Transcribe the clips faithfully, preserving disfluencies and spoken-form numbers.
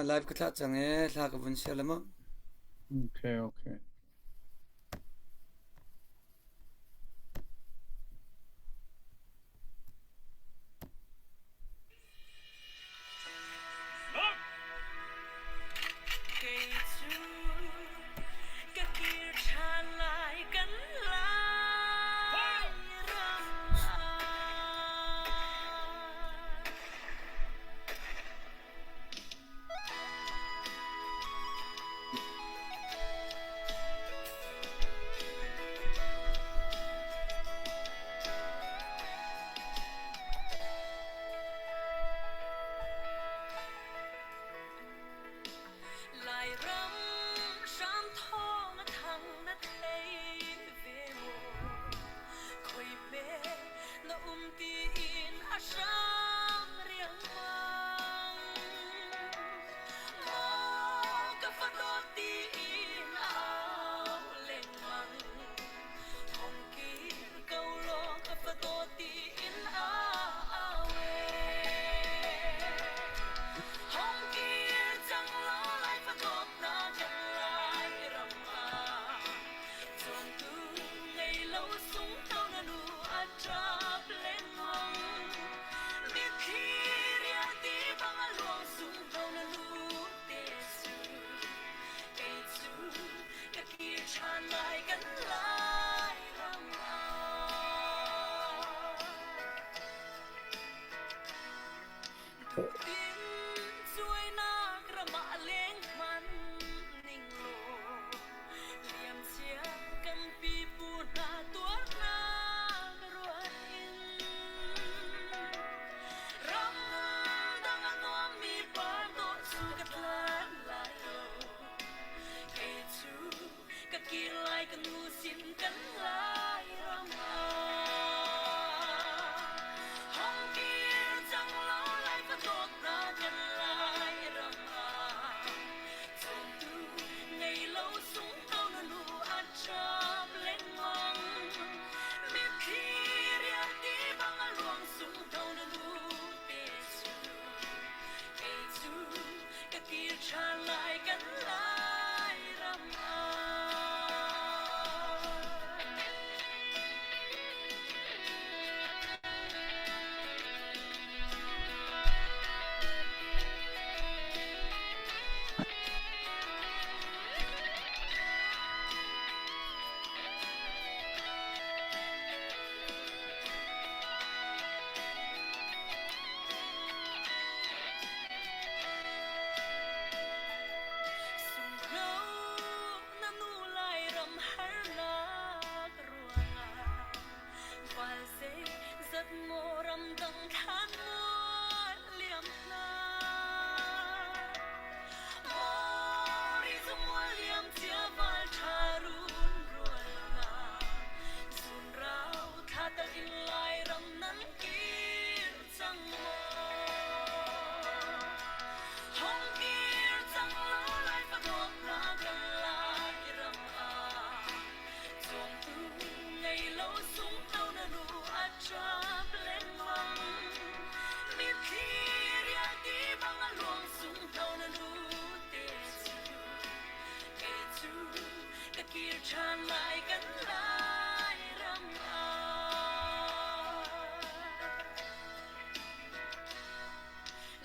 Live ka thlah ciang e, hla ka vun share le maw? Ok, ok. Kei cu ka kir ṭhan lai kan Lairam ah. Lairam hram thawng a thang na thei ve maw? Khawi pek na um tiin a hram riangmang maw? Ka fadawt tiin a au lengmang. Hong kir ko law ka fadawt tiin a au e. Hong kir cang law lai fadawtna kan Lairam ah. Cuantu ngei lo sung tho na nu a ṭap lengmang. Mitthli riahti bang a luang sung tho na nu te cu. Kei cu ka kir ṭhan lai kan Lairam ah. Dupin cuainak ram ah leng hman ning law, liamcia kan pipu hna tuarnak ruat in, ram dang a nuammi par tawh cu ka tlan lai lo. Kei cu ka kir lai ka nu sin kan Lairam ah. Hong kir cang law lai fadawtna kan Lairam ah. Cuantu ngei lo sung tho na nu a ṭap lengmang. Mitthli riahti bang a luang sung tho na nu te cu. Kei cu ka kir ṭhan lai kan Lairam ah. Sunglo na nu Lairam harnak ruangah, val zeizat maw ramdang thlan mual liam hna? Maw ri cu mual liam cia val ṭha run rual hna? Zunrau thlater in Lairam nan kir cang maw? Hong kir cang law lai fadawtna kan Lairam ah. Cuantu ngei lo sung tho na nu a ṭap lengmang. Mitthli riahti bang a luang sung tho na nu te cu. Kei cu ka kir ṭhan lai kan Lairam ah.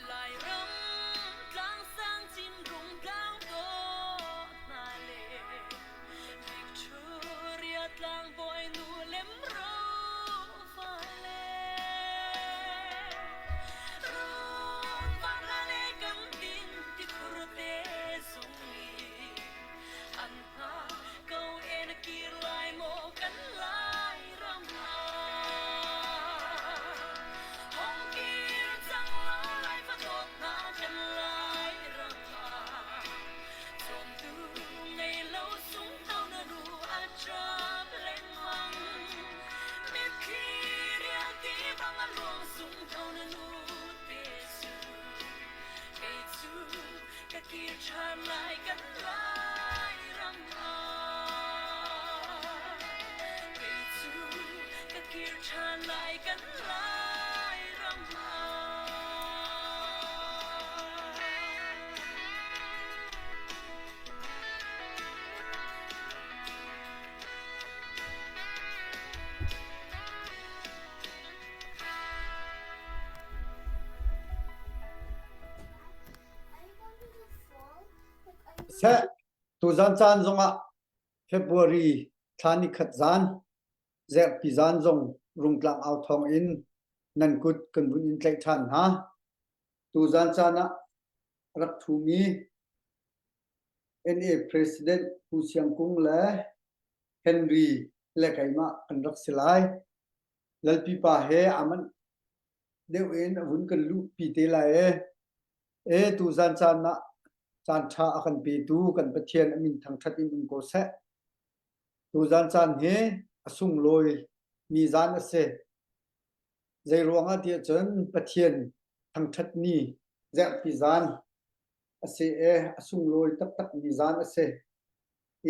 Lairam tlang sang cin rung tlang dawh hna le, Victoria tlang bawi nu lem ro vale, run vak hna le kan tin tikhur te zong i an hna ko e na kir lai maw kan Lairam ah? Hong kir cang law lai fadawtna kan Lairam ah. Cuantu ngei lo sung tho na nu a ṭap lengmang. Mitthli riahti bang a luang sung tho na nu te cu. Kei cu ka kir ṭhan lai kan Lairam ah. Kei cu ka kir ṭhan lai kan Lairam ah. Seh, tuzan caan zongah February thla ni khat zan, Zerhpi zan zong Rungtlang Au Thawng in nan kut kan vun in tlaih ṭhan hna. Tuzan caan ah rak thumi N A President Pu Siang Kung le Henry le keimah kan rak si lai. Lalpipa he a manh deuh in a vun kan luhpi te lai e. E, tuzan caan ah caan ṭha a kan petu kan Pathian a min thangṭhat in um ko seh. Tuzan caan hi a sunglawi mi zan a si. Zeiruangah tiah cun Pathian thangṭhat ni Zerhpi zan a si e, a sunglawi taktak mi zan a si.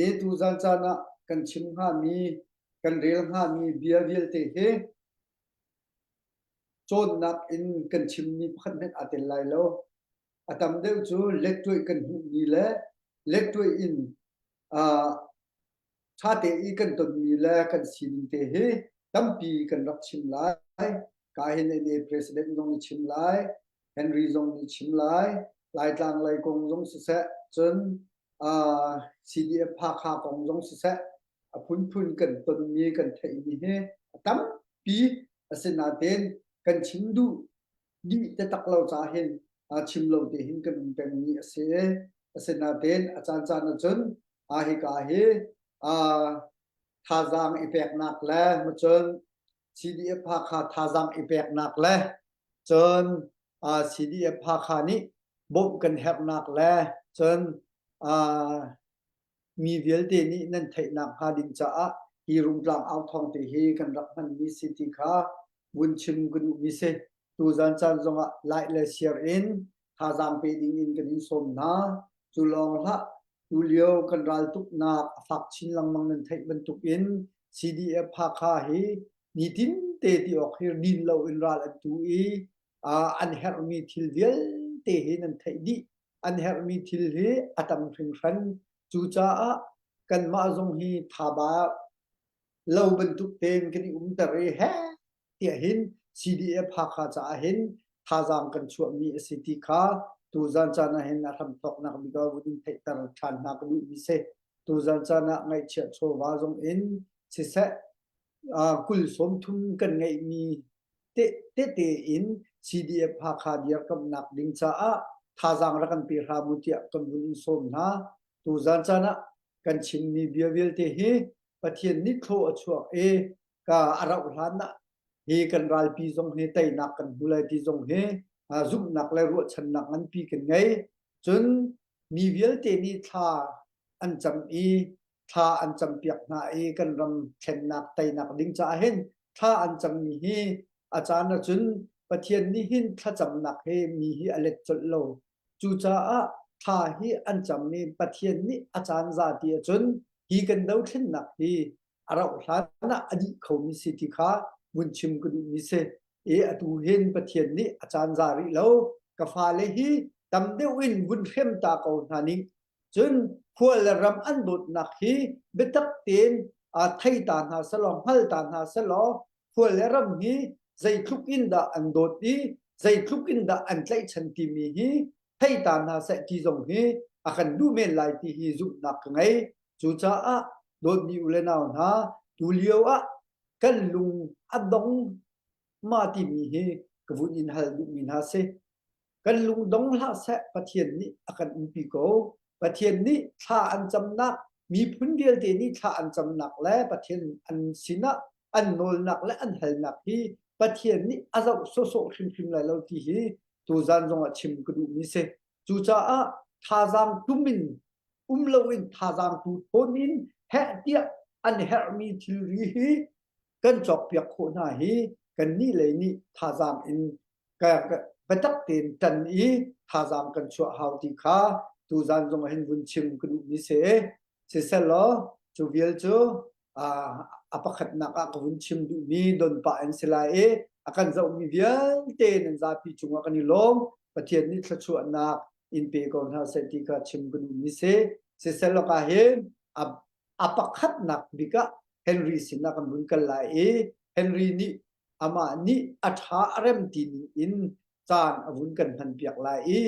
E, tuzan caan ah kan chim hngami, kan rel hngami bia vialte hi cawnnak in kan chimmi pakhat hmanh aa tel lai lo. A tam deuh cu lettuaih kan hmuhmi le lettuaih in, aa, ṭhate i kan tonmi le kan sining te hi tampi kan rak chim lai. Ka hin N A President zong nih chim lai, Henry zong nih chim lai, Laitlang Lai kong zong siseh, cun, aa, C D F Hakha kong zong siseh, a phunphun kan tonmi kan theihmi hi a tampi a si nain kan chim duh dih taktak lo caah hin, aa, chim lo te hin kan um pengmi a si. A si nain a caan caan ahcun, aa, hika hi, aa, thazaang i peknak le macun C D F Hakha thazaang i peknak le cun, aa, C D F Hakha nih bawmh kan herhnak le cun, aa, mi vialte nih nan theihnak hnga ding caah hi Rungtlang Au Thawng te hi kan rak hmanmi si ti kha vun chim ka duhmi si. Tuzan caan zongah like le share in thazaang pe ding in kan in sawm hna. Cu lawng hlah, tu lio kan raltuknak a fak chin lengmang nan theih bantukin C D F Hakha hi nitin te ti awk hi din lo in ral an tu i, aa, an herhmi thil vialte hi nan theih dih. An herhmi thil hi a tam hringhran. Cucaah kanmah zong hi thaba lo bantuk tein kan i umter i he tiah hin C D F Hakha caah hin thazaang kan chuahmi a si ti kha tuzan caan ah hin a hramthawknak bik ah vun in theihter ṭhan hna ka duhmi si. Tuzan caan ah ngaihchiah chawva zong in siseh, aa, kul sawmthum kan ngeihmi te, tete in C D F Hakha dirkamhnak ding caah thazaang rak kan pe hram u tiah kan vun in sawm hna. Tuzan caan ah kan chimmi bia vialte hi Pathian nih thlaw a chuak i ka a rauh hlan ah hi kan ralpi zong hi teinak kan hmu lai ti zong hi, aa, zumhnak le ruahchannak nganpi kan ngei. Cun mi vialte nih thla an cam i thla an campiak hna i kan ram thlennak teinak ding caah hin thla an cammi hi a caan ahcun Pathian nih hin thlacamnak he mi hi a let colh lo. Cucaah thla hi an cam i Pathian nih a caan za ti ahcun hi kan dothlennak hi a rauh hlan ah a dih khomi si ti kha vun chim ka duhmi si. I atu hin Pathian nih a caan za rih lo. Ka fale hi tam deuh in vun hrem ta ko hna ning. Cun khua le ram an dawtnak hi biatak tein, aa, thei ta hna seh law, hngal ta hna seh law, khua le ram hi zeitluk in dah an dawt i zeitluk in dah an tlaihchan timi hi thei ta hna seh ti zong hi a kan duh men lai ti hi zumhnak ka ngei. Cucaah dawtmi u le nau hna, tu lio ah kan lung a dong ma timi hi ka vun in hal duhmi hna si. Kan lungdong hlah seh, Pathian nih a kan umpi ko. Pathian nih thla an camnak, miphun vialte nih thla an camnak le Pathian an sinah an nawlnak le an halnak hi Pathian nih a zoh sawhsawh hrimhrim lai lo ti hi tuzan zongah chim ka duhmi si. Cucaah thazaang tum in um loin thazaang tu thawn in heh tiah an herhmi thilri hi kan cawkpiak khawh hna hi kannih lei nih thazaang in ka, ka, biatak tein ṭan i thazaang kan chuah hau ti kha tuzan zong ah hin vun chim ka duhmi si. Sisehlaw cu vial cu, aa, a pakhatnak ah ka vun chim duhmi don pah in si lai i a kan zohmi vialte nan zapi cungah kan i lawm. Pathian nih thluachuahnak in pe ko hna seh ti kha chim ka duhmi si. Sisehlaw ka hin a, a pakhatnak bik ah Henry sinah kan vun kal lai i Henry nih amah nih a ṭha a rem ti ning in caan a vun kan hmanpiak lai i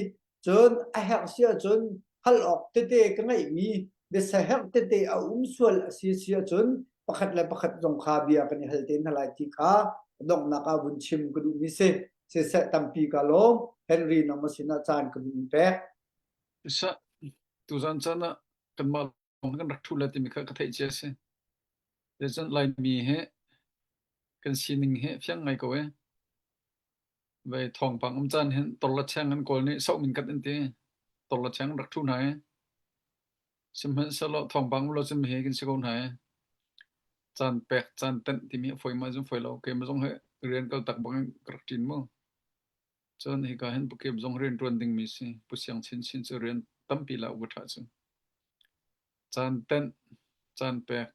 cun a herh si ahcun hal awk tete ka ngeihmi, biasa herh tete a um sual a si si ahcun pakhat le pakhat zong kha bia kan i hal te hna lai ti kha a donghnak ah vun chim ka duhmi si. Siseh, tampi ka lawm. Henry, nangmah sinah caan ka vun in pek. Siseh, tuzan caan ah kanmah lawng kan rak ṭhu lai timi kha ka theih cia si. Cun Laimi he kan sining he fiang ngai ko e. Vei thawngpang um caan hin Torlacheng an kawl nih sauh min kat an ti. Torlacheng an rak ṭhu hna e. Sihmanhsehlaw thawngpang um lo cun mi he kin si ko hna e. Caan pek, caan tenh timi a fawi mah zong fawi lo. Keimah zong he rian kaltak bangin ka rak ṭin mu. Cun hika hin Pu Kip zong rian ṭuan dingmi si. Pu Siang Chin Chin cu rian tampi la u ka ṭha cu. Caan tenh, caan pek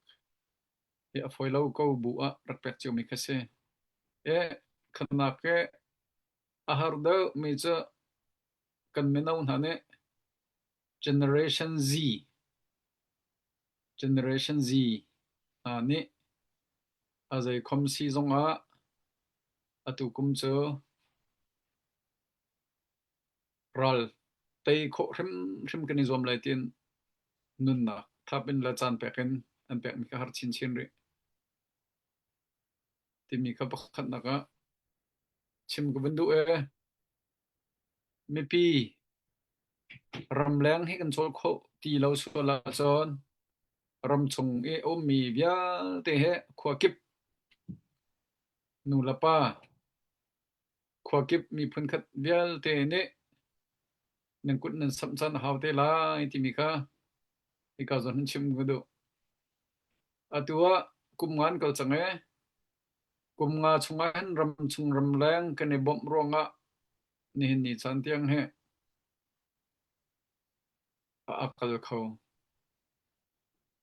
hi a fawi lo ko bu ah rak pek ciomi kha si. E, khanak e, a har deuh mi cu kan mino hna nih Generation Z, Generation Z hna nih a zeikhom si zongah atu kum cu ral tei khawh hrimhrim kan i zuam lai tiin nunnak thap in le caan pek in an pekmi kha har chinchin rih. Timi kha pakhatnak ah chim ka vun duh e. Mipi ramleng hi kan cawl khawh ti lo sual ahcun ramchung i a ummi vialte he khuakip, nu le pa, khuakip miphun khat vialte nih nan kut nan samh caan a hau te lai timi kha hika zawn hin chim ka duh. Atu ah kum nga an kal cang e. Kum nga chungah hin ramchung ramleng kan i bawmh ruangah nihin ni caan tiang he a, a kal kho.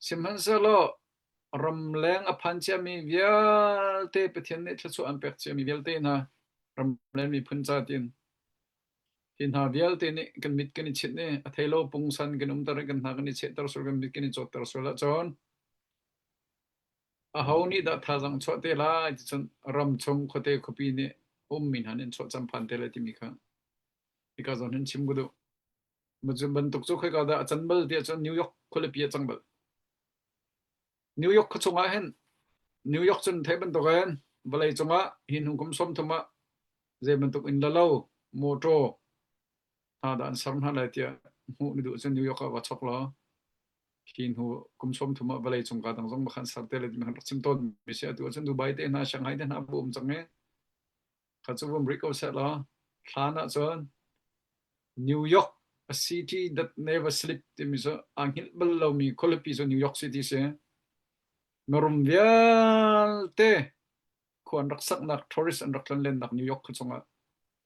Sihmanhsehlaw ramleng a phan ciami vialte, Pathian nih thluachuah an pek ciami vialte hna, ramleng miphun ca tiin hi hna vialte nih kan mit kan i chit i a thei lo pungsan kan umter i kan hna kan i chehter sual, kan mit kan i cawtter sual ahcun aho nih dah thazaang chuah te lai ti cun ramchung, khuate, khuapi nih ummi hna nih an chuah cam phan te lai timi kha hika zawn hin chim ka duh. Mah cu bantuk cu khoika dah a can bal tiah cun New York khualipi a cang bal. New York khuachung ah hin, New York cun theih bantukin vawlei cungah hin hnu kum sawmthum ah zei bantuk inn le lo, motor hna dah an ser hna lai tiah hmuh na duh cun New York ah va chok law. Hin hnu kum sawmthum ah vawlei cungka dang zong va khan ser te lai timi kan rak chim tawn mi si. Atu ahcun Dubai te hna, Shanghai te hna a bawm cang i kha cu vumrih ko seh law. Hlan ahcun New York, a city that never sleep timi cu aa hngilh bal lomi khualipi cu New York City si. Mirum vialte khua an rak saknak, tourist an rak tlanlennak New York khuachung ah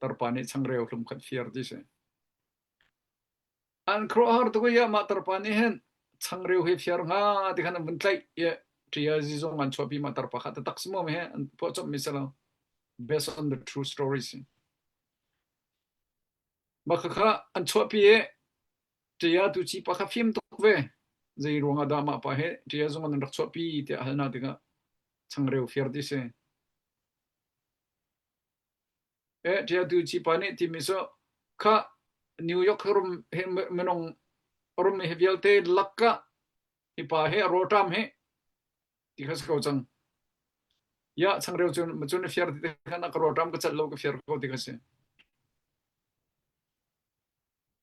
tarpa nih changreu hlum khat fiar ti si. An khuaruahhar tuk i ah mah tarpa nih hin changreu hi fiar hnga ti khan an vun tlaih i ṭiazi zong an chuahpi mah tarpa kha taktak si maw mi he an puahcawmmi si lo. Based on the true story si. Mah kha kha an chuahpi i ṭia tuci pa kha fim tuk ve. Zei ruangah dah mah pa he ṭia zong an rak chuahpi tiah hal hna tikah changreu fiar ti si. Eh, ṭia tuci pa nih timi cu kha New York rum he minung rum he vialte lakah hi pa he a rawlṭam he ti kha si ko cang. Ya, changreu cun, ma cun a fiar ti khan a ka rawlṭam ka cat lo ka fiar ko ti kha si.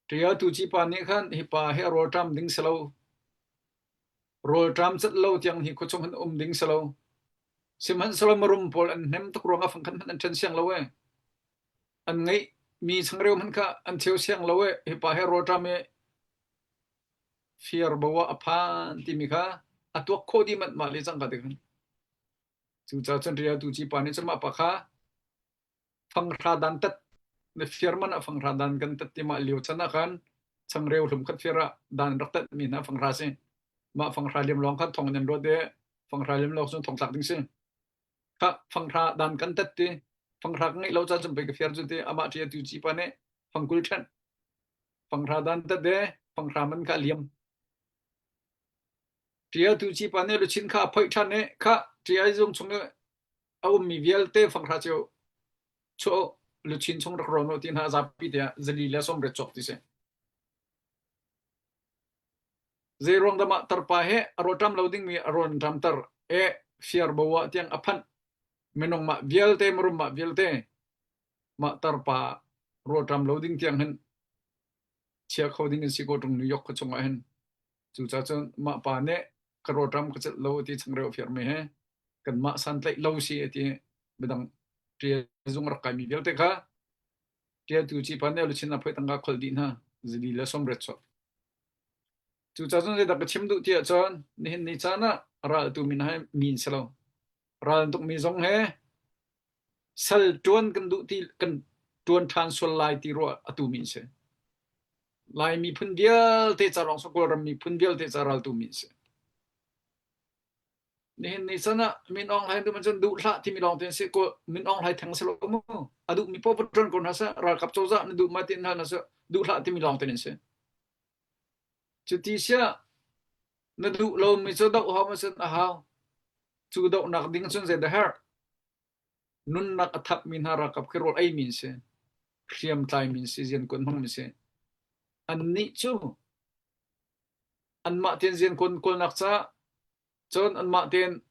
Ṭia tuci pa nih khan hi pa he a rawlṭam ding si lo. Rawlṭam cat lo tiang hi khuachung hin um ding si lo. Sihmanhsehlaw mirum pawl an hnem tuk ruangah fangkhat hmanh an ṭhen siang lo e. An ngeih mi changreu hmanh kha an cheu siang lo e. Hi pa he rawlṭam i fiar bo ah a phan timi kha a tuak khawh dih manh mah le cang ka ti khan. Cucaah cun ṭia tuci pa nih cun mah pa kha fanghra dan tat, na fiar man ah fanghra dan kan tat ti mah lio chan ah khan changreu hlum khat fiar ah dan rak tat mi hna fanghra si. Mah fanghra liam lawng khan thong in an ruat i fanghra liam lawng cun thong tlak ding si. Kha fanghra dan kan tat ti, fanghra ka ngeih lo caah cun pei ka fiar cu ti, amah ṭia tuci pa nih fangkul ṭhen. Fanghra dan tat i fanghra man kha a liam. Ṭia tuci pa nih luchin kha a phoih ṭhan i kha ṭia zung chung i a ummi vialte fanghra cio chuah luchin chung rak rawn ti hna a zapi tiah zali le sawmriat cawk ti si. Zei ruang dah mah tarpa he a ruaṭam lo ding mi a ruaṭam tar e, fiar bo ah tiang a phanh. Minung mah vialte, mirum mah vialte, mah tarpa ruaṭam lo ding tiang hin chia kho ding in si ko ṭung New York kha chungah hin. Cucaah cun mah pa nih ka ruaṭam ka celh lo ti changreu a fiar mi he kanmah santlaih lo si a ti. Midang ṭia zung rak kai mi vialte kha ṭialtu cih pa nih luchin a phoih tangka kholh dih hna, zali le sawmriat sual. Cucaah cun zeidah ka chim duh ti ahcun nihin ni caan ah ral a tu mi hna he mi an si lo. Ral an tuk mi zong he sal ṭuan kan duh ti, kan ṭuan ṭhan sual lai ti ruah a tu mi an si. Lai miphun vialte ca lawng si, Kawlram miphun vialte ca ral tu mi an si. Nihin ni caan ah Min Aung Hlaing duh man cun duh hlah timi lawng tein si ko, Min Aung Hlaing theng si lo mu. A duh mi paoh va ṭuan ko hna seh, ralkap cozah na duh ma ti hna hna seh, duh hlah timi lawng tein si. Cuti sia na duh lo mi cu doh hau ma cun a hau. Cu dohnak ding cun zeidah herh? Nunnak a thap mi hna ralkap khi rawl ei mi an si. Hriamtlai mi an si, ziankuan hmang mi an si. Annih cu anmah tein ziankuan kualnak caah, cun anmah tein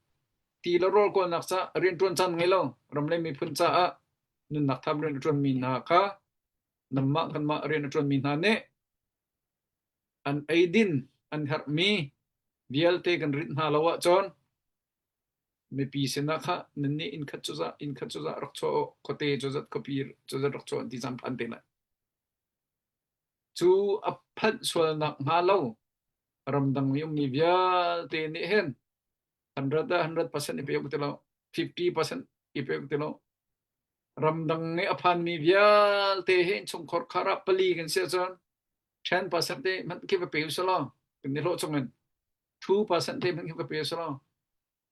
ti le rawl kualnak caah rianṭuan caan ngei lo. Ram le miphun caah nunnak thap rian a ṭuan mi hna kha nanmah kanmah rian a ṭuan mi hna nih an ei din, an herh mi vialte kan rinh hna lo ahcun mipi sinah kha nannih inn khat cozah, inn khat cozah rak chuah, khuate cozah, khuapi cozah rak chuah an ti caan phan te lai. Cu a phanh sualnak hnga lo ramdang mi ummi vialte nih hin hundred ah hundred percent i pe awk ti lo, fifty percent i pe awk ti lo. Ramdang i a phanmi vialte hi chungkhar khar ah pali kan si ahcun ten percent te hmanh khi va pe u sih law, kan i hlawh chungin two percent te hmanh khi va pe u sih law.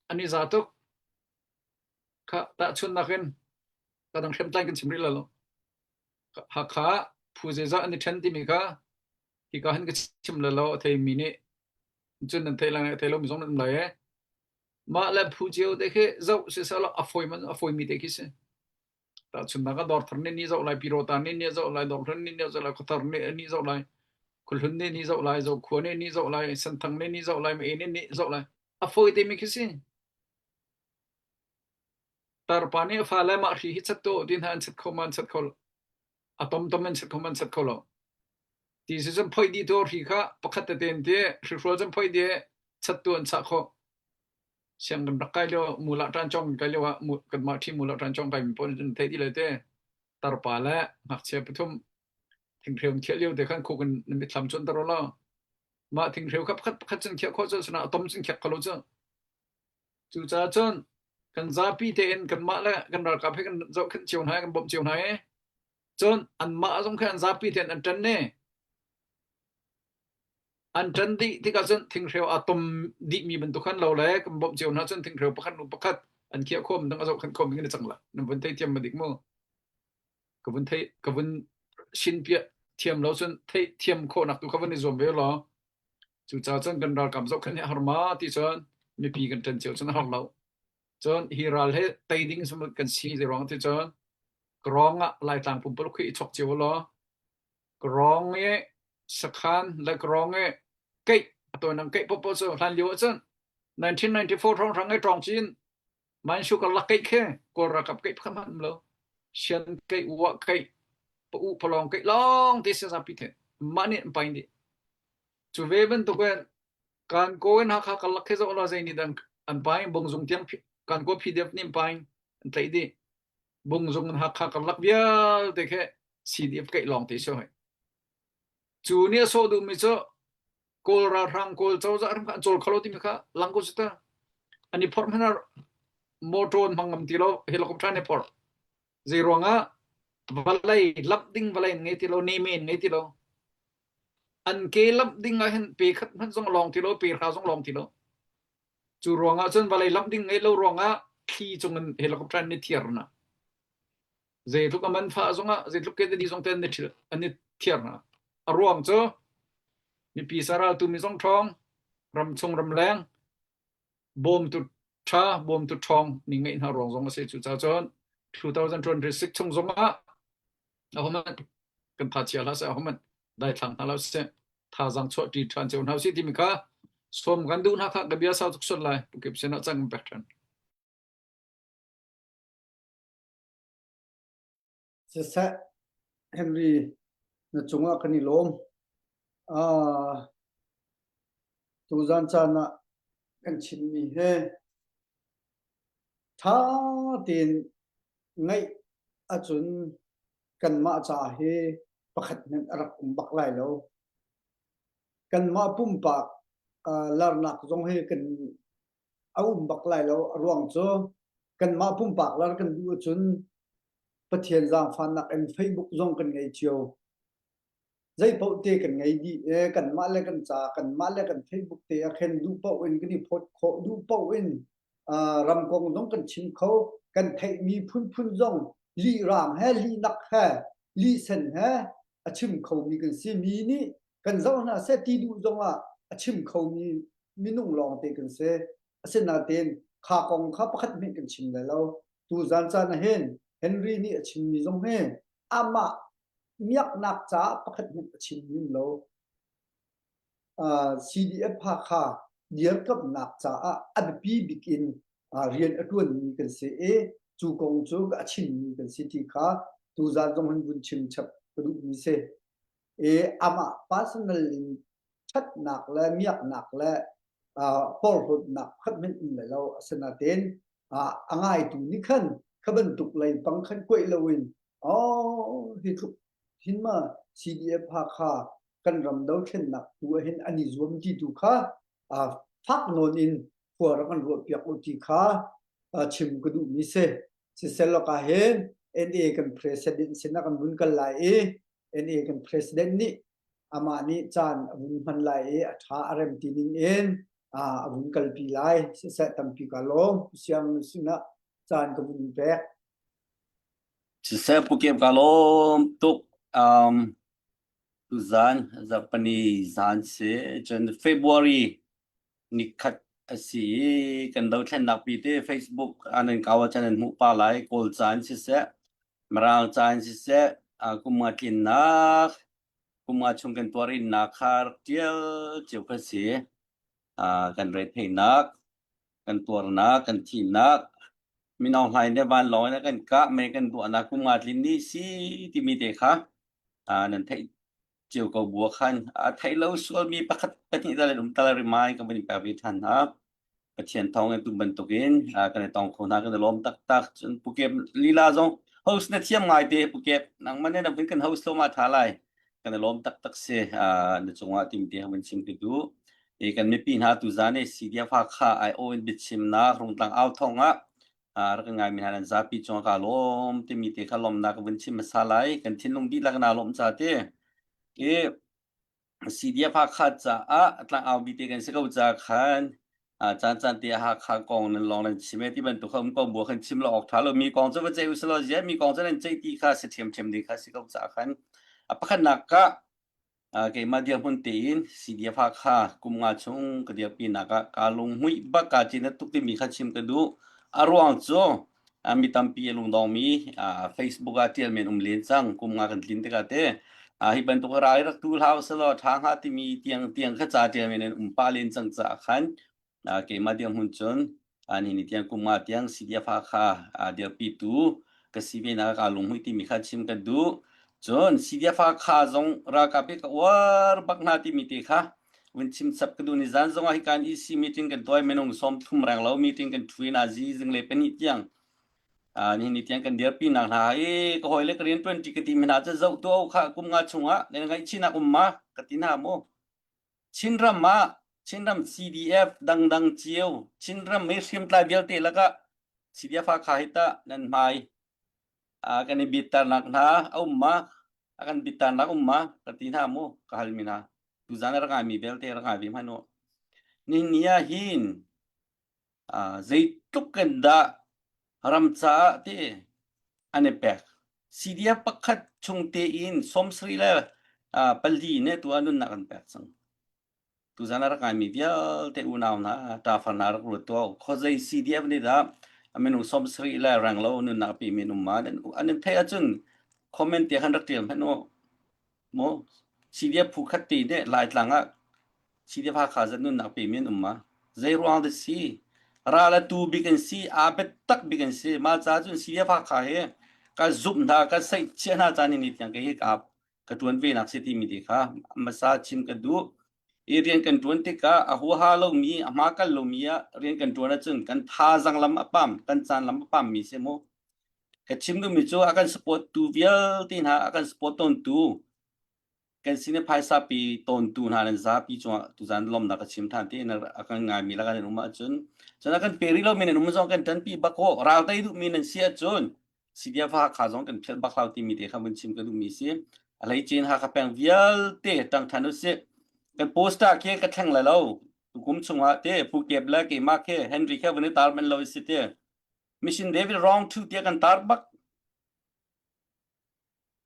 An i za tuk. Kha tahchunhnak in ka dang hriamtlai kan chim rih lai lo. Hakha phu zeizah an i ṭhen timi kha hika hin ka chim lai lo, a theimi nih cun nan theih lai, a thei lomi zong nan um lai e. Mah le phu cio te khi zoh si seh law, a fawi man, a fawimi te khi si. Tahchunhnak ah Dawrthar nih nih zoh lai, Pirota nih nih zoh lai, Dawrhlun nih nih zoh lai, Khuathar nih nih zoh lai, Khuahlun nih nih zoh lai, Zokhua nih nih zoh lai, Santhang nih nih zoh lai, Mei nih nih zoh lai. A fawi timi khi si. Tarpa nih a fale mah hri hi chat tuah ti hna, an chat kho, man chat kho, a tomtom in chat kho, man chat kho lo. Ti si cun phoih dih tuah hri kha pakhat tete an ti, hrihrual cun phoih dih chat tuah an chah khawh. Siang kan rak kai lio, mulah ṭancawng kan kai lio ah, mu-, kanmah ṭhi mulah ṭancawng kai mi paoh nih cun theih dih lai te. Tarpa le ngakchia pathum thinghreu an khiah lio te khan khuk in na mitthlam cuanter u law. Mah thinghreu kha pakhat pakhat cun khiah khawh cu, sinah a tom cun khiak kho lo cu. Cucaah cun kan zapi tein kanmah le kan ralkap hi kan zohkhenh cio hna, kan bawmh cio hna i cun anmah zong kha an zapi tein an ṭan i an ṭan dih tikah cun thinghreu aa tom dihmi bantuk khan lo le kan bawmh cio hna cun thinghreu pakhat hnu pakhat an khiah khawh ding, a zohkhenh khawh ding in a cang lai. Nan vun theithiam ma dik mu? Ka vun theih, ka vun sinpiak thiam lo cun theih thiam khawhnak tu kha vun i zuam ve law. Cucaah cun kan ralkap zohkhenh hi a har ma ti cun mipi kan ṭan cio cun a har lo. Cun hi ral he tei ding sum kan si, zeiruang ti cun ka rawng ah Laitlang pumpuluk hi i chuak cio law. Ka rawng i sakhan le ka rawng i keih, a tawi nang keih paohpaoh cu hlan lio ahcun nineteen ninety-four hrawnghrang i ṭawng cin Manchu karlak keih khi Kawl ralkap keih pakhat hmanh um lo. Shan keih, Wah keih, Pa U, Palawng keih lawng te si zapi te mah nih an pai dih. Cu ve bantukin Kankaw in Hakha karlak khi zoh lo, zei nih dah an pai? Bungzung tiang P-, Kankaw P D F nih an pai, an tlaih dih. Bungzung in Hakha karlak vialte khi C D F keih lawng te si hoi. Cu nih a sawh duhmi cu Kawl ralhrang, Kawl cozah hrim kha an cawl kho lo timi kha lang ko cu ta. An i phorh hmanh ah motor an hmang ngam ti lo, helicopter an i phorh. Zeiruangah vawlei lamh ding vawlei an ngei ti lo, neme an ngei ti lo. An ke lamh ding ah hin pe khat hmanh zong a lawng ti lo, pe hra zong a lawng ti lo. Cu ruangah cun vawlei lamh ding ngei lo ruangah thli cung in helicopter an i thiar hna. Zeitluk a manfah zongah, zeitluk ke dadi zong te an i thil, an i thiar hna. A ruang cu mipi saral tu mi zong ṭhawng, ramchung ramleng, bawmtu ṭha, bawmtu ṭhawng ning ngeih hna ruang zong a si. Cucaah cun two thousand twenty-six chung zongah ahohmanh kan tha chia hlah seh, ahohmanh daithlang hna lo seh. thazang chuah ṭi ṭhan cio hna usih timi kha sawm kan duh hna kha ka bia sau tuk sual lai, Pu Kep sinah cang kan pek ṭhan. Siseh, Henry, na cungah kan i lawm. Aa, tuzan caan ah kan chimmi he ṭha tein ngaih ahcun kanmah caah hi pakhat hmanh a rak um bak lai lo. Kanmah pumpak, aa, larnak zong hi kan a um bak lai lo. A ruang cu kanmah pumpak lar kan duh ahcun Pathian zaangfahnak in Facebook zong kan ngei cio. Zeipaoh te kan ngei dih, eh, kanmah le kan ca, kanmah le kan Facebook te ah khen duh paoh in kan i phawt khawh duh paoh in, aa, ramkong zong kan chim kho, kan theihmi phunphun zong lih rang he, lih nak he, lih sen he a chim khomi kan si. Mi nih kan zoh hna seh ti duh zongah a chim khomi minung lawngte kan si. Asinain kha kong kha pakhat hmanh kan chim lai lo. Tuzan caan ah hin Henry nih a chimmi zong hi amah miaknak caah pakhat hmanh a chimmi um lo. Aa, C D F Hakha dirkamhnak caah a biapi bik in, aa, rian a ṭuanmi kan si i cu kong cu a chimmi kan si ti kha tuzan zong hin vun chim chap ka duhmi si. I amah personal in ṭhatnak le miaknak le, aa, porhlawtnak pakhat hmanh um lai lo. Asinain, aa, a ngaitu nih khan kha bantuk lei pang khan koih loin, aw, hi tluk hin ma C D F Hakha kan ram dothlennak tu ah hin an i zuam ti tu kha, aa, fak nawn in khua rak an ruahpiak u ti kha, aa, chim ka duhmi si. Siseh, lawkah hin N A kan president sinah kan vun kal lai i, N A kan president nih amah nih caan a vun hman lai i a ṭha a rem ti ning in, aa, a vun kalpi lai. Siseh, tampi ka lawm, Pu Siang sinah caan ka vun pek. Siseh, Pu Kep ka lawm tuk, um, tuzan, Japanese zan si, cun February nikhat a si i kan dothlennak pi te Facebook ah nan kau ahcun nan hmuh pah lai. Kawl caan siseh, Mirang caan siseh, aa, kum nga tlinnak, kum nga chung kan tuarinnak kha rak ṭial cio kha si. Aa, kan retheinak, kan tuarnak, kan thihnak, minung hmai nih vanlawng in a kan kah, mei kan tuahnak kum nga tlin nih si timi te kha, aa, nan theih cio ko bu ah khan, aa, theih lo sualmi pakhat pahnih tal in um tal remind kan van in pek ve ṭhan hna. Pathian thawngin tu bantukin, aa, kan i tong kho hna, kan i lawm taktak. Cun Pu Kep lila zong host na thiam ngai te, Pu Kep, nangmah nih na vun kan host lo mah ṭha lai. Kan i lawm taktak si, aa, na cungah timi te van chim ka duh. I kan mipi hna tuzan i C D F Hakha aiawh in biachimnak Rungtlang Au thawngah, aa, rak kan ngaimi hna nan zapi cungah ka lawm timi te kha lawmnak ka van chim hmasa lai. Kan thinlung dihlak in aa lawmh ca te. I C D F Hakha caah a tlangau mi te kan si ko caah khan, aa, caan caan te Hakha kong nan lawng nan chim e ti bantuk kha um ko bu ah khan chim lo awk ṭha lo. Mi kong cu va ceih u sih law, zia mi kong cu nan ceih ti kha si ṭhiamṭhiam ding kha si ko caah khan, a pakhatnak ah, aa, keimah dirhmun tein C D F Hakha kum nga chung ka dirpinak ah ka lunghmuih bak, ka cin a tuk timi kha chim ka duh. A ruang cu, aa, mi tampi a lungdongmi, aa, Facebook ah ṭial men um len cang, kum nga kan tlin tikah te, aa, hi bantuk rai rak tu hlau seh law, ṭha hnga timi tiang, tiang kha ca ṭial men an um pah len cang caah khan, aa, keimah dirhmun cun, aa, nihin ni tiang kum nga tiang C D F Hakha, aa, dirpitu ka si ve nak ah ka lunghmuih timi kha chim ka duh. Cun C D F Hakha zong ralkap hi ka uar bak hna timi te kha vun chim chap ka duh. Nizan zongah hi kan E C meeting kan tuah, minung sawm thum reng lo meeting kan ṭhu i nazi zing le pahnih tiang, aa, nihin ni tiang kan dirpinak hna i ka hawi le ka rianṭuan ṭi ka timi hna cu zoh tuah u kha, kum nga chungah nan ngaihchinak um ma ka ti hna mu. Chinram ah, Chinram C D F dangdang cio, Chinram meihriamtlai vialte lakah C D F Hakha hi tah nan hmai, aa, kan i bittarnak hna a um ma, a kan bittarnak um ma ka ti hna mu, ka halmi hna. Tuzan a rak ngaimi vialte a rak ngai ve hmanh u. Nihin ni ah hin, aa, zeitluk kan dah ram caah te an i pek. C D F pakhat chung tein sawmsarih le, aa, pali nih tu ah nunnak an pek cang. Tuzan a rak ngaimi vialte unau hna, ṭafar hna rak ruat tuah. Khuazei C D F nih dah a minung sawmsarih le reng lo nunnak a pemi an um ma, an, an in theih ahcun comment te khan rak ṭial hmanh u. Mu. CDF phu khat te ne Laitlang ah CDF Hakha zat nunnak pe mi an um ma. Zei ruang te si. Ral a tu bik an si, a bet tak bik an si. Ma ca cun CDF Hakha he ka zumh hna, ka saih chiah hna caan in ni tiang ka hi ka, ka ṭuan venak si timi te kha masa chim ka duh. I rian kan ṭuan tikah a huaha lomi, a hma kal lomi ah rian kan ṭuan ahcun kan thazaang lam a pam, kan caan lam a pammi si mu. Ka chim duhmi cu a kan support tu vialte hna, a kan support tawntu kan sin phaisa pi tawntu hna nan zapi cungah tuzan lawmhnak ka chim ṭhan tein a kan ngaimi lakah nan um ahcun, cun a kan pe rih lomi nan um zong kan ṭanpi bak ko, ral tei duhmi nan si ahcun CDF Hakha zong kan phiat bak hlau timi te kha vun chim ka duhmi si. A hleice in Hakha peng vialte ṭang ṭhan u sih. Kan poster khi ka thleng lai lo. Tukum chungah te Pu Kep le keimah khi Henry kha vun i tar man lo i si te. Mission David Round Two tiah kan tar bak.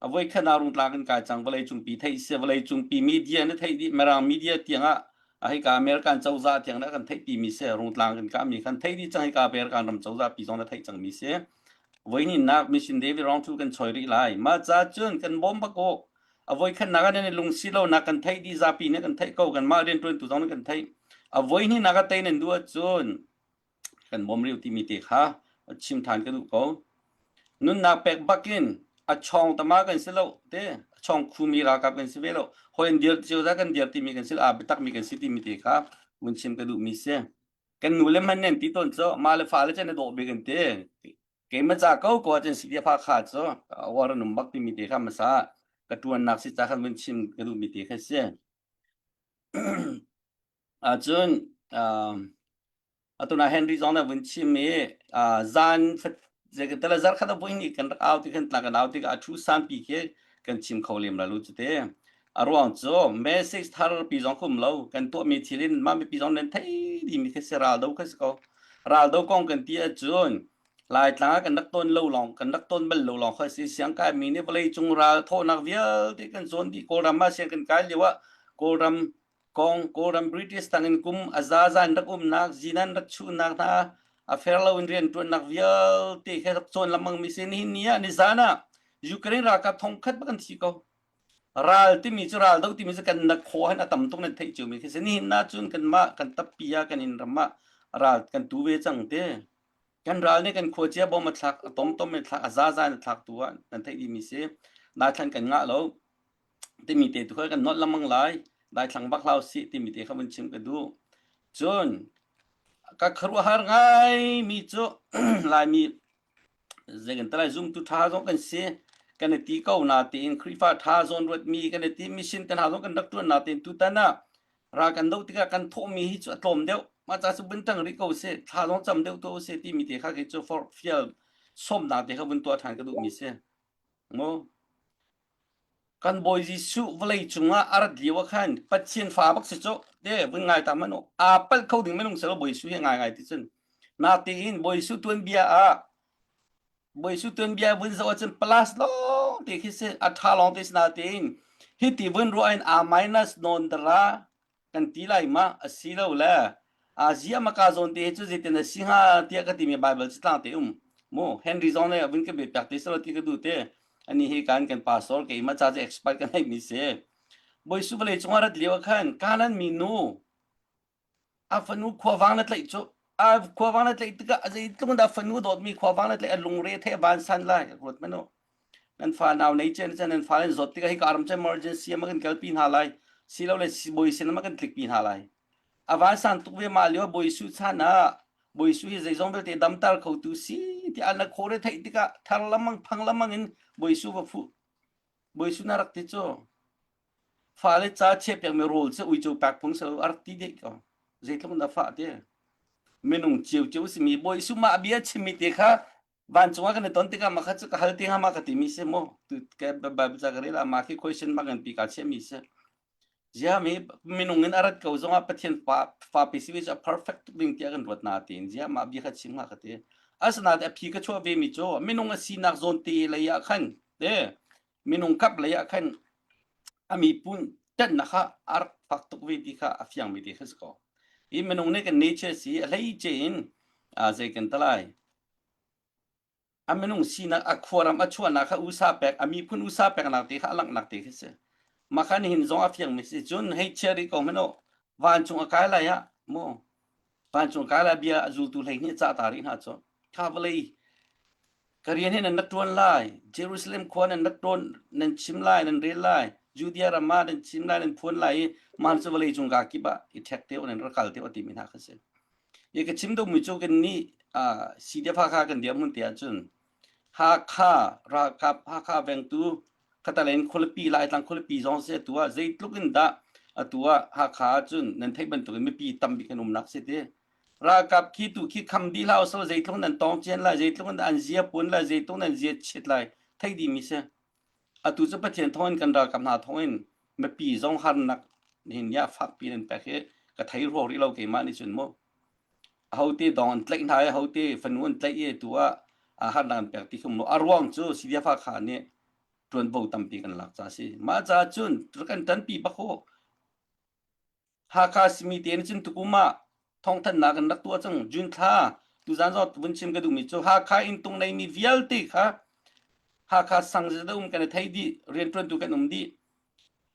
A voikhat ah Rungtlang kan kai cang, vawleicung pi theih si, vawleicung pi media na theih dih, Mirang media tiangah, a hika American cozah tiang na kan theih pi mi si, Rungtlang kan kah mi kan theih dih cang, hika American ram cozah pi zong na theih cang mi si. Voi hninak Mission David Round Two kan chawi rih lai. Ma ca cun kan bawm bak ko. A voikhat nak an lungsi lo nak kan theih dih, zapi na kan theih ko, kan mah rianṭuantu zong na kan theih. A voi hninak a tei nan duh ahcun kan bawm rih timi te kha chim ṭhan ka duh ko. Nunnak pek bak in a chawng tama kan si lo te, a chawng khumi ralkap kan si ve lo. Hoi an dir cio za kan dir timi kan si lo, a biatak mi kan si timi te kha vun chim ka duhmi si. Kan nu le hman nen ti tawn cu, mah le fa le cun a dawh bik kan ti. Keimah ca ko ko cun CDF Hakha cu a uar a num bak timi te kha masa ka ṭuannak si ca khan vun chim ka duhmi te kha si. Ahcun, ah, atu na Henry zong na vun chim i, ah, zan fat-, zei kan ti lai, zarh khat a voi hnih kan rak au ti khan tla kan au ti kha a ṭhu sanpi khi kan chim kho lem lai lo cu te. A ruang cu message thar pi zong khum lo, kan tuahmi thil in mah mipi zong nan thei dih mi kha si, ral do kha si ko. Ral do kong kan ti ahcun, Laitlang ah kan rak ton lo lawng, kan rak ton bal lo lawng kha si. Siangkai mi nih vawleicung ral thawhnak vialte kan zawn dih. Kawlram ah siang kan kai lio ah Kawlram kong, Kawlram British tangin kum a zaza in rak umnak, zinan rak chuhnak hna a fer lo in rianṭuannak vialte kha rak cawn lamang mi si. Nihin ni ah, nizan ah Ukraine ralkap thongkhat bak kan thi ko. Ral timi cu, ral do timi cu kan nak khawh hin a tam tuk nan theih cio mi khi si. Nihin ah cun kanmah, kan tappi ah, kan in ram ah ral kan tu ve cang te. Kan ral nih kan khua cia bawm a thlak, a tomtom in a thlak, a zaza in a thlak tu ah nan theih dih mi si. Daithlan kan ngah lo timi te tu kha kan nolh lamang lai, daithlang bak hlau si timi te kha vun chim ka duh. Cun ka khuaruahhar ngai mi cu Laimi zei kan ti lai, zumtu ṭha zong kan si, kan i ti ko natein Khrihfa ṭha zawn ruat mi kan i ti, mission te hna zong kan rak ṭuan natein tutan ah ral kan doh tikah kan thawhmi hi cu a tlawm deuh. Mah ca cu vun ṭang rih ko seh, thla zong cam deuh tuah u seh timi te kha khi cu for fial sawmnak te kha vun tuah ṭhan ka duhmi si. Maw? Kan Bawi Jesuh vawlei cungah a rat lio ah khan Pathian fa bak si cu te vun ngai ta hmanh u. Aa palh kho ding minung si lo Bawi Jesuh hi a ngaingai ti cun. Natein Bawi Jesuh tuanbia ah, Bawi Jesuh tuanbia vun zoh ahcun plus lawng te khi si, a ṭha lawng te si natein hiti vun ruah in a minus nawn dara kan ti lai mah a si lo le, a ziah maka zawn te hi cu zeitin a si hnga tiah ka timi Bible catlang te um. Mu, Henry zong le a vun ka biapiak te si lo ti ka duh te. Ani hi kan, kan pastor keimah ca cu expert kan hei mi si. Bawi Jesuh vawlei cungah rat lio ah khan Kanaan mi nu a fanu khuavang na tlaih cu, a khuavang na tlaih tikah a zeitluk dah fanu dawtmi khuavang na tlaih, a lungre theih a vansan lai, ruat hmanh u. Nan fa nau nei cia, nan fa nan zot tikah hi ka ram cu emergency a mah kan kalpi hna lai. Si lo le si, Bawi sin a mah kan tlikpi hna lai. A vansan tuk ve mah lio, Bawi Jesuh chan ah, Bawi Jesuh hi zeizong belte damter khotu si, tiah an a khawh theih tikah thar lamang, phang lamang in Bawi Jesuh va fuh. Bawi Jesuh na rak ti cu. Fale ca chiahpiakmi rawl cu uico pek phung si lo, a rak ti dih ko. Zeitluk dah fah ti. Minung cio cio simi, Bawi Jesuh mah bia chimmi te kha, vancung ah kan i ton tikah mah kha cu ka hal te hnga mah ka timi si maw? Tu ka Bible ca ka rel ah mah khi question mah kan pi ka chiahmi si. Ziah mi minung in a rat ko zongah Pathian fa, fa pi si ve cu a perfect tuk ding tiah kan ruat natein ziah mah bia kha chim hnga ka ti. Asinain a phi ka chuah ve mi cu minung a sinak zawn te lei ah khan te, minung kap lei ah khan a mipun ṭanhnak kha a rak fak tuk ve ti kha a fiang mi te kha si ko. I minung nih kan nature si a hleice in, aa, zei kan ti lai. A minung sinak, a khuaram a chuahnak kha usa pek, a miphun usa peknak te kha a langhnak te kha si. Mah kha nihin zong a fiang mi si cun hei chia rih ko hmanh aw. Vancung a kai lai ah maw, vancung a kai lai bia a zultu hlei hnih a cah ta rih hna cu kha vawlei ka rian hi nan rak ṭuan lai, Jerusalem khua nan rak ṭuan, nan chim lai, nan rel lai, Judea ram ah nan chim lai, nan phuan lai i, mah cu vawlei cung ka kip ah i ṭhek te uh, nan rak kal te uh a timi hna kha si. I ka chim deuhmi cu kannih, aa, C D F Hakha kan dir hmun te ahcun Hakha, ralkap Hakha vengtu, khatale in khualipi, Laitlang khualipi zong si, atu ah zeitluk in dah atu ah Hakha ahcun nan theih bantukin mipi tampi kan umnak si ti. Ralkap khi tu khi kham dih hlah usih, zeitluk in an tong cian lai, zeitluk in an zia puan lai, zeitluk in an zia chit lai, theih dihmi si. Atu cu Pathian thawngin kan ralkap hna thawngin mipi zong harnak nihin ni ah fakpi nan pek hi ka thei hrawh rih lo keimah nih cun maw. Ahote dawng an tlaih hna i, ahote fanu an tlaih i, tu ah, aa, harnak an pek ti khi um lo. A ruang cu C D F Hakha nih ṭuanvo tampi kan lak ca si. Mah caah cun rak kan ṭanpi bak hawh. Hakha simi te nih cun tukum ah thawngthannak kan rak tuah cang. June thla, tuzan zong vun chim ka duhmi cu Hakha inn tung neimi vialte kha Hakha sang zet um kan i thei dih, rianṭuantu kan um dih.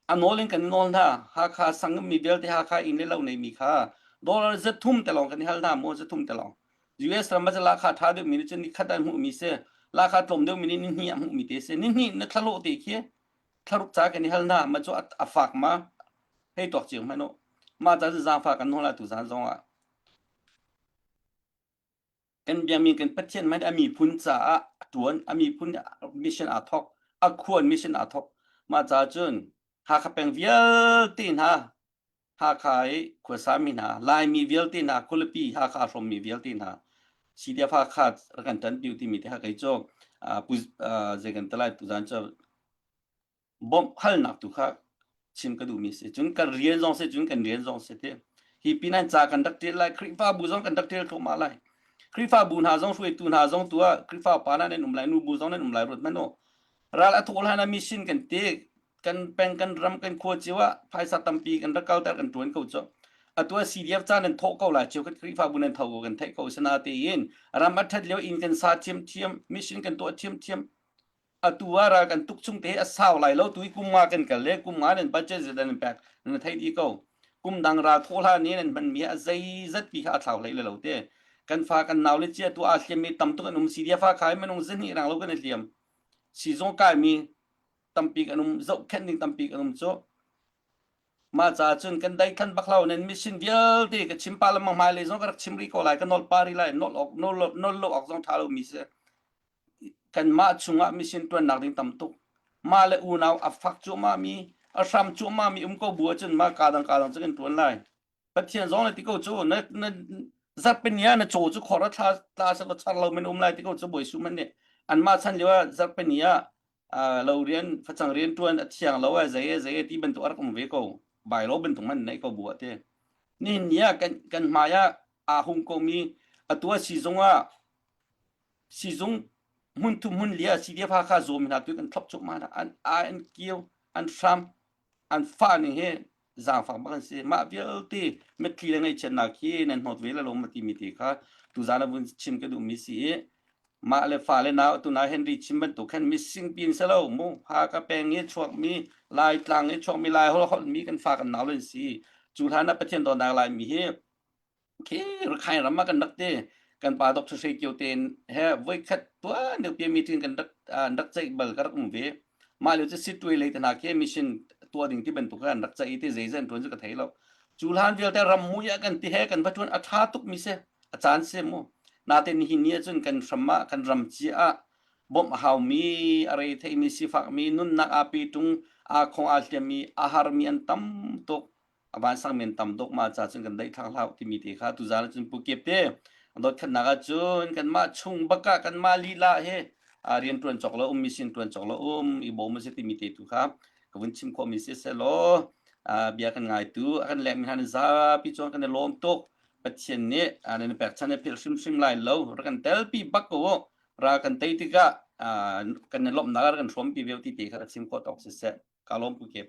A nawl in kan nawl hna. Hakha sang mi vialte, Hakha inn le lo neimi kha dollar zathum te lawng kan i hal hna maw, zathum te lawng. U S ram ah cu lakha ṭha deuhmi nih cun nikhat ah hmuhmi si, lakha tlawm deuhmi nih nihnih ah hmuhmi te si. Nihnih na thlalawh te khi thlaruk ca kan i hal hna, mah cu a, a fak ma. Hei tuak cio hmanh aw. Mah ca cu zaangfah kan nawl ah tuzan zong ah kan biakmi kan Pathian hmanh a miphun caah a ṭuan, a miphun mission aa thawk, a khuan mission aa thawk. Mah caah cun Hakha peng vialte hna, Hakha i khuasami hna, Laimi vialte hna, khualipi Hakha hrawmmi vialte hna, C D F Hakha rak kan ṭanpi uh timi te kha kei cu, aa, pu-, aa, zei kan ti lai, tuzan cu bawmh halnak tu kha chim ka duhmi si. Cun kan rian zong si, cun kan rian zong si ti. Hi pinah ca kan rak ṭial lai, Khrihfabu zong kan rak ṭial thluahmah lai. Khrihfabu hna zong, hruaitu hna zong tu ah Khrihfa pa hna nan um lai, nubu zong nan um lai ruat hmanh aw. Ral a thawh hlan ah mission kan ti, kan peng, kan ram, kan khua cio ah phaisa tampi kan rak kalter, kan ṭuan ko cu. Atu ah C D F ca nan thawh ko lai, cheukhat Khrihfabu nan tho ko kan theih ko. Sinatein ram a ṭhat lio in kan sa thiamthiam, mission kan tuah thiamthiam. Atu ah ral kan tuk chung te hi a sau lai lo, tu i kum nga kan kal le, kum nga nan budget zet nan pek, nan theih dih ko. Kum dang ral thawh hlan i nan hmanmi a zeizat pi kha a thlau hlei le lo te. Kan fa kan nau le cia tu aa hliammi tam tuk an um, C D F Hakha i minung zahnih rang lo kan i hliam. Sizung kaimi tampi kan um, zohkhenh ding tampi kan um cu. Mah caah cun kan dei thlan bak hlah u, nan mission vialte ka chim pah lengmang, hmailei zong ka rak chim rih ko lai, ka nawl pah rih lai, nawl awk, nawl lo, nawl lo awk zong ṭha lomi si. Kanmah chungah mission ṭuannak ding tam tuk. Mah le unau a fak cuahmahmi, a hram cuahmahmi um ko bu ahcun mah ka dang ka dang cu kan ṭuan lai. Pathian zong na ti ko cu, na, na zarhpini ah na caw cu khor a thla, tla seh law char lo min um lai ti ko cu, Bawi Su hmanh nih anmah chan lio ah zarhpini ah, aa, lo rian, facang rian ṭuan a thiang lo ah zei e, zei e ti bantuk a rak um ve ko, bai lo bantuk hmanh nei ko bu ah te. Nihin ni ah kan, kan hmai ah aa hung komi, atu ah sizung ah, sizung hmun thum hmun li ah C D F Hakha Zomi hna tu kan thlop cuahmah hna, an ai, an kio, an hram, an fah ning he zaangfak bak an si. Mah vialte mitthli le ngaihchiatnak hi nan hnawt ve lai lo maw timi te kha tuzan a vun chim ka duhmi si i, mah le fale nau atu nai Henry chim bantuk khan missing pi an si lo mu. Hakha peng i chuakmi, Laitlang i chuakmi, Lai holh holhmi kan fa kan nau le an si. Cu hlan ah Pathian dawtnak Laimi hi khi Rakhine ram ah kan rak ti, kan pa Doctor Hre Kio tein he voikhat tuan deuh piak meeting kan rak, ah, rak ceih bal ka rak um ve. Mah lio cu Sittwe lei te hna khi mission tuah ding ti bantuk kan rak ceih i ti, zeizat an ṭuan cu ka thei lo. Cu hlan vialte ram mui ah kan ti he kan va ṭuan a ṭha tuk mi si, a caan si mu. Nate nihin ni ah cun kan hram ah, kan ram cia ah bawmh a haumi, a rei theimi, sifakmi, nunnak aa pitung, aa khong aa hliammi, a harmi an tam tuk. A vansangmi an tam dawk mah ca cun kan daih thlang hlah timi te kha tuzan ah cun Pu Kep te a dawt khatnak ah cun kanmah chung bak ah kanmah lila he, aa, rian ṭuan cawk lo um, mission ṭuan cawk lo um, i bawm a si timi te tu kha ka vun chim khawhmi si seh law, aa, bia kan ngaitu a kan lehmi hna nan zapi cun kan i lawm tuk. Pathian nih, aa, nan i pek chan a philh hrimhrim lai lo, rak kan telpi bak ko, ral kan tei tikah, aa, kan i lawmhnak ah rak kan hrawmpi ve ti te kha ka chim khawh tawk si seh. Ka lawm Pu Kep.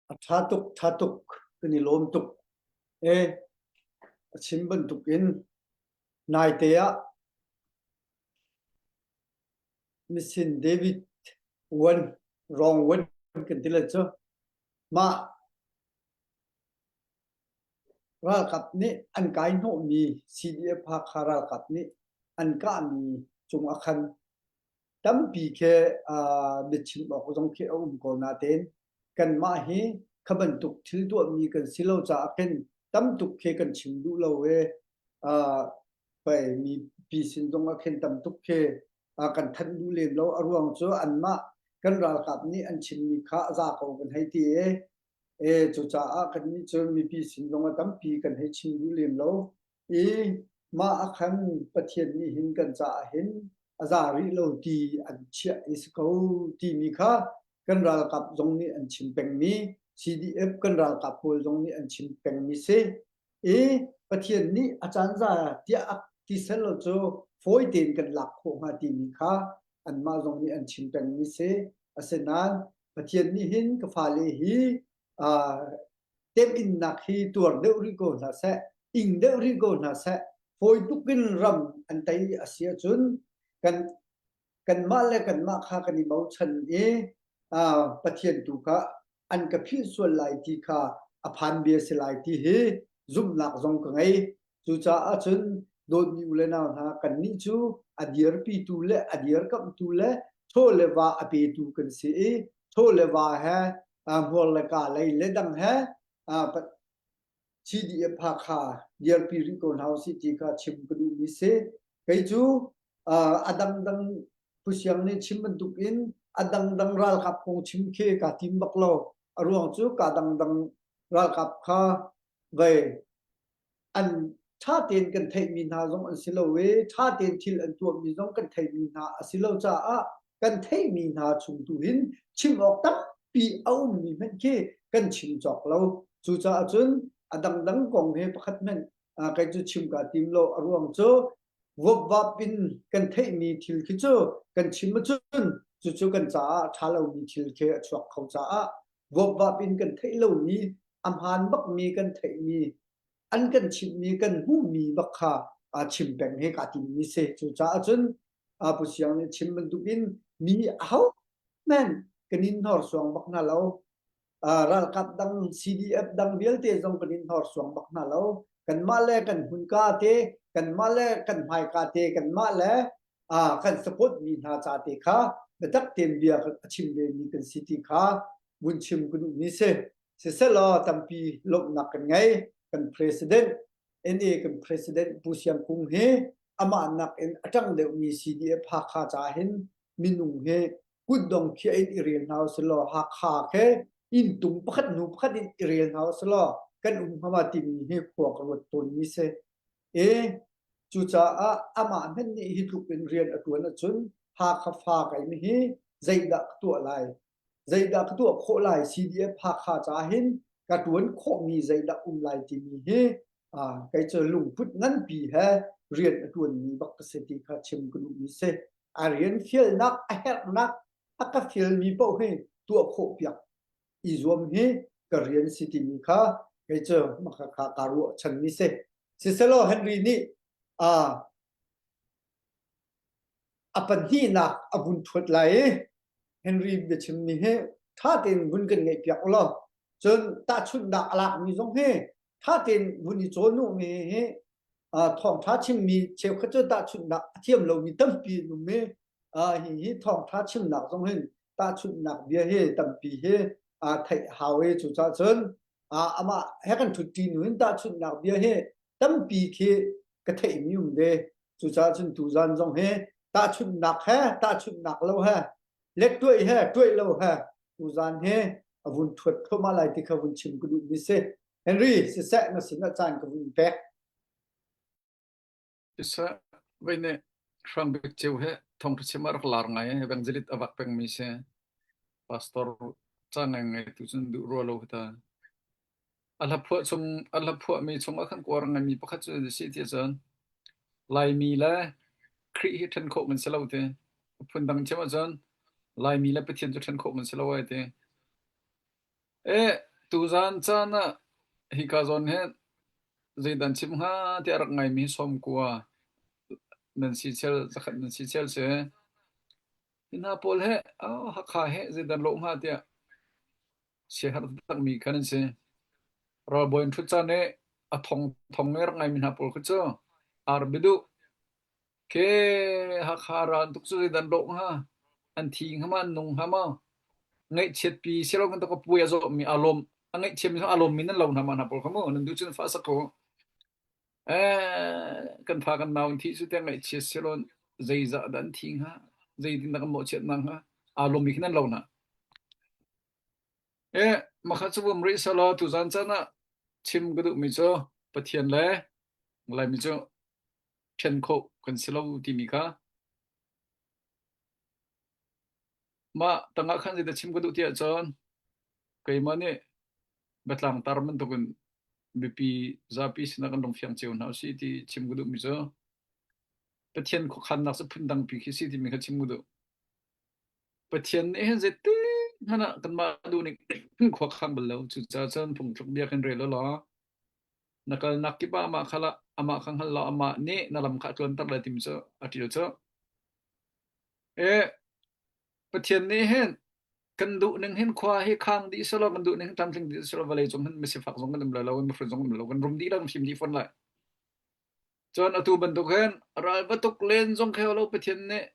A ṭha tuk, ṭha tuk, kan i lawm tuk. E, a chim bantukin naite ah Mission David one, wrong one kan ti le cu, mah ralkap nih an kai hnawhmi, C D F Hakha ralkap nih an kahmi cung a khan tampi khi, aa, biachim awk zong khi a um ko natein kanmah hi kha bantuk thil tuahmi kan si lo caah khin tam tuk khi kan chim duh lo i, aa, pai mipi sin zong ah khin tam tuk khi, aa, kan thanh duh lem lo. A ruang cu anmah kan ralkap nih an chimmi kha a za ko kan hei ti i, e, cucaah kannih cu mipi sin zong ah tampi kan hei chim duh lem lo. I mah a khan Pathian nih hin kan caah hin a za rih lo ti an chiah i si ko timi kha kan ralkap zong nih an chim pengmi, C D F kan ralkap pawl zong nih an chim pengmi si. I Pathian nih a caan za tiah a ti seh lo cu fawi tein kan lak khawh hnga timi kha anmah zong nih an chim pengmi si. Asinain Pathian nih hin ka fale hi, aa, temhinnak hi tuar deuh rih ko hna seh, ing deuh rih ko hna seh, fawi tuk in ram an tei a si ahcun kan, kanmah le kanmah kha kan i bochan i, aa, Pathian tu kha an ka philh sual lai ti kha a phan bia si lai ti hi zumhnak zong ka ngei. Cucaah cun dawtmi u le nau hna, kannih cu a dirpitu le a dirkamhtu le chaw le va a petu kan si i, chaw le va he, aa, hmual le ka lei le dang he, aa, pa-, C D F Hakha dirpi rih ko hna u sih ti kha chim ka duhmi si. Kei cu, aa, a dangdang Pu Siang nih chim bantukin a dangdang ralkap kong chim khi kaa tim bak lo. A ruang cu ka dangdang ralkap kha vai an ṭha tein kan theihmi hna zong an si lo i, ṭha tein thil an tuahmi zong kan theihmi hna a si lo caah kan theihmi hna chung tu hin chim awk tampi a ummi hmanh khi kan chim cawk lo. Cucaah cun a dangdang kong he pakhat hmanh, aa, kei cu chim kaa tim lo. A ruang cu vopvap in kan theihmi thil khi cu kan chim ahcun cucu kan caah ṭha lomi thil khi a chuak kho caah vopvap in kan theih lomi, a hmaan bakmi kan theihmi, an kan chimmi, kan hmuhmi bak kha, aa, chim peng he kaa timmi si. Cucaah cun, aa, Pu Siang nih chim bantukin mi aho men kan in hnor suang bak hna lo. Aa, ralkap dang, C D F dang vialte zong kan in hnor suang bak hna lo. Kanmah le kan hmun ka te, kanmah le kan hmai ka te, kanmah le, aa, kan support mi hna ca te kha biatak tein bia a chim ve mi kan si ti kha vun chim ka duhmi si. Siseh law, tampi lawmhnak kan ngei. Kan president, N A kan president Pu Siang Kung hi amah nakin a ṭang deuhmi C D F Hakha ca hin minung hi kut dong khi in i rel hna u si law, Hakha khi inn tung pakhat hnu pakhat in i rel hna u si law, kan um hnga maw timi hi khua ka ruat tawnmi si. E, cucaah amah hmanh nih hi tluk in rian a ṭuan ahcun Hakha fa keimi hi zeidah ka tuah lai? Zeidah ka tuah khawh lai? C D F Hakha ca hin ka ṭuan khawhmi zeidah um lai timi hi, aa, kei cu lungput nganpi he rian a ṭuanmi bak ka si ti kha chim ka duhmi si. A rian fialnak, a herhnak, a ka fialmi paoh hi tuah khawh piak i zuam hi ka rian si timi kha kei cu mah kha kha kaa ruah chanmi si. Siseh law, Henry nih, aa, a pahnihnak a vun ṭhuat lai i Henry biachimmi hi ṭha tein vun kan ngeihpiak u law. Cun tahchunhnak a lakmi zong hi ṭha tein vun i cawn u mi hi, aa, thawngṭha chimmi cheukhat cu tahchunhnak a thiam lomi tampi an um i, aa, hihi thawngṭha chimnak zong hin tahchunhnak bia hi tampi hi, aa, theih a hau i cucaah cun, aa, amah he kan ṭhutṭi nu hin tahchunhnak bia hi tampi khi ka theihmi um ve. Cucaah cun tuzan zong hi tahchunhnak he, tahchunhnak lo he, let ṭuaih he, ṭuaih lo he, tuzan hi a vun ṭhuat thluahmah lai ti kha vun chim ka duhmi si. Henry, siseh, na sinah caan ka vun pek. Siseh, vei nih Hrang Bik Ceu he thawngṭha chim a rak lar ngai, evangelist a vak pengmi si. Pastor ca ngaingai tu cun duh rua lo hi ta. A hlaphuah chung, a hlaphuahmi chung a khan kuar ngaimi pakhat cu a si ti cun, Laimi le Khrih hi ṭhen khawh kan si lo ti. A phundang thiam ahcun, Laimi le Pathian cu ṭhen khawh kan si lo ai ti. Eh, tuzan caan ah hi ka zawn he zeidan chim hnga ti a rak ngaimi hi sawmkua nan si chel, zakhat nan si chel si. Hina pawl he, a, Hakha he zeidan lo nga tia. Siaharh takmi khan an si. Ralbawi an thut ca ne a thong thong ngai rak ngai mi hna pawl kha cu arbidu ke Hakha ral tuk cu zeidan lo nga an thi nga ma an nung nga ma ngaihchiatpi si lo kan tuk a puai a zawh mi a lawm a ngaihchiat mi a lawm mi nan lo hna ma hna pawl kha mu nan duh cun fa sak ko. Eh, kan fa kan nau an thi cu tiang ngaihchiat si lo zeizah dah an thi nga zeitin dah kan mawhchiat na nga a lawm mi khi nan lo hna. Eh, makhat cu vumrih sala tuzan caan ah chim ka duhmi cu Pathian le Laimi cu ṭhen khawh kan si lo timi kha mah tangah khan zeidah chim ka duh tiah cun keimah nih biatlangtar bantukin biapi zapi sinah kan rung fiang cio hna usih ti chim ka duhmi cu Pathian khuakhannak cu phundangpi khi si timi kha chim ka duh. Pathian nih hin zeitik hmanh ah kanmah duh ning khuakhang bal lo. Cucaah cun phungthluk bia kan rel awla na kalnak kip ah amah kha, amah kha hngal lo, amah nih na lam kha a tluanter lai timi cu a ṭil cu. Eh, Pathian nih hin kan duh ning hin khua hi khang dih selaw, kan duh ning hin tlamtling dih selaw, vawlei cung hin misifak zong kan um lai lo, mihrut zong kan um lo, kan rum dih lo, kan fim dih fawn lai. Cun atu bantuk hin ralva tuk len zong khe lo Pathian nih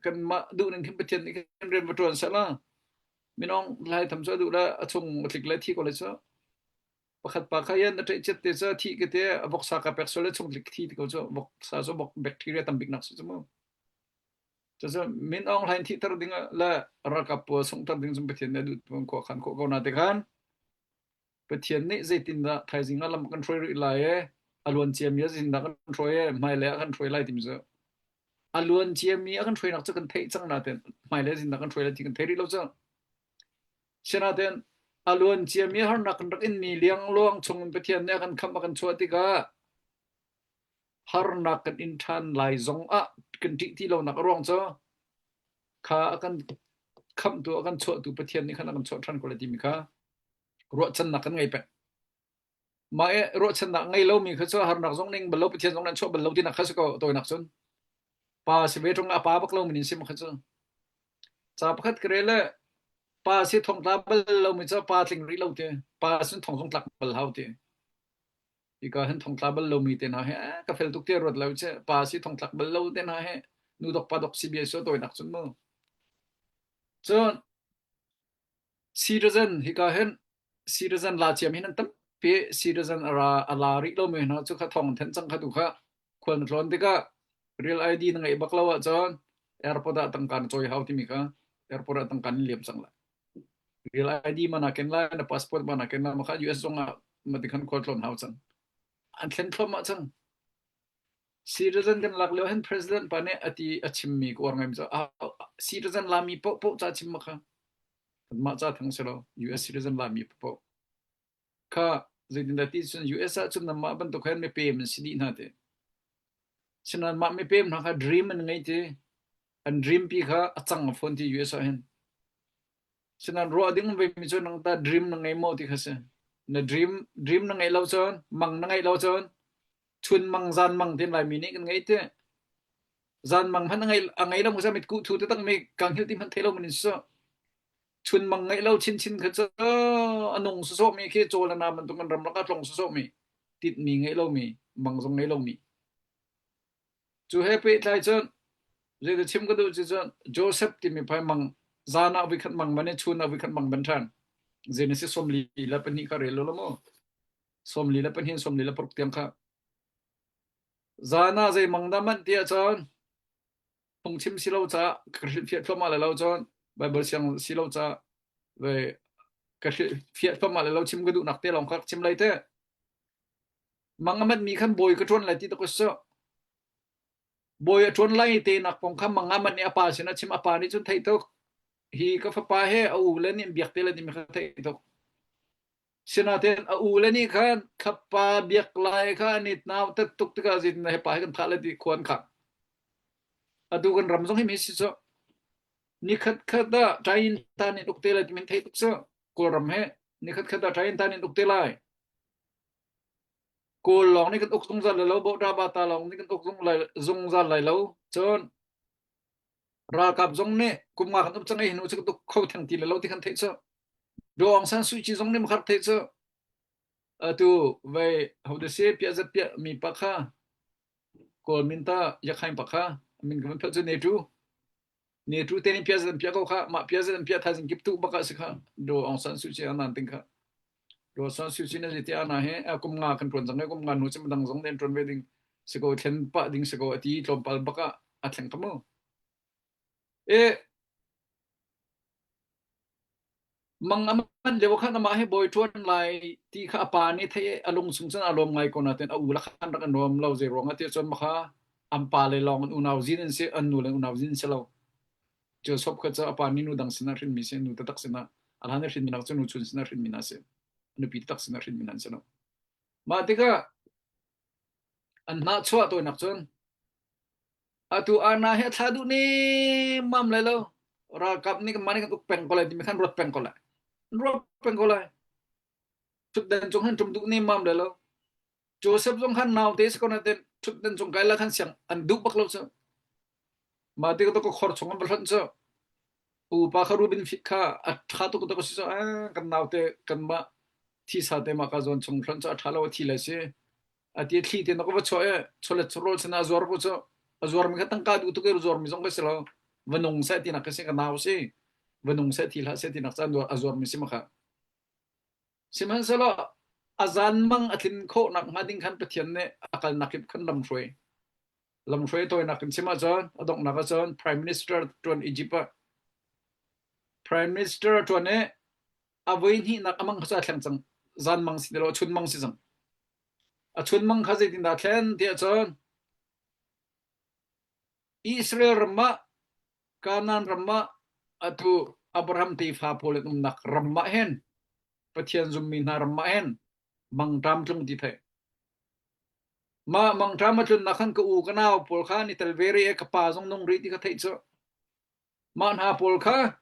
kanmah duh ning hin Pathian nih kan rian va ṭuan seh la. Minung lai tham cu a duh le a chung a tlik le thi ko le cu. Pakhat pa kha yan a ṭaih ciat te cu thih ka te a voksa ka pek sual le chung tlik thi ti ko cu voksa cu vok bacteria tam bik nak si cu mu. Cucu min awng hlain thihter ding le ralkap pawl sunghter ding cun Pathian nih a duh tuk khuakhan khawh ko na te khan Pathian nih zeitindah thaizing ah lam kan hruai rih lai e, a luan ciami ah zeitindah kan hruai e, hmailei ah kan hruai lai timi cu a luan ciami a kan hruainak cu kan theih cang nain hmailei ah zeitindah kan hruai lai ti kan thei rih lo cu. Sinain a luan ciami harnak kan rak inmi liangluang chungin Pathian nih a kan khamh a kan chuah tikah harnak kan in ṭhan lai zongah kan ṭih ti lonak a ruang cu kha a kan khamhtu, a kan chuahtu Pathian nih khan a kan chuah ṭhan ko lai timi kha ruahchannak kan ngei peng. Mah e, ruahchannak ngei lomi kha cu harnak zong ning bal lo, Pathian zong nan chuah bal lo tinak kha si ko, tawinak cun pa si ve ṭung a pa bak lomi nin si ma kha cu. Ca pakhat ka rel le pa si thongtla bal lomi cu pa tling rih lo ti, pa sin thong zong tlak bal hau ti. Hika hin thongtla bal lomi te hna he, eh, ka fel tuk tiah ruat lo ce, pa si thongtlak bal lo te hna he, nu dok pa dok si bia si tawinak cun mu. Cun citizen hika hin citizen la ciami nan tampi citizen a ra, a la rih lomi hna cu kha thong then cang kha tu kha khual na tlawn tikah Real I D na ngeih bak lo ahcun airport ah tangka na cawi hau timi kha airport ah tangka nan liam cang lai. Real I D mah na ken lai, na passport mah na ken lai, makha U S zong ah mah ti khan khual tlawn hau cang. An thlen thlom ah cang. Citizen kan lak lio hin president pa nih a ti a chimmi ka uar ngaimi cu, ah, citizen lami paohpaoh ca chim makha. Kanmah ca thang si lo, U S citizen lami paohpaoh. Kha zeitindah ti cun U S ah cun nanmah bantuk hin mipem an si dih hna ti. Sinain mah mipem hna kha dream an ngei ti. An dream pi kha a cang a fawn ti U S ah hin. Sinain ruah ding um vemi cu nang ta dream na ngei maw ti kha si. Na dream, dream na ngeih lo cun, mang na ngeih lo cun, chun mang, zan mang tin Laimi nih kan ngei ti. Zan mang hmanh a ngei, a ngei lo mi cu mit kuh thu taktak mi kang hilh ti hmanh thei lo mi nin si. Chun mang ngeih lo chinchin kha cu a nung sawsawh mi khi caw le na bantuk kan ramlak ah tlong sawsawh mi, titmi ngeih lo mi, mang zong ngei lo mi. Cu he pehtlai cun, zeidah chim ka duh cun, Joseph timi pa mang, zan ah a voi khat mang man i chun ah a voi khat mang man ṭhan. Genesis sawmli le pahnih kha rel lo maw? Sawmli le pahnih, sawmli le paruk tiang kha. Zan ah zei mang dah manh tiah cun, phungchim si lo caah ka hrilhfiah thluahmah lai lo cun, Baibal siang si lo caah, ve, ka hrilhfiah thluahmah lai lo chim ka duhnak te lawng kha ka chim lai te. Mang a manmi khan bawi ka ṭuan lai ti tuk a si. Bawi a ṭuan lai te nak pawng kha mang a man i a pa sinah chim, a pa nih cun theih tuk. Hi ka fapa he a u le nih an biak te lai timi kha theih tuk. Sinain a u le nih khan kha pa biak lai kha an i nau tat tuk tikah zeitin he pa he kan thah lai ti khuan kha. Atu kan ram zong hi mi si cu. Nikhat khat ah ṭain tan in uk te lai timi theih tuk cu. Kawlram he nikhat khat ah ṭain tan in uk te lai. Kawl lawng nih kan uk zungzal lai lo, Bohṭa Bata lawng nih kan uk zung lai, zungzal lai lo. Cun Ralkap zong nih kum nga kan up cang ei, hnu cik tuk kho theng ti le lo ti kan theih cu. Daw Aung San Suu Kyi zong nih makharh theih cu. Atu vai ho te si piah zat piah mi pakha, Kawl min ta Yakhain pakha, min ka van phel cu Netu. Netu te nih piah zat an piah ko kha, mah piah zat an piah thaizing kip tu bak ah si kha. Daw Aung San Suu Kyi a nan ting kha. Daw Aung San Suu Kyi na ziti a na he, a kum nga kan tuan zang he, kum nga nu cim dang zong den tuan ve ding si ko, thlen pah ding si ko, a ti tlawmpal bak ah a thleng ka mu. E, mang a man lio khan amah he bawi ṭuan lai ti kha a pa nih theih, a lung sung cun a lawm ngai ko natin a u lakhan rak a nuam lo zei ruangah tiah cun makha an pa le lawng an unau zin an si, an nu le unau zin an si lo. Joseph kha cu a pa nih nu dang sinah hrinmi si, nu taktak sinah, a hlan nih hrinmi nak cu nu chun sinah hrinmi na si, nupi taktak sinah hrinmi na an si lo. Mah tikah an hnah chuah tawinak cun, atu ana hi a thla duh ni mam lai lo. Ralkap nih kanmah nih kan uk peng ko lai timi khan ruat peng ko lai. Ruat peng ko lai. Thutdan cung khan ṭum duh ni mam lai lo. Joseph zong khan naute si ko natin thutdan cung kai la khan siang an duh bak lo cu. Mah tikah tuk khor chung an va hlonh cu. Upa kha Rubin Fik kha a ṭha tuk tuk a si cu, a, kan naute kanmah thisa te mah ka zawn chung hlonh cu a ṭha lo a thi lai si. A ti thli te nak va chuah e, chawlet chawrawl sinah a zuar ko cu. A zuarmi kha tangka duh tuk e, zuarmi zong ka si lo. Va nung seh tinak ka si, ka nau si. Va nung seh, thi hlah seh tinak ca a zuarmi si makha. Sihmanhsehlaw a zanmang a tlin khawh nakhnga ding khan Pathian nih a kalnak kip khan lamhruai. Lamhruai tawinak in sim ahcun, a donghnak ahcun Prime Minister ṭuan Egypt ah. Prime Minister ṭuan i a voihnihnak a mang kha cu a thleng cang. Zanmang si ti lo, a chunmang si cang. A chunmang kha zeitindah thlen ti ahcun, Israel ram ah, Kanaan ram ah, atu Abraham tefa pawl an umnak ram ah hin, Pathian zummi hna ram ah hin, mangṭam tlung ti theih. Mah mangṭam a tlunnak khan ka u ka nau pawl kha an i tel ve rih e, ka pa zong nung rih ti ka theih cu. Mah hna pawl kha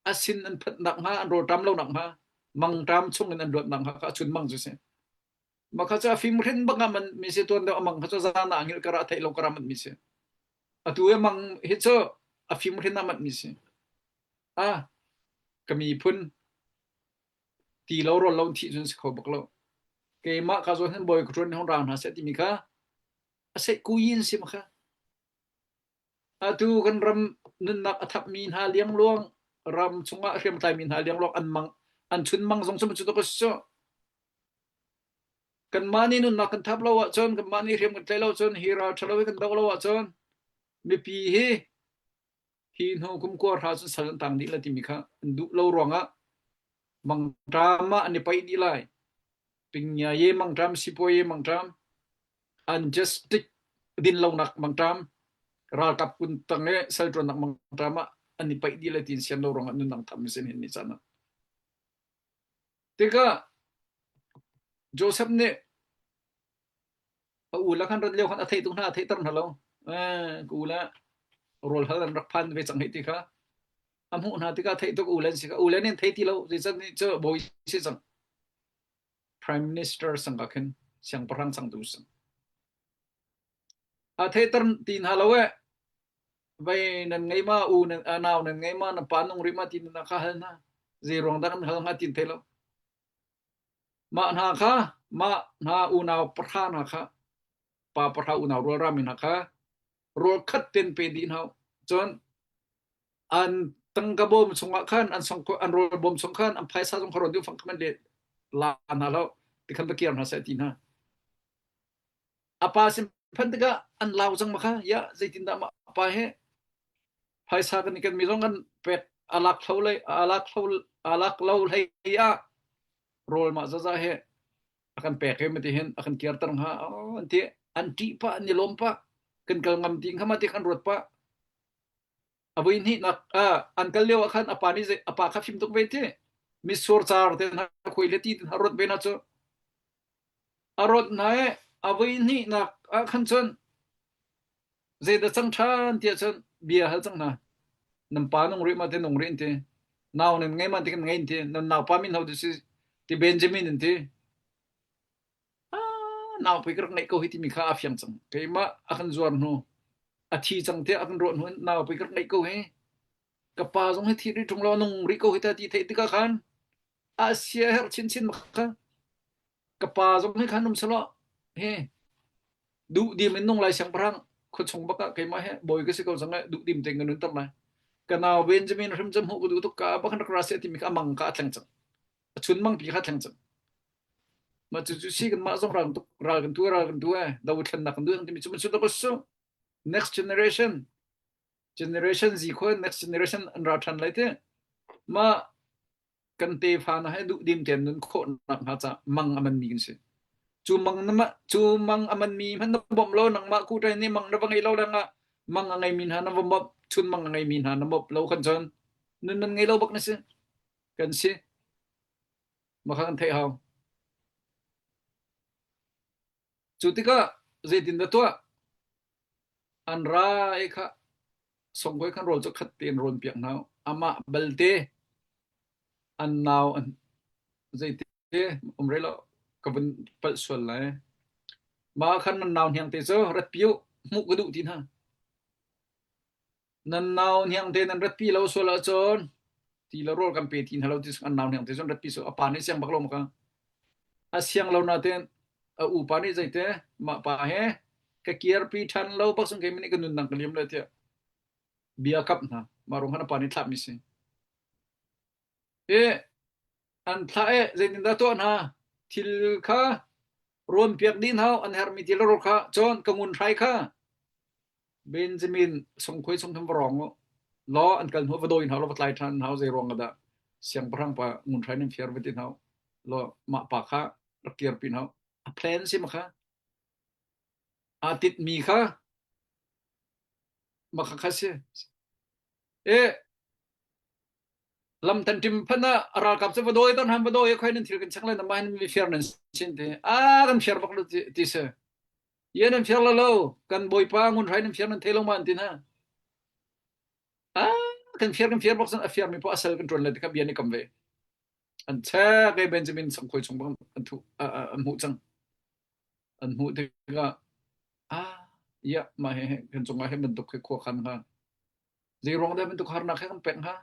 a sin an phat nakhnga, an rawlṭam lo nakhnga, mangṭam chungin an luat nakhnga kha a chunmang cu si. Mah kha cu a fimhrin bak ah manmi si, tuan deuh a mang kha cu zan ah a ngilh, ka rah theih lo, ka rah manmi si. Atu i mang hi cu a fimhrin ah manmi si. A, ka miphun ti lo, rawl lo, thih cun si kho bak lo. Keimah ka zawn hin bawi ka ṭuan hong ra hna seh timi kha a seih ku in si mah kha. Atu kan ram nunnak a thapmi hna liangluang, ram chungah hriamtlaimi hna liangluang an mang, an chunmang zong cu cu tuk a si cu. Kanmah nih nunnak kan thap lo ahcun, kanmah nih hriam kan tlaih lo ahcun, hi ralṭha lo hi kan doh lo ahcun, mipi hi hi hnu kum kua hra cun sal an tang dih lai timi kha an duh lo ruangah mangṭam ah an i paih dih lai. Pinnya ye mangṭam, sipuai ye mangṭam, an justice din lonak mangṭam, ralkap kuntang le salṭuannak mangṭam ah an i paih dih lai tiin sian lo ruangah nunnak tham sin hin ni caan ah. Tikah Joseph nih a u le khan rat lio khan a theih tuk hna, a theihter hna lo. Eh, ka u le rawl hal an rak phan ve cang hi ti kha a hmuh hna tikah a theih tuk u le an si kha, u le nih an thei ti lo, zeicah nih cu bawi si cang. Prime Minister sang kha khin siangpahrang sang tu sang. A theihter ti hna lo eh, vai nan ngei ma, u nan, a nau nan ngei ma, nan pa nung rih ma ti nan kha hal hna. Zei ruang dah kan hal hnga tin thei lo. Mah hna kha, mah hna unau pahra hna kha, pa pahra unau rualrami hna kha, rawl khat tein pe dih hna. Cun an tangka bawm chungah khan, an songkho-, an rawl bawm chung khan, an phaisa zong kha rawn duh fang kha man le la hna lo, ti khan va kir hna seh ti hna. A pa sin phan tikah an lau cang mah kha, ya, zeitindah mah a pa he phaisa kan i kenmi zong kan pek, a lak hlo lei, a lak hlo, a lak lo hlei ah rawl mah zaza he a kan pek he mah ti hin a kan kiarter hnga, aw, an ti, an ṭih pah, an i lawm pah, kan kal ngam ti kha mah ti khan ruat pah. A voihnihnak, a, an kal lio ah khan a pa nih zei, a pa kha fim tuk ve ti. Mitsuar car te hna, khuai le ti te hna ruat ve hna cu. A ruat hna i a voihnihnak ah khan cun, zeidah cang ṭhan tiah cun bia hal cang hna. Nan pa nung rih ma te nung rih an ti. Nau nan ngei ma te kan ngei an ti. Nan naupa min ho ti si ti, Benjamin an ti. Ah, naupui ka rak ngeih ko hi timi kha a fiang cang. Keimah a kan zuar hnu, a thi cang te a kan ruah hnu in nau pei ka rak ngeih ko hi. Ka pa zong hi thi rih ṭung lo, a nung rih ko hi ta ti theih tikah khan a sia herh chinchin mah kha. Ka pa zong hi khan um selaw hi. Duh dim in nung lai siangpahrang khuachung bakah keimah he bawi ka si ko zong eh duh dim teng ka nunter lai. Ka nau Benjamin hrim cam hmuh ka duh tuk ka, a bang khan rak ra si a timi kha a mang kha a thleng cang. A chun mangpi kha a thleng cang. Mah cucu si kanmah zong ral kan tuk, ral kan tu, ral kan tu eh, do thlennak kan duh timi cu, mah cu tuk a su. Next generation, generation zi khua next generation an ra ṭhan lai te. Mah kan tefa na he duh dim ten nun khawh nak hnga ca mang a manmi kan si. Cu mang na mah, cu mang a manmi hmanh na bawmh lo, nangmah kuṭai nih mang na va ngei lo lengah mang a ngeimi hna na va bawmh, chun mang a ngeimi hna na bawmh lo khan cun nun nan ngei lo bak na si. Kan si. Mah kha kan theih hau. Cu tikah zeitindah tuah an ra i kha songkhuai khan rawl cu khat tein rawn piak hna. Amah belte an nau an zeite um rei lo ka vun palh sual lai. Mah khan nan nau hniang te cu ratpi uh hmuh ka duh ti hna. Nan nau hniang te nan ratpi lo sual ahcun ti lo rawl kan pe ti hna lo ti an nau hniang te cun ratpi sual a pa nih siang bak lo mah kha. A siang lo natein a upa nih zeite mah pa he ka kirpi ṭhan lo bak cun keimah nih ka nunnak ka liam lai tiah bia kap hna. Mah ruang khan a pa nih thlahmi si. E, an thlah e, zeitindah tuah hna? Thil kha rawn piak dih hna, an herhmi thil rawl kha cun ka ngun hrai kha. Benjamin songkhuai songthum va rawng uh law, an kal hnu va dawi hna law, va tlai ṭhan hna, zei ruang ah dah siangpahrang pa ngun hrai nan fiar va ti hna law, mah pa kha rak kirpi hna. A plan si mah kha. Aa titmi kha mah kha kha si. E, lam tan ṭim phan ah a ralkap cu va dawi ton han va dawi, khoi nan thil kan chang lai, nanmah hin mi fiar nan sin ti. A kan fiar bak lo ti, ti si. Ia nan fiar lo lo, kan bawipa ngun hrai nan fiar nan thei lo mah an ti hna. A kan fiar, kan fiar bak cun a fiarmi paoh a sal kan ṭuan lai ti kha bia nih kam ve. An chek e, Benjamin sangkhuai chung bang an thuh, a, a, an hmuh cang. An hmuh tikah, a, ia, mah he, he, kan cungah he bantuk he khua khan hnga. Zei ruang dah bantuk harnak he kan pek hnga?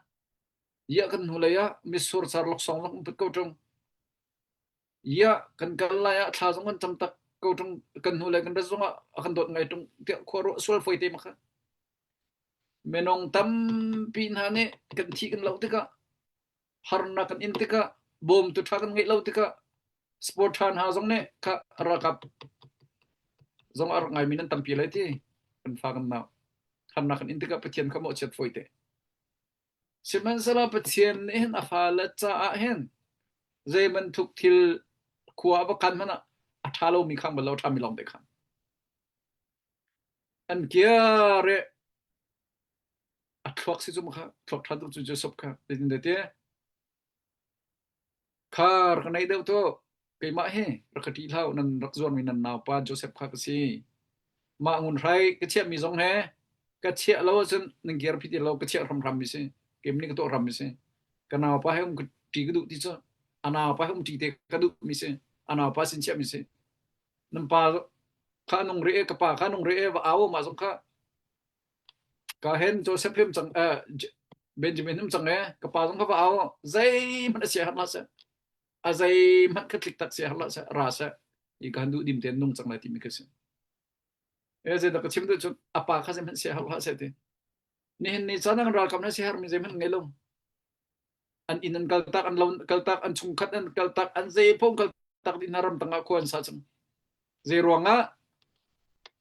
Ia kan hnulei ah mitsur car loksawng zong um put ko ṭung. Ia kan kal lai ah thla zong kan cam tak ko ṭung, kan hnulei kan rat zongah a kan dawt ngai ṭung tiah khua ruah sual fawi te mah kha. Minung tampi hna nih kan thih kan loh tikah, harnak kan in tikah, bawmtu ṭha kan ngeih lo tikah, sport ṭha hna zong nih kha ralkap zong a rak ngaimi nan tampi lai ti, kan fa kan nau. Harnak kan in tikah Pathian kha mawhchiat fawi te. Sihmanhsehlaw Pathian nih hin a fale caah hin zei bantuk thil khua a va kan hmanh ah a ṭha lomi kha an lo ṭhami lawngte khan an kir i a thluak si cu mah kha, thluak ṭhan tuk cu Joseph kha, zeitin dah ti? Kha rak ka neih deuh tu, keimah hi rak ka ṭih hlah u, nan rak zuarmi nan naupa Joseph kha ka si. Mah ngun hrai ka chiahmi zong he ka chiah lo ahcun nan kir phit lo, ka chiah hramhram mi si, keimah nih ka tuah hram mi si. Ka naupa he um ka ṭi ka duh ti cu, a naupa he um ṭi te ka duh mi si, a naupa sin chiah mi si. Nan pa kha a nung rih e, ka pa kha a nung rih e, va au, mah zong kha ka hen Joseph hi um cang, eh, J-, Benjamin hi um cang e, ka pa zong kha va au, zeihmanh a sia har hlah seh. A zeihmanh kha tlik tak sia har hlah seh, ra seh. I ka han duh dim tein nung cang lai timi kha si. E, zeidah ka chim duh cun a pa kha zeihmanh sia har hlah seh ti. Nihin ni caan ah kan ralkap hna sia harmi zeihmanh ngei lo. An inn an kaltak, an lo an kaltak, an chungkhat an kaltak, an zei paoh an kaltak dih hna, ramtang ah khua an sa cang. Zei ruangah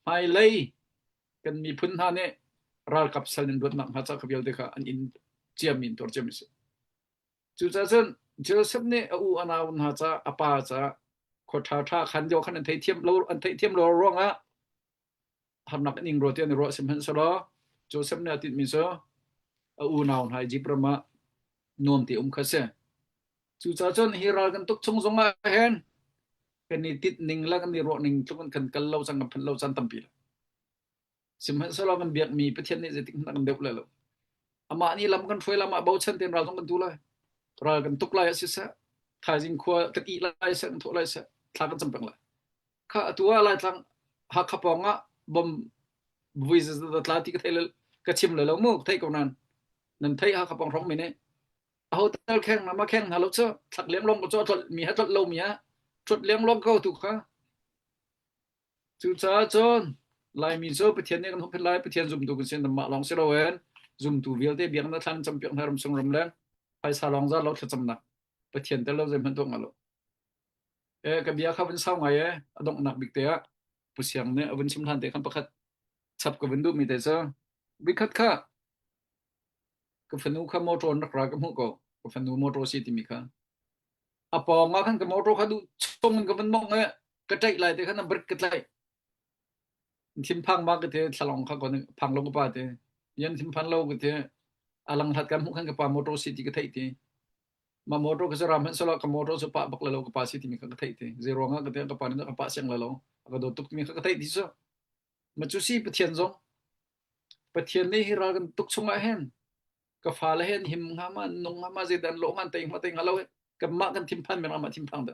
hmailei kan miphun hna nih ralkap sal nan luatnak hnga ca kha vialte kha an inn ciami an tuar ciami si. Cucaah cun Joseph nih a u a nau hna ca, a pa ca, khuaṭha ṭha khan deuh khan an theithiam lo, an theithiam lo ruangah harnak in ing rua tiah an i ruah sihmanhsehlaw, Joseph nih a tinhmi cu a unau hna Izipt ram ah nuam te um kha si. Cucaah cun hi ral kan tuk chung zongah hin kan i titning le kan i ruahning tluk in kan kal lo cang, kan phanh lo caan tampi la. Sihmanhsehlaw kan biakmi Pathian nih zeitik hmanh kan deuh lai lo. Amah nih lam kan hruai lai, amah bochan tein ral zong kan tu lai. Ral kan tuk lai ah siseh, thaizing khua kan ih lai seh, kan thawh lai seh, thla kan cam peng lai. Kha atu ah Laitlang Hakha pawngah bom vui zia zia tla ti ka thei le, ka chim le lo mu, ka thei ko nan. Nan thei ha kha pang rong mi ne. A hotel kheng na ma kheng na lo chu, thlak liang long ko chu, a tlot mi ha tlot lo mi ha. Tlot liang long ko tu kha. Chu cha chun, Laimi chu Pathian ne kan hophet lai, Pathian zumtu kan sin ma long si lo en. Zumtu vialte biang na thlan champion ha ram sung ram leng. Phaisa long za lo thla cham na. Pathian tel lo zem han tok nga lo. E, ka bia kha vun sau ngai e, a dongnak bik te ah. Pusiang ne, a vun chim hlan te khan pakhat. Chap ka vun duh mi te sa. Bik khat kha. Ka fanu kha motor nak ra ka hmu ko. Ka fanu motor si ti mi kha. A pawng a khan ka motor kha duh chung in ka vun mong e. Ka tlaih lai te khan a brake ka tlaih. Thim phang ma ka te, thlalong kha kon phang lo ka pa te. Yan thim phan lo ka te. A lang hlat ka hmu khan ka pa motor si ti ka thei te. Ma motor ka sa ram han sa lo ka motor sa pa bak la lo ka pa si ti mi kha ka thei te. Zero nga ka te ka pa ni ka pa siang la lo. Ka do tuk ti mi kha ka thei ti sa. Ma chu si Pathian zong. Pathian ni hi ra kan tuk chung a hen. Ka fa la hen him nga ma, nung nga ma, zai dan lo ngan tei ma tei nga lo he. Ka ma kan thim phan mi ra ma thim phang da.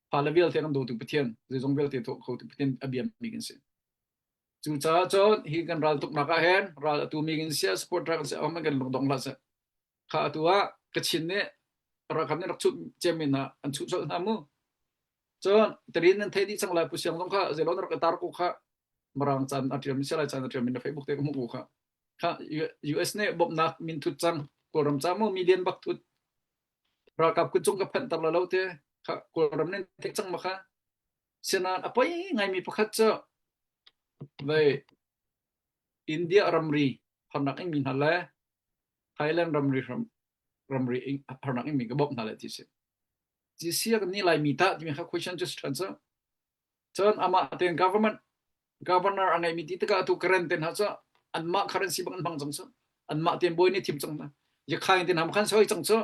Fa la vial te kan do tu Pathian, zai zong vial te tho ko tu Pathian a biam mi kan si. Chu cha chun hi kan ral tuk nak a hen, ral a tu mi kan si, a support ra kan si, a man kan long dong la sa. Kha a tu a, ka chin ne, ra kan ne rak chu che mi na, an chu sol na mu. Chun, tari nan thei di chang lai Pusiang zong kha, zai lo na rak tar ko kha, Marang chan a tiam, Sia Lai chan a tiam, min na Facebook te ka mu ko kha. Kha, U-, U S ne, bop nak min thut chang, Kawlram cha mu, million bak thut. Ra kap kun chung ka phan tar la lo te, kha, Kawlram ne, thek chang ma kha. Sinan, a poi ngai mi pakhat cha. Vai, India ramri, harnak ing mi na le, Thailand ramri, ram, ramri ing, harnak ing mi ka bop na le ti si. Ci sia kan ni lai mi ta, ti mi kha question just transfer. Chun ama ten government, governor a ngai mi ti taka tu current ten ha chu, an ma currency bang an bang chang chu. An ma ten boi ni thim chang na. Ya khai ten ham khan soi chang chu.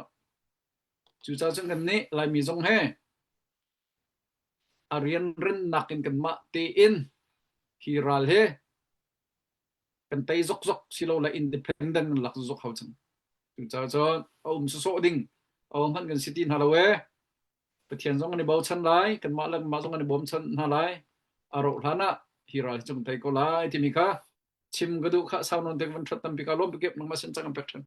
Chu cha chun kan ni lai mi zong he. A rian rin nak in kan ma te in. Hi ral he. Kan tei zok zok si lo la independent kan lak zok hau chang. Chu cha chun a um so so ding. A um han kan si ti na lo e. Pathian zong ani bau chan lai, kan ma la kan ma zong ani bom chan na lai. A ro hlan a, hi ral hi chung tei ko lai, ti mi kha. Chim ka duh kha, sau non te van that tam pi ka lom pi kep nang ma sen chang pek chan.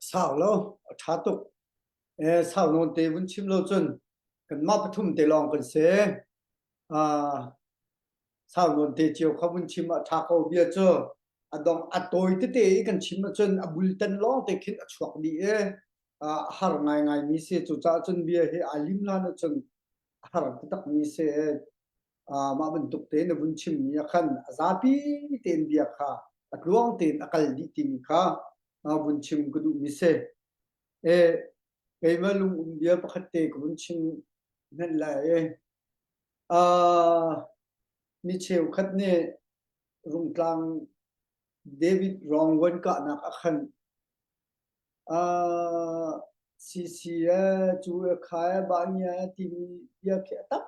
Sau lo, a tha tuk. E, sau non te vun chim lo chun, kan ma pathum te long kan se. A, sau non te chiu kha vun chim a tha ko bia chu. A dong a toi te te i kan chim a chun, a bulletin long te khin a chuak di e. A, har ngai ngai mi se chu cha chun bia he a lim lan a chun, a har te tak mi se e. A, ma bantuk te na vun chim mi a khan, a zapi te in bia kha, a tluang te in a kal di ti mi kha, a, vun chim ka duh mi se. E, keima lung um bia pakhat te ka vun chim hnen lai e. A, mi cheu khat ne Rungtlang David Rong Wan ka nak a khan. A, C C a, chu a khai a, ba ngia a, ti mi bia khe a tam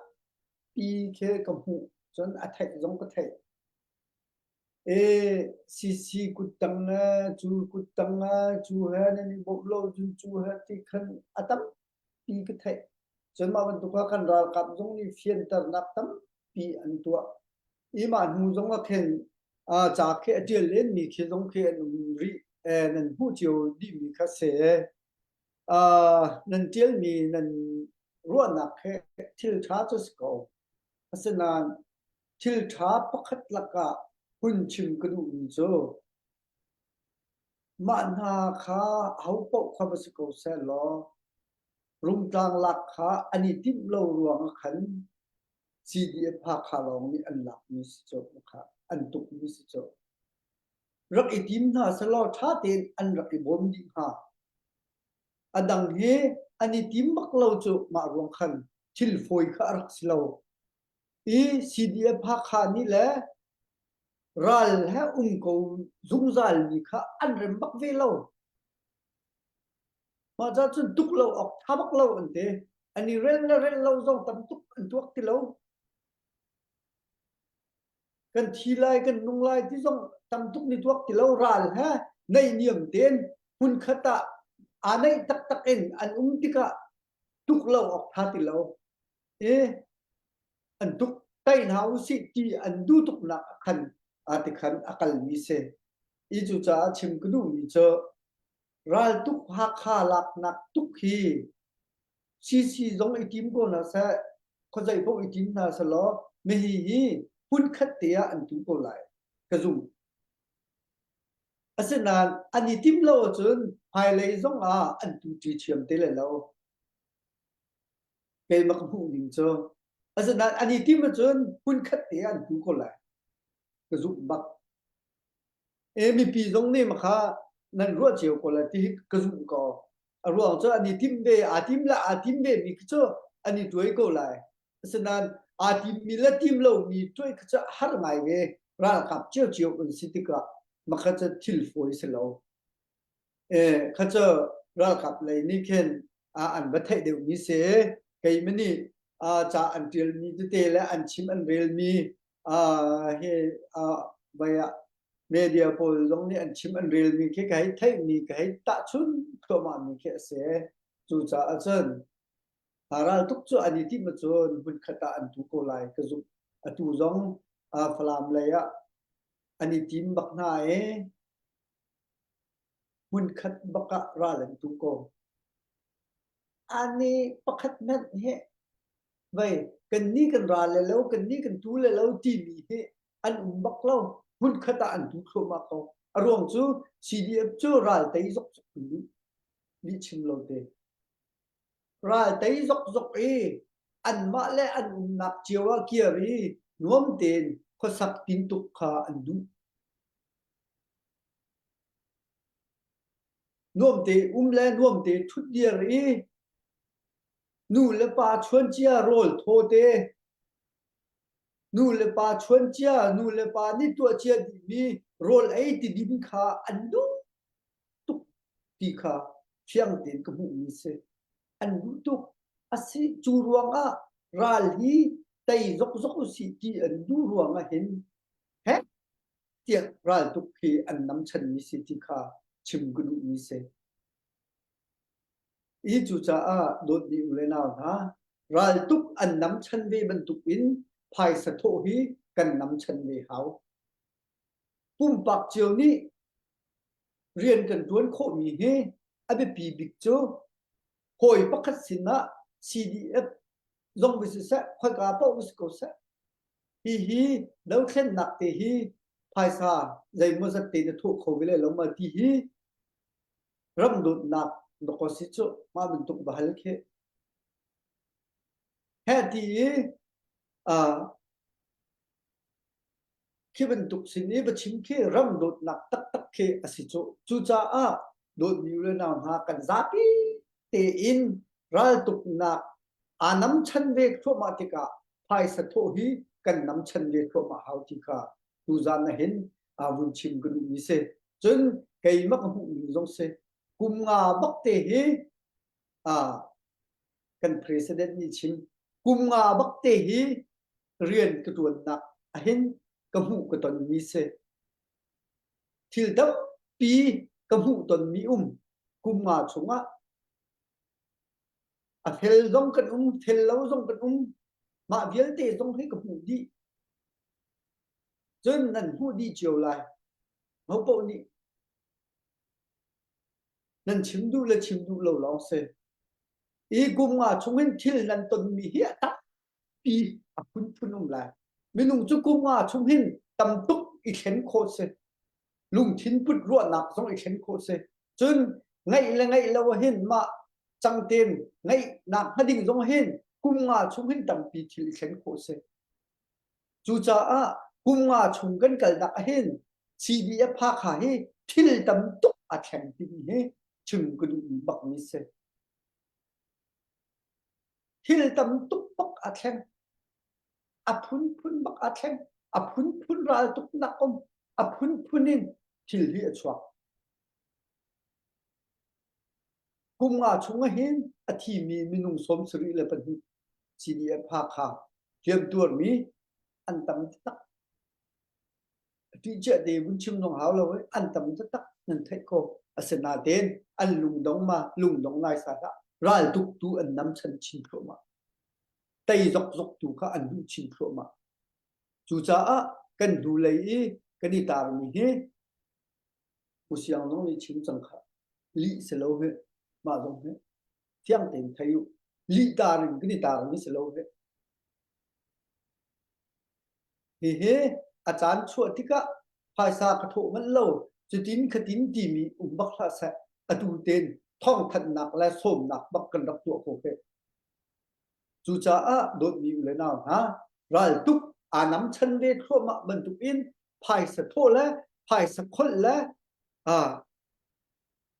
pi khe ka hmuh, chun a theih zong ka theih. E, C C kut tang a, chu kut tang a, chu he na ni bawm lo, chu, chu he ti khan a tam pi ka theih. Chun ma bantuk a kan ralkap zong ni fianternak tam pi an tuah. I mah hnu zong a khen, a, ca khe a tial len mi khi zong khi an um rih, e, nan hmuh cio dih mi kha se. A, nan tial mi nan ruahnak he thil ṭha cu si ko. Asinain thil ṭha pakhat lakah hun chim ka duhmi cu mah hna kha ho paoh kha va si ko sehlaw, Rungtlang lak kha an i timh lo ruangah khan C D F Hakha lawng nih an lakmi si cu, kha an tukmi si cu. Rak i tim hna sehlaw, ṭha tein an rak i bawm dih hnga. A dang hi an i tim bak lo cu mah ruang khan thil fawi kha a rak si lo. I C D F Hakha nih le ral he um ko zungzal mi kha an rem bak ve lo. Mah ca cun tuk lo awk ṭha bak lo an ti. An i rel le rel lo zong tam tuk an tuak ti lo. Kan thi lai, kan nung lai ti zong tam tuk ni tuak ti lo, ral he neih niam tein hmun khat ah aa neih taktak in an um tikah tuk lo awk ṭha ti lo. E, an tuk taih hna u sih ti an duh tuknak a khan, a ti khan a kalmi si. I cucaah chim ka duhmi cu raltuk Hakha laknak tuk hi C C zong i tim ko hna seh, khuazeih paoh i tim hna seh law, mi hi hi hmunkhat te ah an tu ko lai ka zumh. Asinain an i tim lo ahcun hmailei zongah an tu ṭi thiam te le lo. Keimah ka hmuh ning cu, asinain an i tim ahcun hmunkhat te an tu ko lai ka zumh bak. E, mipi zong nih makha nan ruah cio ko lai ti hi ka zumh ko. A ruang cu an i tim ve, aa tim le aa tim ve mi khi cu an i ṭuai ko lai. Asinain aa timmi le tim lomi ṭuai kha cu a har ngai ve, ralkap cio cio an si tikah makha cu thil fawi si lo. E, kha cu ralkap lei nih khin, aa, an va theih deuhmi si. Keimah nih, aa, ca an ṭialmi tete le an chim an relmi, aa, he, aa, vai ah media pawl zong nih an chim an relmi khi ka hei theihmi, ka hei tahchunh thluahmahmi khi a si. Cucaah cun, aa, raltuk cu an i tim ahcun hmunkhat ah an tu ko lai ka zumh. Atu zong, aa, Falam lei ah an i tim bak hna i hmunkhat bak ah ral an tu ko. Ani pakhat hmanh hi, vai, kannih kan ra le lo, kannih kan tu le lo timi hi an um bak lo. Hmunkhat ah an tu thluahmah ko. A ruang cu C D F cu ral tei zokzok an duh, dih chim lo te. Ral tei zokzok i anmah le an umnak cio ah kir i nuam tein khuasak tintuk kha an duh. Nuamte um le nuamte ṭhutdir i nu le pa chuancia rawl thaw te, nu le pa chuancia, nu le pa nih tuah cia dihmi rawl ei ti din kha an duh tuk ti kha fiang tein ka hmuhmi si. An duh tuk a si. Cu ruangah ral hi tei zokzok u sih ti an duh ruangah hin he tiah raltuk hi an namchanmi si ti kha chim ka duhmi si. I cucaah dawtmi u le nau hna, raltuk an namchan ve bantukin phaisa thawh hi kan namchan ve hau. Pumpak cio nih rian kan ṭuan khawhmi hi a biapi bik cu hawi pakhat sinah C D F zong va si seh, khoika paoh va si ko seh. Hihi dothlennak te hi phaisa zeimaw zat tein a thawh kho ve le lo ma ti hi ram dawtnak dawk a si cu mah bantuk va hal khi. He ti i, aa, khi bantuk sin i va chim khi ram dawtnak taktak khi a si cu. Cucaah dawtmi u le nau hna kan zapi tein raltuknak aa namchan ve thluahmah tikah phaisa thawh hi kan namchan ve thluahmah hau ti kha tuzan ah hin aa vun chim ka duhmi si. Cun keimah ka hmuhmi zong si. Kum nga bak te hi, aa, kan president nih chim. Kum nga bak te hi rian ka ṭuannak ah hin ka hmuh ka tonmi si. Thil tampi ka hmuh tonmi um. Kum nga chungah a fel zong kan um, fel lo zong kan um. Mah vialte zong hi ka hmuh dih. Cun nan hmuh dih cio lai. Mopaoh nih nan chim duh le chim duh lo lawng si. I kum nga chung hin thil nan tonmi hi a tampi a phunphun um lai. Minung cu kum nga chung hin tam tuk i thlen khawh si. Lungthin put ruahnak zong i thlen khawh si. Cun ngaih le ngaih lo ah hin mah cangten ngaihnak hnga ding zong ah hin kum nga chung hin tampi thil i thlen khawh si. Cucaah kum nga chung kan kalnak ah hin C D F Hakha hi thil tam tuk a thleng timi hi chim ka duhmi bakmi si. Thil tam tuk bak a thleng. A phunphun bak a thleng. A phunphun raltuknak um. A phunphun in thil hi a chuak. Kum nga chung ah hin a thimi minung sawmsarih le pahnih C D F Hakha hliamtuarmi an tam taktak. A ṭihchiah te vun chim zong hau lo i an tam taktak nan theih ko. Asinain an lungdong ma, lungdong ngai sa hlah. Raltuktu an namchan chin thluahmah. Tei zokzoktu kha an duh chin thluahmah. Cucaah kan hnulei i kan i tarmi hi, Pu Siang zong nih chim cang kha, lih si lo hi, mah zong hi, fiang tein thei uh, lih tarin kan i tarmi si lo hi. Hihi a caan chuah tikah phaisa ka thawh manh lo, cutin khatin timi um bak hlah seh, atu tein thawngthanhnak le sawmnak bak kan rak tuah khawh hi. Cucaah dawtmi u le nau hna, raltuk aa namchan ve thluahmah bantukin phaisa thawh le phaisa kholh le, aa,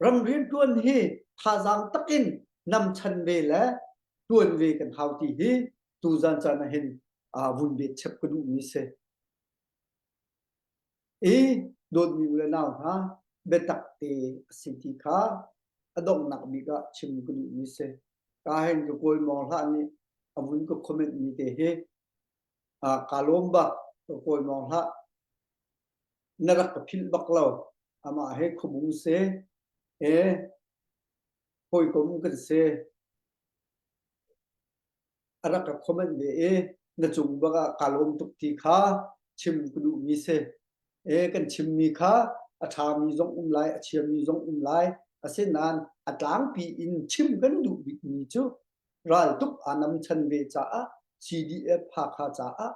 ram rianṭuan hi thazaang takin namchan ve le ṭuan ve kan hau ti hi tuzan caan ah hin, aa, vun bet chap ka duhmi si. I dawtmi u le nau hna, biatak te a si ti kha a donghnak bik ah chim ka duhmi si. Ka hin ka kawi mawng hlah nih a vun ka comment mi te hi, aa, ka lawm bak, ka kawi mawng hlah, na rak ka philh bak lo. Amah hi khuabung si, e, hawikom kan si, a rak ka comment ve i na cung bak ah ka lawm tuk ti kha chim ka duhmi si. E, kan chimmi kha a ṭhami zong um lai, a chiami zong um lai. Asinain a tlangpi in chim kan duh bikmi cu raltuk aa namchan ve caah, C D F Hakha caah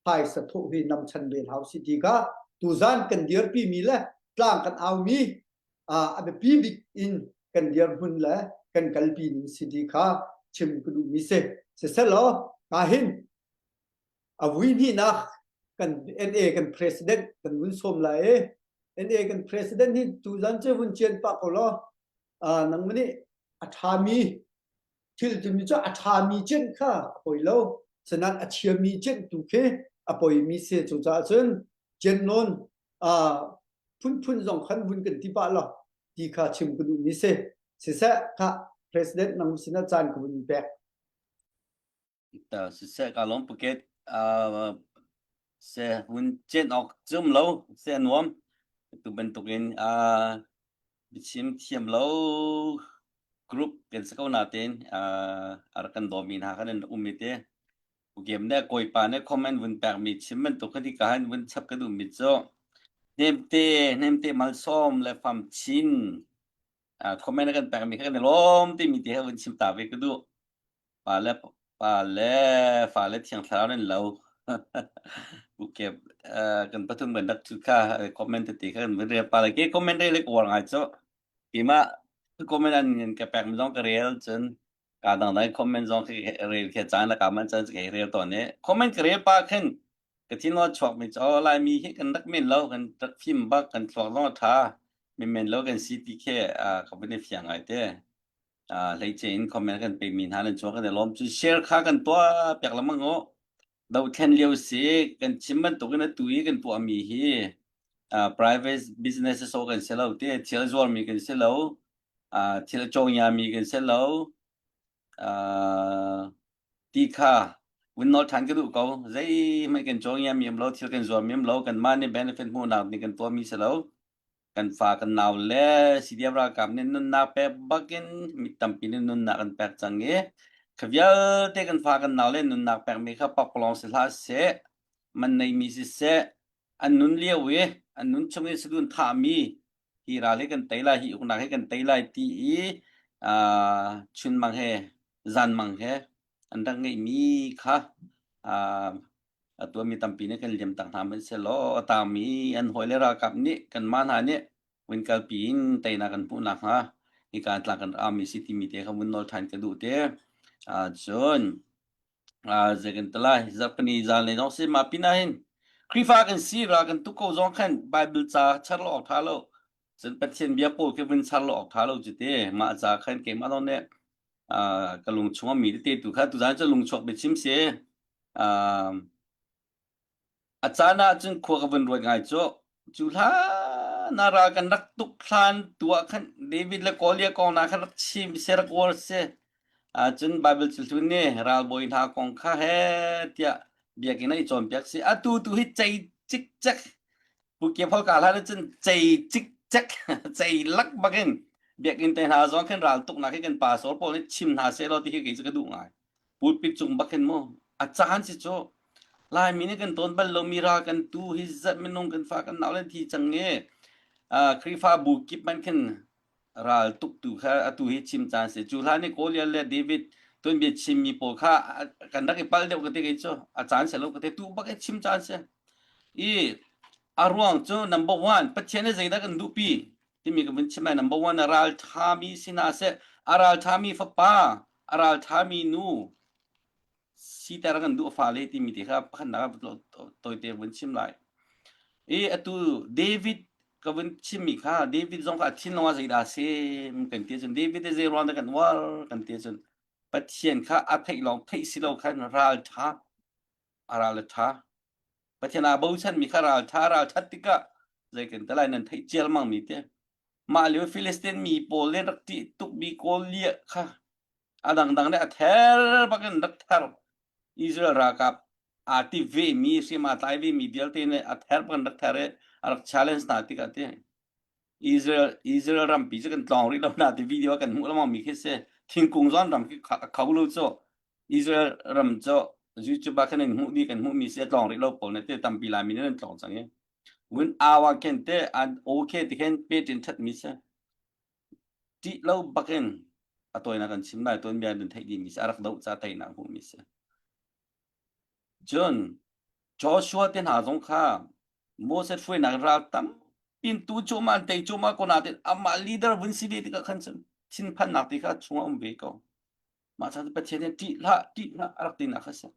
phaisa thawh hi namchan ve hau si ti kha tuzan kan dirpimi le tlang kan aumi, aa, a biapi bik in kan dirhmun le kan kalpi ning si ti kha chim ka duhmi si. Siseh law, ka hin a vui hnihnak kan N A kan president kan vun sawm lai i, N A kan president hi tuzan cu vun cian pah ko law, aa, nangmah nih a ṭhami thil timi cu a ṭhami cen kha a poi lo, sinain a chiami cen tu khi a poimi si. Cucaah cun cian nawn, aa, phunphun zong khan vun kan ti pah lo ti kha chim ka duhmi si. Siseh kha, president nang sinah caan ka vun pek. Ta, siseh ka lawm Pu Ket, aa, se vun cen awk cem lo, se nuam. Tu bantukin, aa, biachim thiam lo group kan si ko nain, aa, a rak kan dawmi hna khan an rak um i te. Pu Kem nih, kawipa nih comment vun pekmi chim bantuk kha ti ka hin vun chap ka duhmi cu Hnemte, Hnemte Malsawm le Fam Chin, aa, comment a kan pekmi kha kan i lawm timi te kha vun chim ta ve ka duh. Pa le, pa le, fa le thiang thlarau nen lo. Pu Kem, aa, kan pathum kan rak ṭhut kha, aa, comment tete kha kan vun rel. Pa le ke comment rel le ka uar ngai cu. Keimah comment an ka pekmi zong ka rel cun, ka dangdang comment zong ka rel khi caan le ka man caan ka rel tawn i. Comment ka rel pa khin ka thinlung chuakmi cu, aw, Laimi hi kan rak men lo, kan rak fim bak, kan thluak zong a ṭha, men men lo kan si ti khi, aa, ka vun i fiang ngai te. Aa, hleice in comment kan pekmi hna nan cuang kan i lawm. Cun share kha kan tuah piak lengmang u. Dothlen lio si, kan chim bantukin atu i kan tuahmi hi, aa, private business so kan si lo te, thil zuarmi kan si lo, aa, thil cawngiami kan si lo, aa, ti kha vun nawl ṭhan ka duh ko. Zeihmanh kan cawngiami um lo, thil kan zuarmi um lo, kanmah nih benefit hmuhnak nih kan tuahmi si lo. Kan fa kan nau le C D F ralkap nih nunnak pek bakin mi tampi nih nunnak kan pek cang i, kha vialte kan fa kan nau le nunnak pekmi kha pakpalawng si hlah seh, man neimi si seh, an nun lio i an nun chung i sadun thahmi hi ral hi kan tei lai, hi uknak hi kan tei lai ti i, aa, chunmang he, zanmang he an rak ngeihmi kha, aa, a tuahmi tampi nih kan liamtak hna hmanh sehlaw, a tangmi an hawi le ralkap nih kanmah hna nih vun kalpi in teinak kan hmuh nakhnga hi kan tlang kan aumi si timi te kha vun nawl ṭhan ka duh te. Aa, cun, aa, zei kan ti lai, zarhpini zan lei zong si, mah pinah hin Khrihfa kan si, ral kan tuk ko zong khan Baibal ca char lo awk ṭha lo. Cun Pathian bia pawl khi vun char lo awk ṭha lo cu te. Mah ca khan keimah zong nih, aa, ka lungchung a mi tete tu kha, tuzan cu lungchuak biachim si. Aa, a caan ah cun khua ka vun ruat ngai cu. Cu hlan ah ral kan rak tuk hlan tu ah khan David le Goliath kong hna khan rak chim si, rak uar si. Aa, cun Baibal cu hlun i ralbawi hna kong kha he tiah biakinn ah i cawnpiak si. Atu tu hi cei cikcek. Pu Kep holh ka hlan ahcun cei cikcek, cei lak bakin biakinn te hna zong khin ral tuknak hi kan pastor pawl nih chim hna sehlaw ti hi kei cu ka duh ngai. Pulpit cung bak khin mu. A caan si cu. Laimi nih kan tawn bal lo mi, ral kan tu hi zat, minung kan fa kan nau len thi cang nge. Ah, Khrihfabu kip man kan ral tuk tu kha, atu hi chim caan si. Cu hla nih Goliath le David tuanbia chim mi pawl kha, a, kan rak i palh deuh ka ti kei cu, a caan si lo ka ti, tu bak i chim caan si. I, a ruang cu number one, Pathian nih zeidah kan duhpi timi ka vun chim lai. Number one, a ralṭha mi si hna seh, a ralṭha mi fapa, a ralṭha mi nu, siter kan duh a fale timi te kha pakhatnak ah tawite vun chim lai. I, atu David ka vun chimmi kha, David zong kha a thinlung ah zeidah a si kan ti cun, David i zei ruang dah kan uar kan ti cun, Pathian kha a theih lawng theih si lo khan ralṭha, a ral a ṭha. Pathian aa bochan mi kha ralṭha, ralṭhat tikah zei kan ti lai, nan theih cialmang mi te. Mah lio Filistin mi pawl le rak ṭih tukmi Goliath kha a dangdang le a ther bak in rak ther. Israel ralkap aa ti ve mi, hriam aa tlai ve mi vialte nih a ther bak in rak ther i a rak challenge hna tikah ti. Israel, Israel rampi cu kan tlawng rih lo hna ti video kan hmuh lengmang mi khi si. Thingkung zawn ram khi kha, kho lo cu. Israel ram cu YouTube ah khan in hmuh dih kan hmuh mi si, a tlawng rih lo pawl nih ti tampi Laimi nih nan tlawng cang i. Vun au ah khen te, an okay ti khen pe ṭin ṭhat mi si. Ṭih lo bak in a tawinak kan chim lai, tuanbia nan theih dih mi si, a rak doh ca teinak hmuh mi si. Cun Joshua te hna zong kha Moses hruainak ral tampi in tu cuahmah an tei cuahmah ko natin amah leader vun si ve tikah khan cun thinphannak ti kha chungah um ve ko. Mah ca Pathian nih ṭih hlah, ṭih hlah a rak tinak kha si.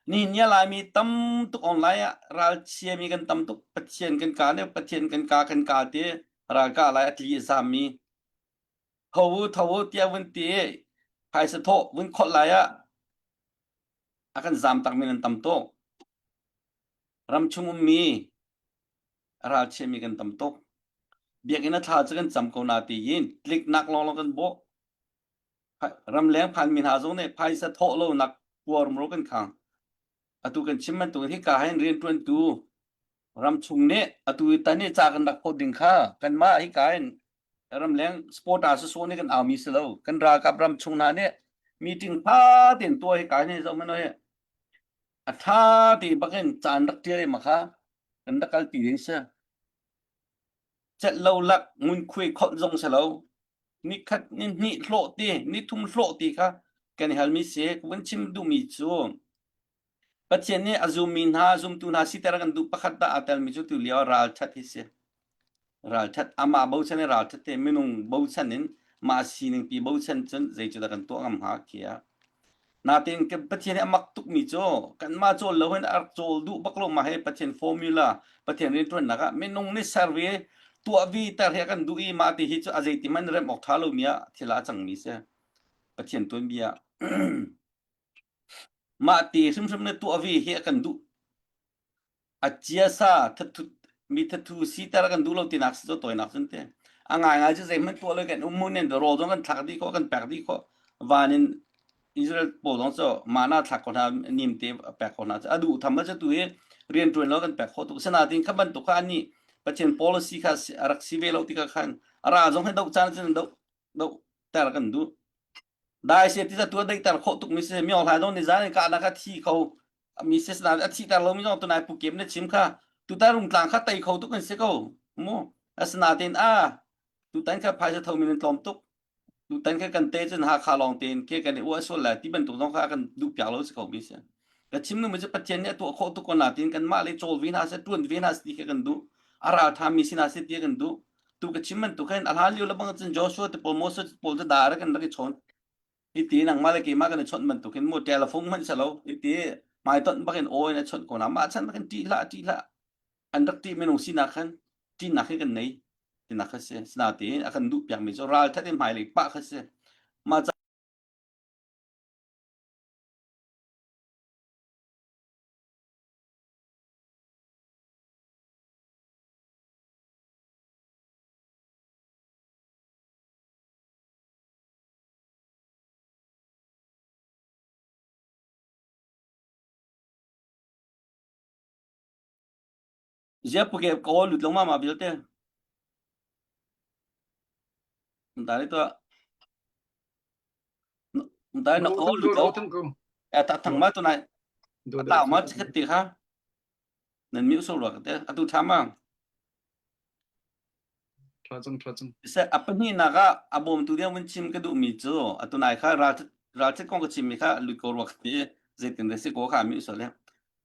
Nihin ni ah Laimi tam tuk online ah ralchia mi kan tam tuk, Pathian kan ka nih, Pathian kan ka, kan ka ti, ralkah lai a tli a zam mi. Tho u, tho u, tiah vun ti i phaisa thawh vun kholh lai ah a kan zam takmi nan tam tuk. Ramchung ummi a ralchia mi kan tam tuk. Biakinn a thla cu kan cam ko natin tliknak lawnglawng kan bawh. Pha-, ramleng phanmi hna zong nih phaisa thawh lonak puar um ro kan khang. Atu kan chim bantuk in hika hin rianṭuantu ramchung nih atu i tan i ca kan rak phawt ding kha, kanmah hika hin ramleng supporter sawhsawh nih kan aumi si lo. Kan ralkap ramchung hna nih meeting pha tein tuah hika hin zoh hmanh hi. A ṭha te bak in caan rak ṭial i makha kan rak kalpi ding si. Cet lo lak, ngunkhuai kholh zong si lo. Nikhat, nihnih hlawh ti, nithum hlawh ti kha kan i halmi si. Ka vun chim duhmi cu Pathian nih a zummi hna, zumtu hna siter kan duh pakhat dah aa telmi cu tu lio ralṭhat hi si. Ralṭhat, amah bochan i ralṭhat te, minung bochan in mah a siningpi bochan cun zei cu dah kan tuah ngam hnga khi ah. Natein kan Pathian hi a mak tukmi cu kanmah cawl lo hin a rak cawl duh bak lo mah hi. Pathian formula, Pathian rianṭuannak ah minung nih survey tuah viter hi a kan duh i mah ti hi cu a zeiti hmanh rem awk ṭha lomi ah thil a cangmi si. Pathian tuanbia mah ti hrimhrim nih tuah ve hi a kan duh. A ciasa, thathu, mi thathu siter a kan duh lo tinak si cu tawinak cun te. A ngaingai cu zeihmanh tuah lo kan um hmun in rawl zong kan thlak dih khawh, kan pek dih khawh. Van in Israel pawl zong cu manna thlak ko hna, nim te a pek ko hna cu a duh tham cu tu hi rianṭuan lo kan pek khawh tuk. Sinain kha bantuk kha anih Pathian policy kha si, a rak si ve lo tikah khan a ral zong hi doh caan cun doh, doh ter kan duh. Dai si ti cu tu a daihter khawh tuk mi si, mi awng hlai zong nizan in kahnak a thi kho mi si, sinain a thihter lo mi zong tunai pukem na chim kha tutan rungtlang kha tei kho tuk kan si ko mu. Asinain a tutan kha phaisa tho mi nan tlawm tuk. Tutan kha kan te cun Hakha lawng tein ke kan i uah sual lai ti bantuk zong kha kan duh piak lo si ko mi si. Ka chim nu mi cu Pathian nih a tuah khawh tuk ko nain kanmah le cawl ve hna si, ṭuan ve hna si ti kha kan duh. A ralṭha mi si hna si ti kan duh. Tu ka chim bantuk khan a hlan lio le bang cun Joshua te pawl, Moses te pawl cu direct kan rak i chawn. Hiti nangmah le keimah kan i chawnh bantuk hin mu, telephone hmanh si lo. Hiti hmaitonh bak in aw in a chawnh ko hna. Mah chan bak in ṭih hlah, ṭih hlah. An rak ṭih minung sinak khan ṭihnak hi kan nei tinak kha si. Sinain a kan duh piakmi cu ralṭhat in hmailei pah kha si. Mah ca Zia puke ka aw lut lo mahmah vialte. Ndai tuah. Ndai na aw lut lo. Eh, ta thang ma tunai. Atu a tau ma cikhat ti kha. Nan miu so ruak te. Atu tha ma. Tha cang, tha cang. Isa a pahnihnak ah a bawmtu ding vun chim ka duhmi cu, atu nai kha ral, ralchat kong ka chimmi kha lut ko ruak ti, zeitin te si ko kha miu so le.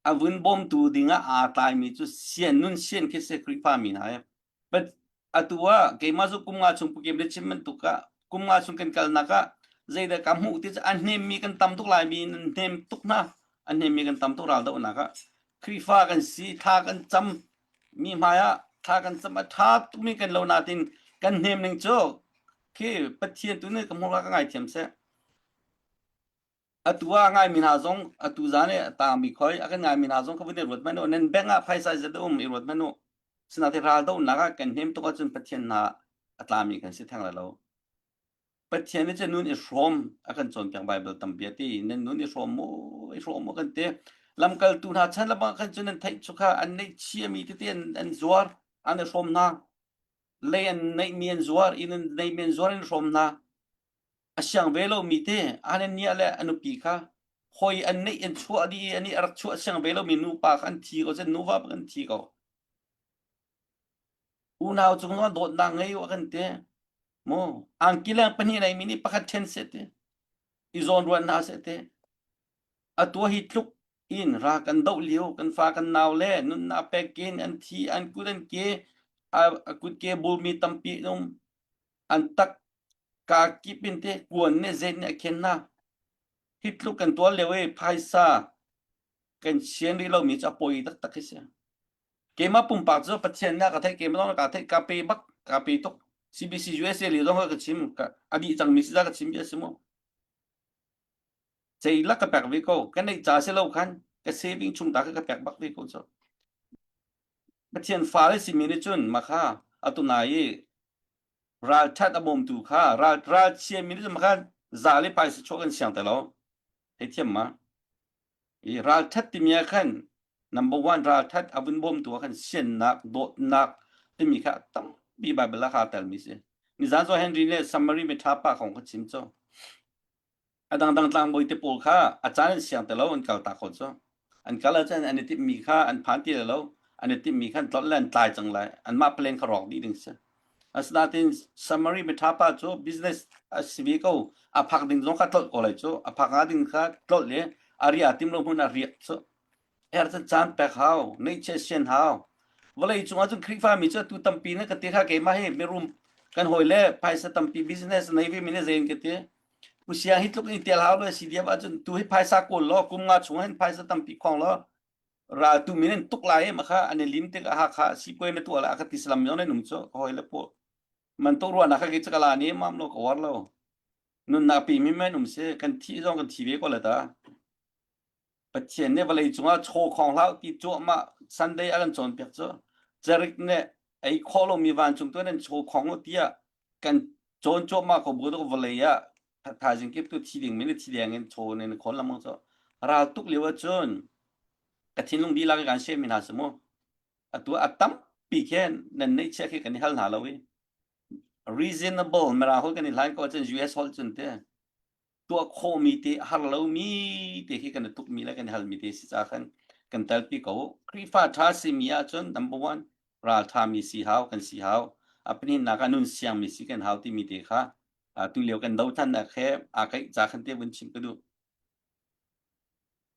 A vun bawmtu ding ah aa tlaimi cu sian nun sian khi si Khrihfami hna. But atu ah keimah cu kum nga chung pukim le chim bantuk ah kum nga chung kan kalnak ah zeidah ka hmuh ti cu a hnemmi kan tam tuk lai mi nan hnem tuk hna. A hnemmi kan tam tuk raldohnak ah Khrihfa kan si, thla kan cam mi hmai ah thla kan cam a ṭha tukmi kan lo natin kan hnem ning cu khi Pathian tu nih ka hmur ka ngaithiam seh. Atu a ngaimi hna zong, atu zan i a tangmi khoi a kan ngaimi hna zong ka vun i ruat hmanh uh, nan bank ah phaisa zet a um i ruat hmanh uh. Sinain raldohnak ah kan hnem tuk ahcun Pathian hna a tlami kan si theng lai lo. Pathian nih cun nun i hrawm a kan cawnpiak Baibal tampi a ti. Nan nun i hrawm maw, i hrawm maw kan ti. Lamkaltu hna chan lam ah khan cun nan theih cu kha an neih chiami tete an, an zuar, an i hrawm hna. Lei an neihmi an zuar, inn an neihmi an zuar, an i hrawm hna. A siang ve lomi te, a nih le a nupi kha hoi an neih an chuah dih i, an i a rak chuah siang ve lomi nupa kha an thi ko, cun nuva pakhat an thi ko. Unau cung zong dawtnak ngei uh a kan ti. Maw, angki leng pahnih neimi nih pakhat ṭhen seh ti. I zawn ruat hna seh ti. Atu hi tluk in ra kan doh lio, kan fa kan nau le nunnak pek in an thi, an kut an ke, a, a kut ke bulmi tampi an um, an tak ka kip in te kuan nih, zei nih a khen hna. Hi tluk kan tuar lio i phaisa kan sian rih lomi cu a poi taktak hi si. Keimah pumpak cu Pathian nih ka theih, keimah zong ka theih, ka pe bak, ka pe tuk. C B C U S A li zong ka chim, ka, a dih cangmi si ca ka chim bia si maw? Ceilak ka pek ve ko, ka neih ca si lo khan, ka saving chung ta kha ka pek bak ve ko cu. Pathian fale simi nih cun, makha, atu nai i, ralṭhat a bawmtu kha, ral, ralchiami nih cun makha, za le phaisa chuah kan siang te lo. Hei thiam ma. I ralṭhat timi ah khan, number one, ralṭhat a vun bawmtu ah khan siannak, dawtnak timi kha tampi Baibal ah kha a telmi si. Nizan zong Henry nih summary mi ṭha pa kong kha chim cu. A dangdang tlangbawi te pawl kha a caan an siang te lo, an kal ta kho cu. An kal ahcun an i timhmi kha an phan ti lai lo, an i timhmi kha an tlolh le an tlai cang lai, anmah plan kha rawk dih ding si. Asinain summary mi ṭha pa cu business a si ve ko, a phak ding zong kha tlolh ko lai cu, a phak nga ding kha tlolh le a riah a tim lo hmun a riak cu. Herh caan pek hau, neihchiah sian hau. Vawlei cungah cun Khrihfami cu atu tampi nih ka ti kha, keimah hi mirum kan hawi le phaisa tampi business nei ve mi nih zei in ka ti. Pusia hi tluk in i tel hau le C D F ahcun tu hi phaisa kawl law, kum nga chung ah hin phaisa tampi khawng law. Raltu mi nih an tuk lai i makha an i lim tik a Hakha sipuai na tuah le a ka ti salam zong nan um cu ka hawi le pawl. Man tuk ruahnak kha kei cu ka la ni mam lo, ka uar lo. Nunnak pi mi men um si, kan thih zong kan thi ve ko le ta. Pathian nih vawlei cungah chaw khawng hlah ti cuahmah Sunday a kan cawnpiak cu, Cerik nih ei khawh lomi vancung tu nan chaw khawng lo tiah kan cawn cuahmah kho bu tuk vawlei ah tha, thaizing kip tu thi ding mi nih thi deng in chaw nih khawn lam cu ral tuk lio ahcun ka thinlung dihlak i kan siami hna si mu. Atu a tampi khin nan neihchiah khi kan i hal hna lo i reasonable, Mirang holh kan i hlan ko ahcun U S holh cun te tuah khawhmi te, a har lomi te khi kan i tukmi le kan i halmi te si caah khan kan telpi ko. Khrihfa ṭha simi ahcun number one, ralṭha mi si hau, kan si hau. A pahnihnak ah nun siang mi si kan hau timi te kha, aa, tu lio kan do ṭhan nak he aa kaih caah khan te vun chim ka duh.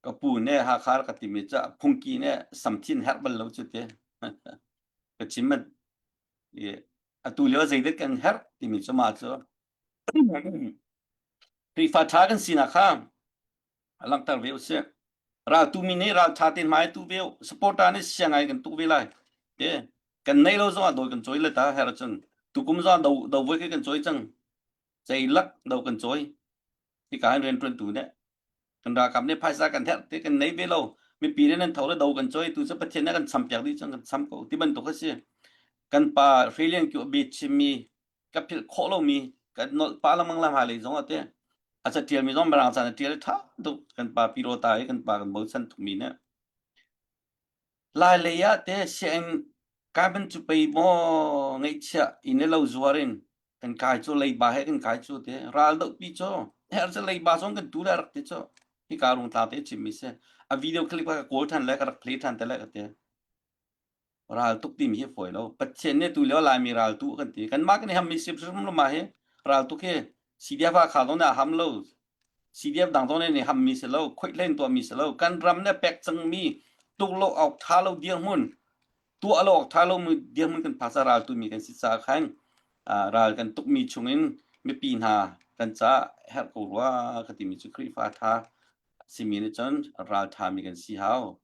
Ka pu nih Hakha ka timi cu, phungki nih samthin herh bal lo cu te. Ka chim man. Atu lio zeidah kan herh timi cu mah cu. Khrihfa ṭha kan sinak kha a langhter ve u sih. Raltu mi nih ralṭha te hmai tu ve u. Supporter nih siangai kan tuk ve lai. Te kan nei lo zongah dawi kan cawi le ta, herh cun tukum zongah do, do voi khi kan cawi cang. Ceilak do kan cawi. Hika hin rianṭuantu nih kan ralkap nih phaisa kan herh te kan nei ve lo. Mipi nih nan tho le do kan cawi, tu cu Pathian nih kan champiak dih cun kan cham ko ti bantuk a si. Kan pa Hre Lian Kio a biachimmi ka philh khawh lomi, ka nolh pa lamang lam hai lei zong a te. A caṭialmi zong Mirang caan a ṭial i ṭha tuk, kan pa Piro ta i kan pa kan bochan tukmi nih. Lai lei ah te sianginn kai bantuk pei maw, ngaihchiah in i lo zuar in kan kai cu, leiba he kan kai cu te, ral dohpi cu, herh cu leiba zong kan tu le rak ti cu. ka rung tlang te chim mi se. A video clip ka kol than le ka rak play than te le ka te. Ral tuk ti mi hi foi lo. Pathian ne tu lio lai mi ral tu kan ti. Kan ma kan ham mi sip sip lo ma he. Ral tuk he. C D F a kha dong na ham lo. C D F dang dong ne ni ham mi se lo. Khoit len tua mi se lo. Kan ram ne pek chang mi. Tuk lo auk tha lo diang mun. Tua lo auk tha lo mu diang mun kan phasa ral tu mi kan si sa khan. Ah, ral kan tuk mi chungin mi pi na kan cha her ko rua ka ti mi chu Khrih fa tha. Si mi ni chon ral tha mi kan si hau.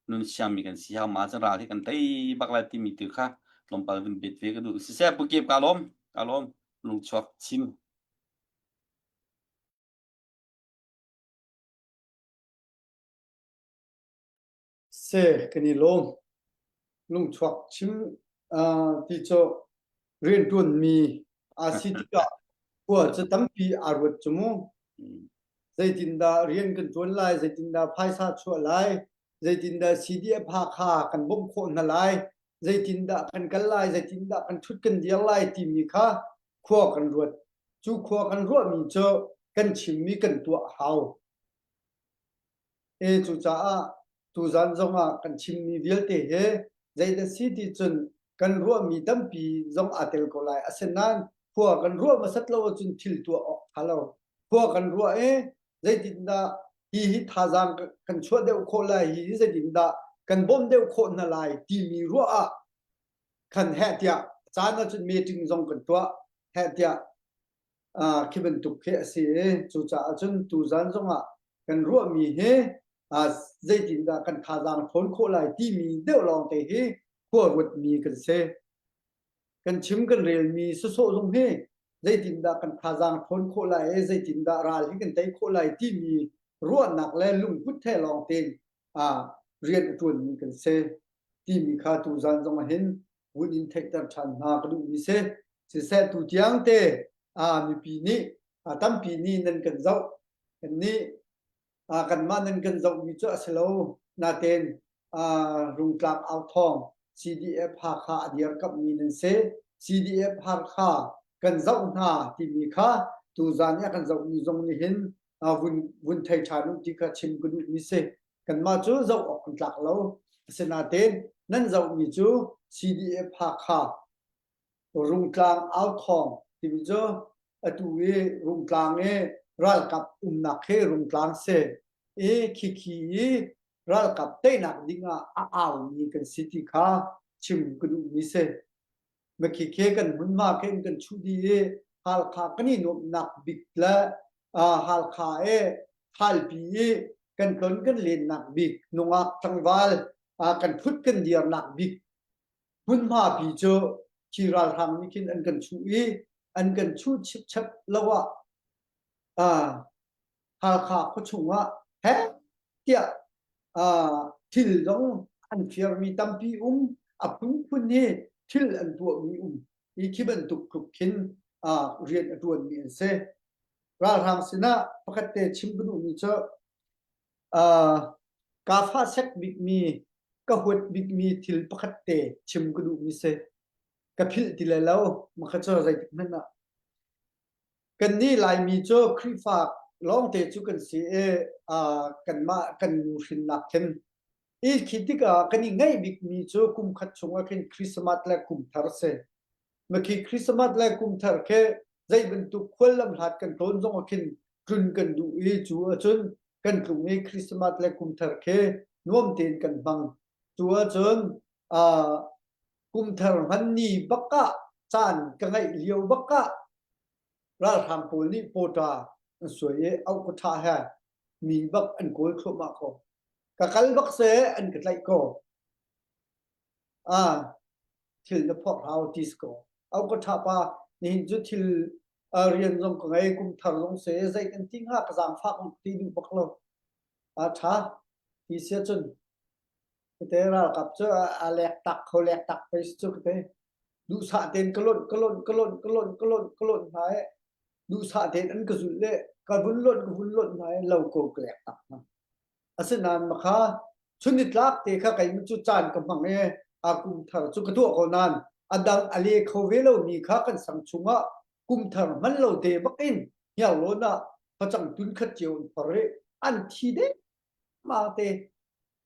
Nun siam mi kan si hau ma chon ral hi kan tei bak lai ti mi tu kha. Lom pal vin bet ve ka du. Si se pu kip ka lom. Ka lom. Lung chuak chim. Se, kan i lawm. Lungchuak chim, ah, ti cu rianṭuan mi a si tikah khua cu tampi aa ruat cu mu. Mm. Zeitindah rian kan ṭuan lai, zeitindah phaisa chuah lai, zeitindah C D F Hakha kan bawmh khawh hna lai, zeitindah kan kal lai, zeitindah kan ṭhut kan dir lai timi kha khua kan ruat. Cu khua kan ruahmi cu kan chimmi kan tuah hau. E, cucaah tuzan zongah kan chimmi vialte hi zeidah si ti cun kan ruahmi tampi zong aa tel ko lai. Asinain khua kan ruah hmasat lo ahcun thil tuah awk ṭha lo. Khua kan ruah i zeitindah hihi thazaang kan, kan chuah deuh khawh lai, hihi zeitindah kan bawmh deuh khawh hna lai timi ruah ah khan heh tiah caan ahcun meeting zong kan tuah, heh tiah, aa, khi bantuk khi a si i cucaah cun tuzan zongah kan ruahmi hi, aa, zeitindah kan thazaang ṭhawn khawh lai timi deuh lawngte hi khua ruatmi kan si. Kan chim kan relmi sawsawh zong hi zeitindah kan thazaang ṭhawn khawh lai i zeitindah ral hi kan tei khawh lai timi ruahnak le lungput he lawngte in, aa, rian a ṭuanmi kan si timi kha tuzan zong ah hin vun in theihter ṭhan hna ka duhmi si. Siseh, tu tiang te, aa, mipi nih, aa, tampi nih nan kan zoh, kannih, aa, kanmah nan kan zohmi cu a si lo. Natein, aa, Rungtlang Au Thawng, C D F Hakha a dirkamhmi nan si. C D F Hakha kan zoh hna timi kha tuzan i a kan zohmi zong nih hin, aa, vun, vun thei ṭhan u ti kha chim ka duhmi si. Kanmah cu zoh awk kan tlak lo. Asinain nan zohmi cu C D F Hakha, Rungtlang Au Thawng timi cu atu i Rungtlang i ralkap umnak hi Rungtlang si i, khikhi i ralkap teinak dingah a aumi kan si ti kha chim ka duhmi si. Mah khi khi kan hmunhma khi in kan chuh dih i, Halkha kan i nuamhnak bik le, aa, Halkha i Halpi i kan tlon kan lennak bik, nungak tlangval, aa, kan phut kan dirnak bik hmunhma pi cu khi ralhrang nih khin an kan chuh i, an kan chuh chipchap lo ah, aa, Halkha khuachung ah he tiah, aa, thil zong an fiarmi tampi um, a phunphun hi thil an tuahmi um i khi bantuk tluk khin, aa, rian a ṭuanmi an si. Ralhrang sinah pakhat te chim ka duhmi cu, aa, ka fah sek bikmi, ka huat bikmi thil pakhat te chim ka duhmi si. Ka philh ti lai lo, makha cu zeitik hmanh ah. Kannih Laimi cu Khrihfa lawngte cu kan si i, aa, kanmah kan hrinnak khin i khi tikah kan i ngaih bikmi cu kum khat chungah khin Christmas le kum thar a si. Mah khi Christmas le kum thar khi zei bantuk khual lam hlat kan tlawn zong ah khin tlun kan duh i cu ahcun kan tlung i Christmas le kum thar khi nuam tein kan hmang. Cu ahcun, aa, kum thar hman ni bak ah caan ka ngaih lio bak ah ralhrang pawl nih pawṭa an suai i auh ka ṭha he mi bak an kawl thluahmah ko. Ka kal bak seh an ka tlaih ko. Aa, thil na phorh hau ti si ko. Auh ka ṭha pa, nihin cu thil, aa, rian zong ka ngei, kum thar zong seh, zei kan ti hnga ka zaangfak ti duh bak lo. Aa, ṭha ti si ahcun Kate ralkap cu a, a lek tak kho, lek tak pei si cu kate. Duhsah tein ka lonh, ka lonh, ka lonh, ka lonh, ka lonh, ka lonh hna i duhsah tein an ka zulh le ka vun lonh, ka vun lonh hna i lo ko ka lek tak hna. Asinain makha chun i tlak te kha keimah cu caan ka hmang i a kum thar cu ka tuah ko nain a dang a le kho ve lomi kha kan sang chungah kum thar hman lo te bak in hniar lawn ah facang tun khat cio an phor i an thi de mah te.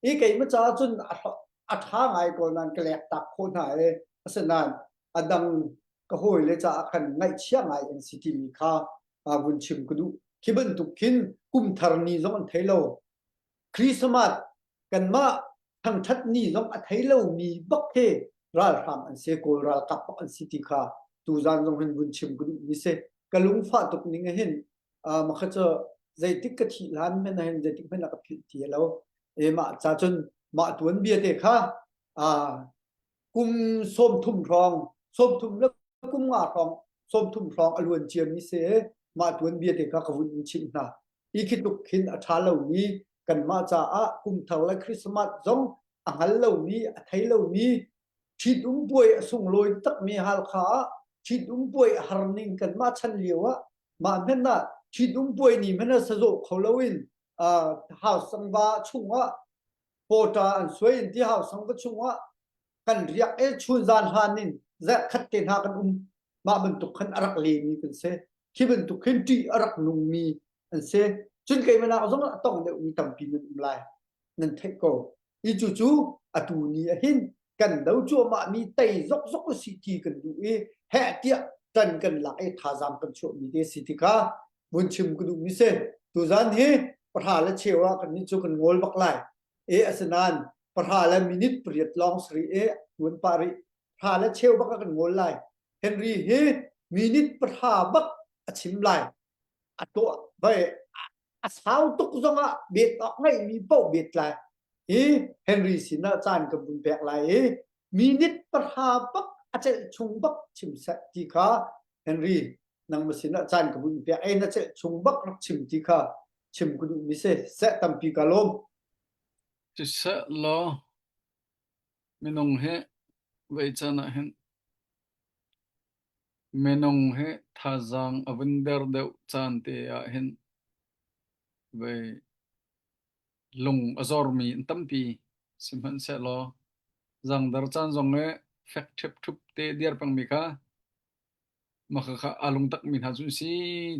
I keimah caah cun a ṭha ngai ko nan ka lek tak khawh hna e. Asinain a dang ka hawi le caah khan ngaihchia ngai an si timi kha vun chim ka duh. Khi bantuk khin kum thar ni zong an thei lo. Christmas kanmah thangṭhat ni zong a thei lomi bak he ralhrang an si, Kawl ralkap bak an si ti kha tuzan zong hin vun chim ka duhmi si. Ka lungfah tuk ning ah hin, aa, makha cu zeitik ka thih hlan hmanh ah hin zeitik hmanh ah ka philh ti a lo. E mah ca cun mah tuanbia te kha, aa, kum sawmthum hrawng, sawmthum le kum nga hrawng, sawmthum hrawng a luan ciami si. Mah tuanbia te kha ka vun in chimh hna. I khi tuk khin a ṭha lomi, kanmah caah kum thar le Christmas zong a hngal lomi, a thei lomi, ṭhit-um puai a sunglawi takmi Halkha ah ṭhit-um puai a har ning kanmah chan lio ah, mah hmanh ah ṭhit-um puai ni hmanh ah sa zawh kho loin, aa, hausangva chungah pawṭa an suai in ti hausangva chungah kan riak e, chun zan hlan in zarh khat te hna kan um. Mah bantuk khan a rak lemi kan si. Khi bantuk khin ṭih a rak nungmi an si. Cun keimah nak zong a tong deuhmi tampi nan um lai. Nan theih ko. I cucu atu ni ah hin kan do cuahmahmi tei zokzok a si ti kan duh i, heh tiah ṭan kan lak i thazaang kan chuahmi te si ti kha vun chim ka duhmi si. Tuzan hi pahra le cheu ah kan nih cu kan ngol bak lai. E, asinain pahra le minit pariat lawng si rih e, tuan pah rih. Pahra le cheu bak ah kan ngol lai. Henry hi minit pahra bak a chim lai. A tuah vai, a sau tuk zongah bet awk ngeihmi paoh bet lai. I Henry sinah caan kan vun pek lai i minit pahra bak a celh chung bak chim seh ti kha, Henry, nangmah sinah caan ka vun pek, ei na celh chung bak rak chim ti kha chim ka duhmi si. Seh tampi ka lawm. Siseh law, minung he vei caan ah hin, minung he thazaang a vun der deuh caan te ah hin vei lung a zormi an tampi si hmanhsehlaw, zaangdar caan zong he fek ṭhep ṭhup te dir pengmi kha, makha kha a lungtakmi hna cun si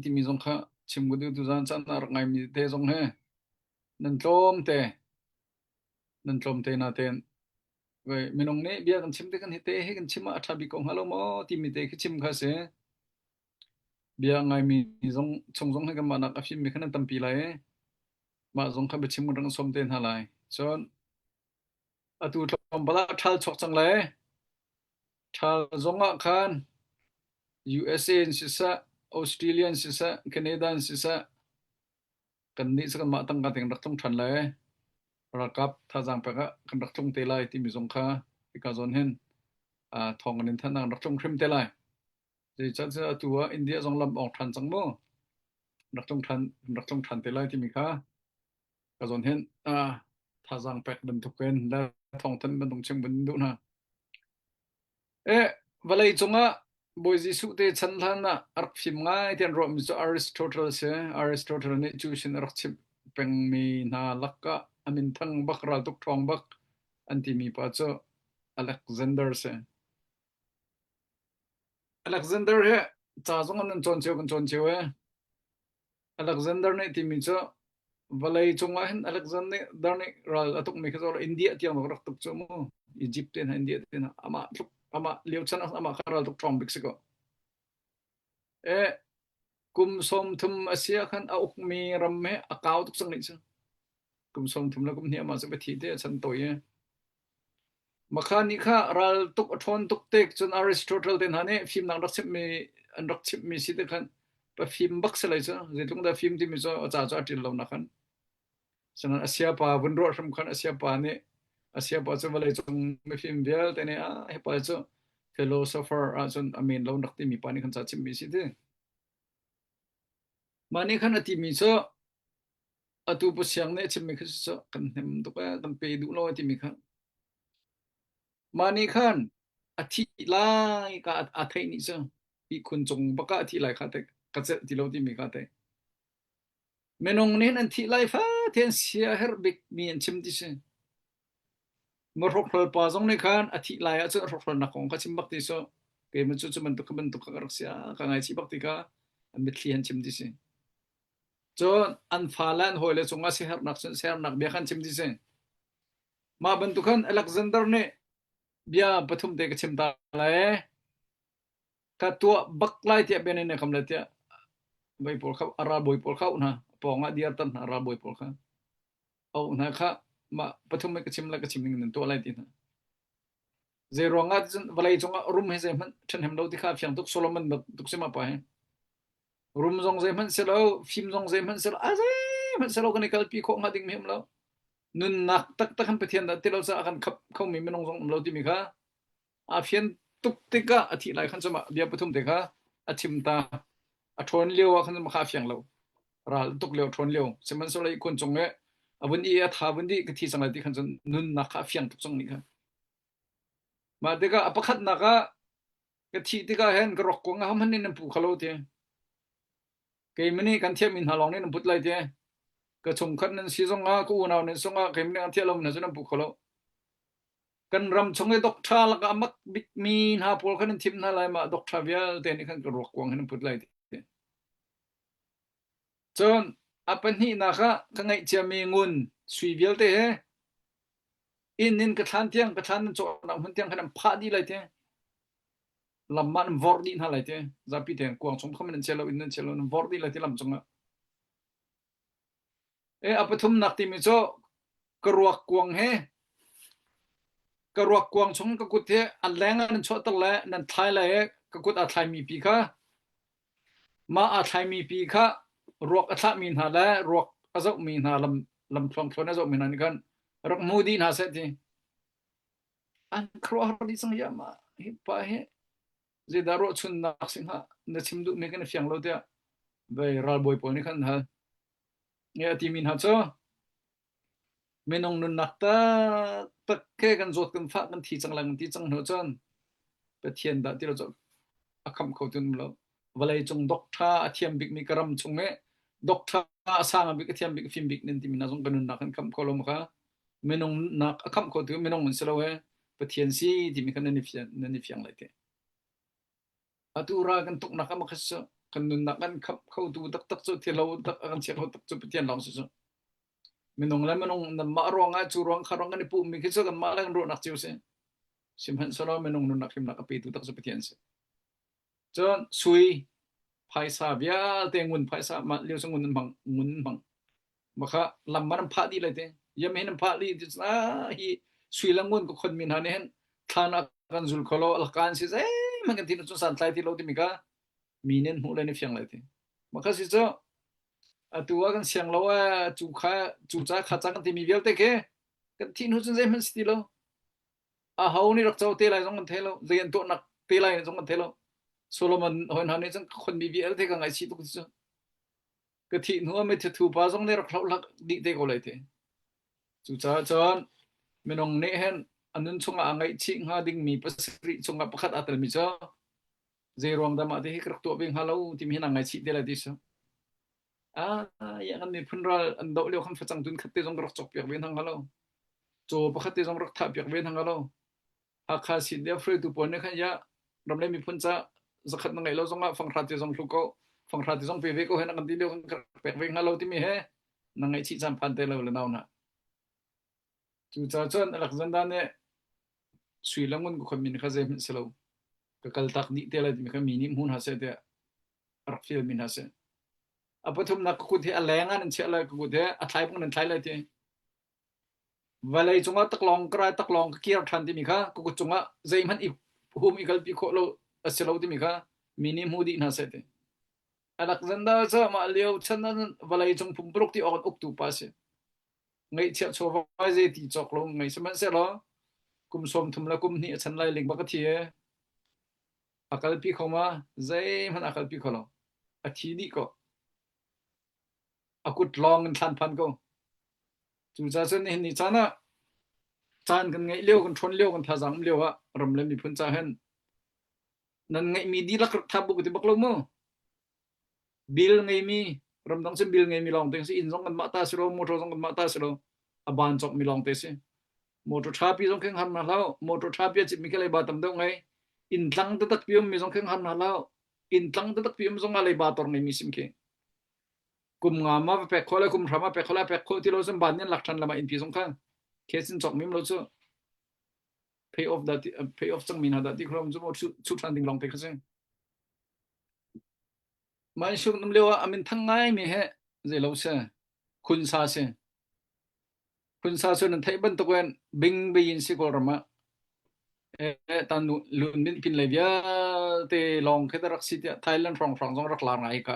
timi zong kha chim ka duh. Tuzan caan ah rak ngaimi te zong he nan tlawm te, nan tlawm te natein, vei, minung nih bia kan chim te kan hi te hi kan chim ah a ṭha bik ko hnga lo maw timi te khi chim kha si. Bia ngaimi zong chung zong hi kanmah nak a fimmi kha nan tampi lai. Mah zong kha biachim kan rak sawm te hna lai. Cun atu tlawm palah ṭhal chuak cang lai. Ṭhal zongah khan U S A in siseh, Australia in siseh, Canada in siseh, kan nih cu kanmah tangka tein rak tlung ṭhan lai. Ralkap thazaang pek ah kan rak tlung te lai timi zong kha hika zawn hin, aa, thawng kan in than ah kan rak tlung hrim te lai. Zeicah cu atu ah India zong lam awng ṭhan cang maw? Rak tlung ṭhan, rak tlung ṭhan te lai timi kha ka zawn hin, aa, thazaang pek bantukin le thawngthan bantuk chim kan duh hna. Eh, vawlei cungah Bawi Jesuh te chan hlan ah a rak fim ngai tiah an ruahmi cu Aristotle si. Aristotle nih cu sin a rak chimh pengmi hna lakah a minthang bak, raltuk ṭhawng bak an timi pa cu Alexander si. Alexander he ca zong an cawn cio, kan cawn cio e. Alexander nih timi cu vawlei cungah hin Alexander nih ral a tukmi kha zoh lo, India tiang rak tuk cu mu, Egypt te hna, India te hna, amah tluk, amah lio chan ah amah kha ral tuk ṭhawng bik si ko. Eh, kum sawmthum a si ah khan a ukmi ram he a kau tuk cang nih cu. Kum sawmthum le kum hnih amah cu va thi te a chan tawi e. Makha nih kha ral tuk a ṭhawn tuk te cun Aristotle te hna nih fimnak rak chimhmi, an rak chimhmi si te khan pa fim bak si lai cu. Zeitluk dah fim timi cu a ca cu a ṭil lo nak khan. Sinain a siapa vun ruah hrim khan a siapa nih, a siapa cu vawlei cung mifim vialte nih, ah, hi pa cu philosopher ah cun a men lo rak timi pa nih khan ca chimhmi si ti. Mah nih khan a timi cu, atu Pasiang nih a chimmi kha cu kan hnem tuk e, kan pe duh lo a timi kha. Mah nih khan a thih lai ka a, a theih nih cu, ihkhun cung bak ah a thih lai kha te, ka celh ti lo timi kha te. Minung nih an thih lai fate an sia herh bikmi an chim ti si. Mah hrokhrawl pa zong nih khan a thih lai ahcun a hrokhrawl nak kong kha chim bak ti si. Keimah cu cu bantuk kha bantuk kha ka rak sia, ka ngaichih bak ti kha a mitthli an chim ti si. Cun an fale an hawile cungah siaherhnak cun siaherhnak bia khan chim ti si. Mah bantuk khan Alexander nih bia pathum te ka chim ta lai. Ka tuah bak lai tiah bianin a kam lai tiah voi pawl kha, a ralbawi pawl kha uh hna, a pawng ah dirtat hna, a ralbawi pawl kha a uh hna kha, mah pathum ka chim lai, ka chim ning nan tuah lai ti hna. Zei ruangah ti cun vawlei cungah rum hi zeihmanh ṭhenhnem lo ti kha a fiang tuk. Solomon bantuk si mah pa hi. Rum zong zeihmanh si lo, fim zong zeihmanh si lo, a zeihmanh si lo, kan i kalpi khawh hnga dingmi um lo. Nunnak taktak khan Pathian dah ti lo caah a kan khap khomi minung zong um lo timi kha a fian tuk tikah a thih lai khan cun mah bia pathum te kha a chim ta. A ṭhawn lio ah khan cun mah kha a fiang lo. Ral tuk lio, ṭhawn lio. Sihmanhsehlaw i kun cung le a vun i a tha vun dih ka thi cang lai ti khan cun nunnak kha a fiang tuk cang nih kha. Mah tikah a pakhatnak ah ka thih tikah hin ka ruak kuang ah hmanh nih nan pu kha lo ti. Keimah nih kan thiahmi hna lawng nih nan put lai ti. Ka chungkhat nan si zongah, ka unau nan sungah keimah nih kan thiah lo hna cu nan pu kho lo. Kan ram chung i doctor lakah a mak bikmi hna pawl kha nan thim hna lai, mah doctor vialte nih khan ka ruak kuang hi nan put lai ti. Cun a pahnihnak ah ka ngaih ciami ngun sui vialte he inn in ka thlan tiang, ka thlan nan cawhnak hmun tiang khan an phah dih lai ti. Lam mah nan vorh dih hna lai ti. Zapi te kuang chung kha nan chia lo, inn nan chia lo, nan vorh dih lai ti lam cungah. E, a pathumnak timi cu ka ruak kuang he, ka ruak kuang chung ka kut he a leng ah nan chuahter le nan thlai lai e, ka kut aa thlaimi pi kha, mah aa thlaimi pi kha ruak a thlahmi hna le ruak a zohmi hna, lam, lam thluang thluan a zohmi hna nih khan rak hmu dih hna seh ti. An khuaruahhar dih cang, hi mah hi pa hi zeidah ruahchunnak si hnga, na chim duhmi kan i fiang lo tiah vei ralbawi pawl nih khan an hal. Nge a timi hna cu minung nunnak taktak he kan zawt kan fah, kan thi cang lai kan ti cang hnu cun Pathian dah ti lo cu a khamh kho tu an um lo. Vawleicung doctor a thiam bikmi ka ram chung he doctor a sang a bik, a thiam bik, a fim bik nan timi hna zong ka nunnak kan khamh kho lo mah kha. Minung nunnak a khamh kho tu minung an si lo he Pathian si timi kha nan i fian, nan i fiang lai te. Atu ra kan tuknak ah makhat cu kan nunnak kan khamh kho tu taktak cu thil lo tak a kan chiah kho tak cu Pathian lawng si cu. Minung le minung nanmah ruangah cu ruang kha ruang kan i puhmi khi cu kanmah le kan ruahnak cio si. Sihmanhsehlaw minung nunnak himnak a petu tak cu Pathian si. Cun sui phaisa vialte ngun phaisa mah lio cu ngun an hmang, ngun an hmang. Makha lam man an phah dih lai te. Yam hin an phah dih ti cun, ah, hi sui le ngun ka khonmi hna nih hin thlan ah kan zul kho lo, a lak ah an si zeihmanh kan ti hnu cun santlai ti lo timi kha mi nih an hmuh le an i fiang lai te. Makha si cu atu ah kan siang lo, ah, cu kha, cu ca kha ca kan timi vialte khi kan thih hnu cun zeihmanh si ti lo. Aho nih rak co te lai zong kan thei lo, zei an tuahnak te lai zong kan thei lo. Solomon hawi hna nih cun ka khonmi vialte ka ngaihchih tuk ti cu. Ka thih hnu ah mithiathu pa zong nih rak hloh hlak dih te ko lai te. Cucaah cun minung nih hin a nun chungah a ngaihchih hnga dingmi pasarih chungah pakhat aa telmi cu, zei ruang dah mah te hi ka rak tuah ve hnga lo timi hin aa ngaihchih te lai ti cu. Ah, ya kan miphun ral an doh lio khan facang tun khat te zong ka rak cawk piak ve hna hnga lo. Caw pakhat te zong rak thah piak ve hna hnga lo. Hakha C D F hruaitu pawl nih khan ya ram le miphun ca zakhat na ngeih lo zongah fanghra te zong hlu ko, fanghra te zong pe ve ko he na kan ti lio khan ka rak pek ve hnga lo timi he na ngaihchih caan phan te lo le nau hna. Cucaah cun Alexander nih sui le ngun ka khonmi kha zeihmanh si lo, ka kaltak dih te lai timi kha mi nih hmu hna seh tiah a rak fialmi hna seh. A pathumnak ka kut hi a leng ah nan chiah lai, ka kut hi a thlai pung nan thlai lai ti. Vawlei cungah taklawng ka rai, taklawng ka kir ṭhan timi kha ka kut cungah zeihmanh i hum i kalpi khawh lo a si lo timi kha mi nih hmu dih hna seh ti. Alexander cu mah lio chan ah vawlei cung pumpuluk ti awk an uktu pa a si. Ngaihchiah chawvai zei ti cawk lo ngei sihmanhsehlaw kum sawmthum le kum hnih a chan lai ling bak a thi e. A kalpi kho ma, zeihmanh a kalpi kho lo. A thi dih ko. A kut lawng in thlan phan ko. Cucaah cun nihin ni caan ah caan kan ngeih lio, kan ṭhawn lio, kan thazaang um lio ah ram le miphun ca hin nan ngeihmi dihlak rak thap bu ka ti bak lo mu. Bill ngeimi, ramdang cun bill ngeimi lawngte si, inn zong kanmah ta si lo, motor zong kanmah ta si lo, a ban cawkmi lawngte si. Motor ṭhapi zong khin har hna hlah, motor ṭhapi a cimmi khi leiba tam deuh ngei. Inn tlang taktak pi ummi zong khin har hna hlah, inn tlang taktak pi um zong a leiba tor ngeimi sim khi. Kum nga ma va pek khawh le, kum hra ma pek khawh le, a pek khawh ti lo cun ban nih an lak ṭhan lam ah innpi zong kha case in cawk mim lo cu. Pay off dah ti, pay off cang mi hna dah ti khulam cu maw, chu, chu ṭhan ding lawng te kha si. Mah in suk nam lio ah a min thang ngai mi he zei lo si. Khunsa si. Khunsa cu nan theih bantuk in Bing Bayin si Kawlram ah. Eh, tan lu-, lun min pin lei vialte lawng khi dah rak si tiah Thailand hrawnghrang zong rak lar ngai ka.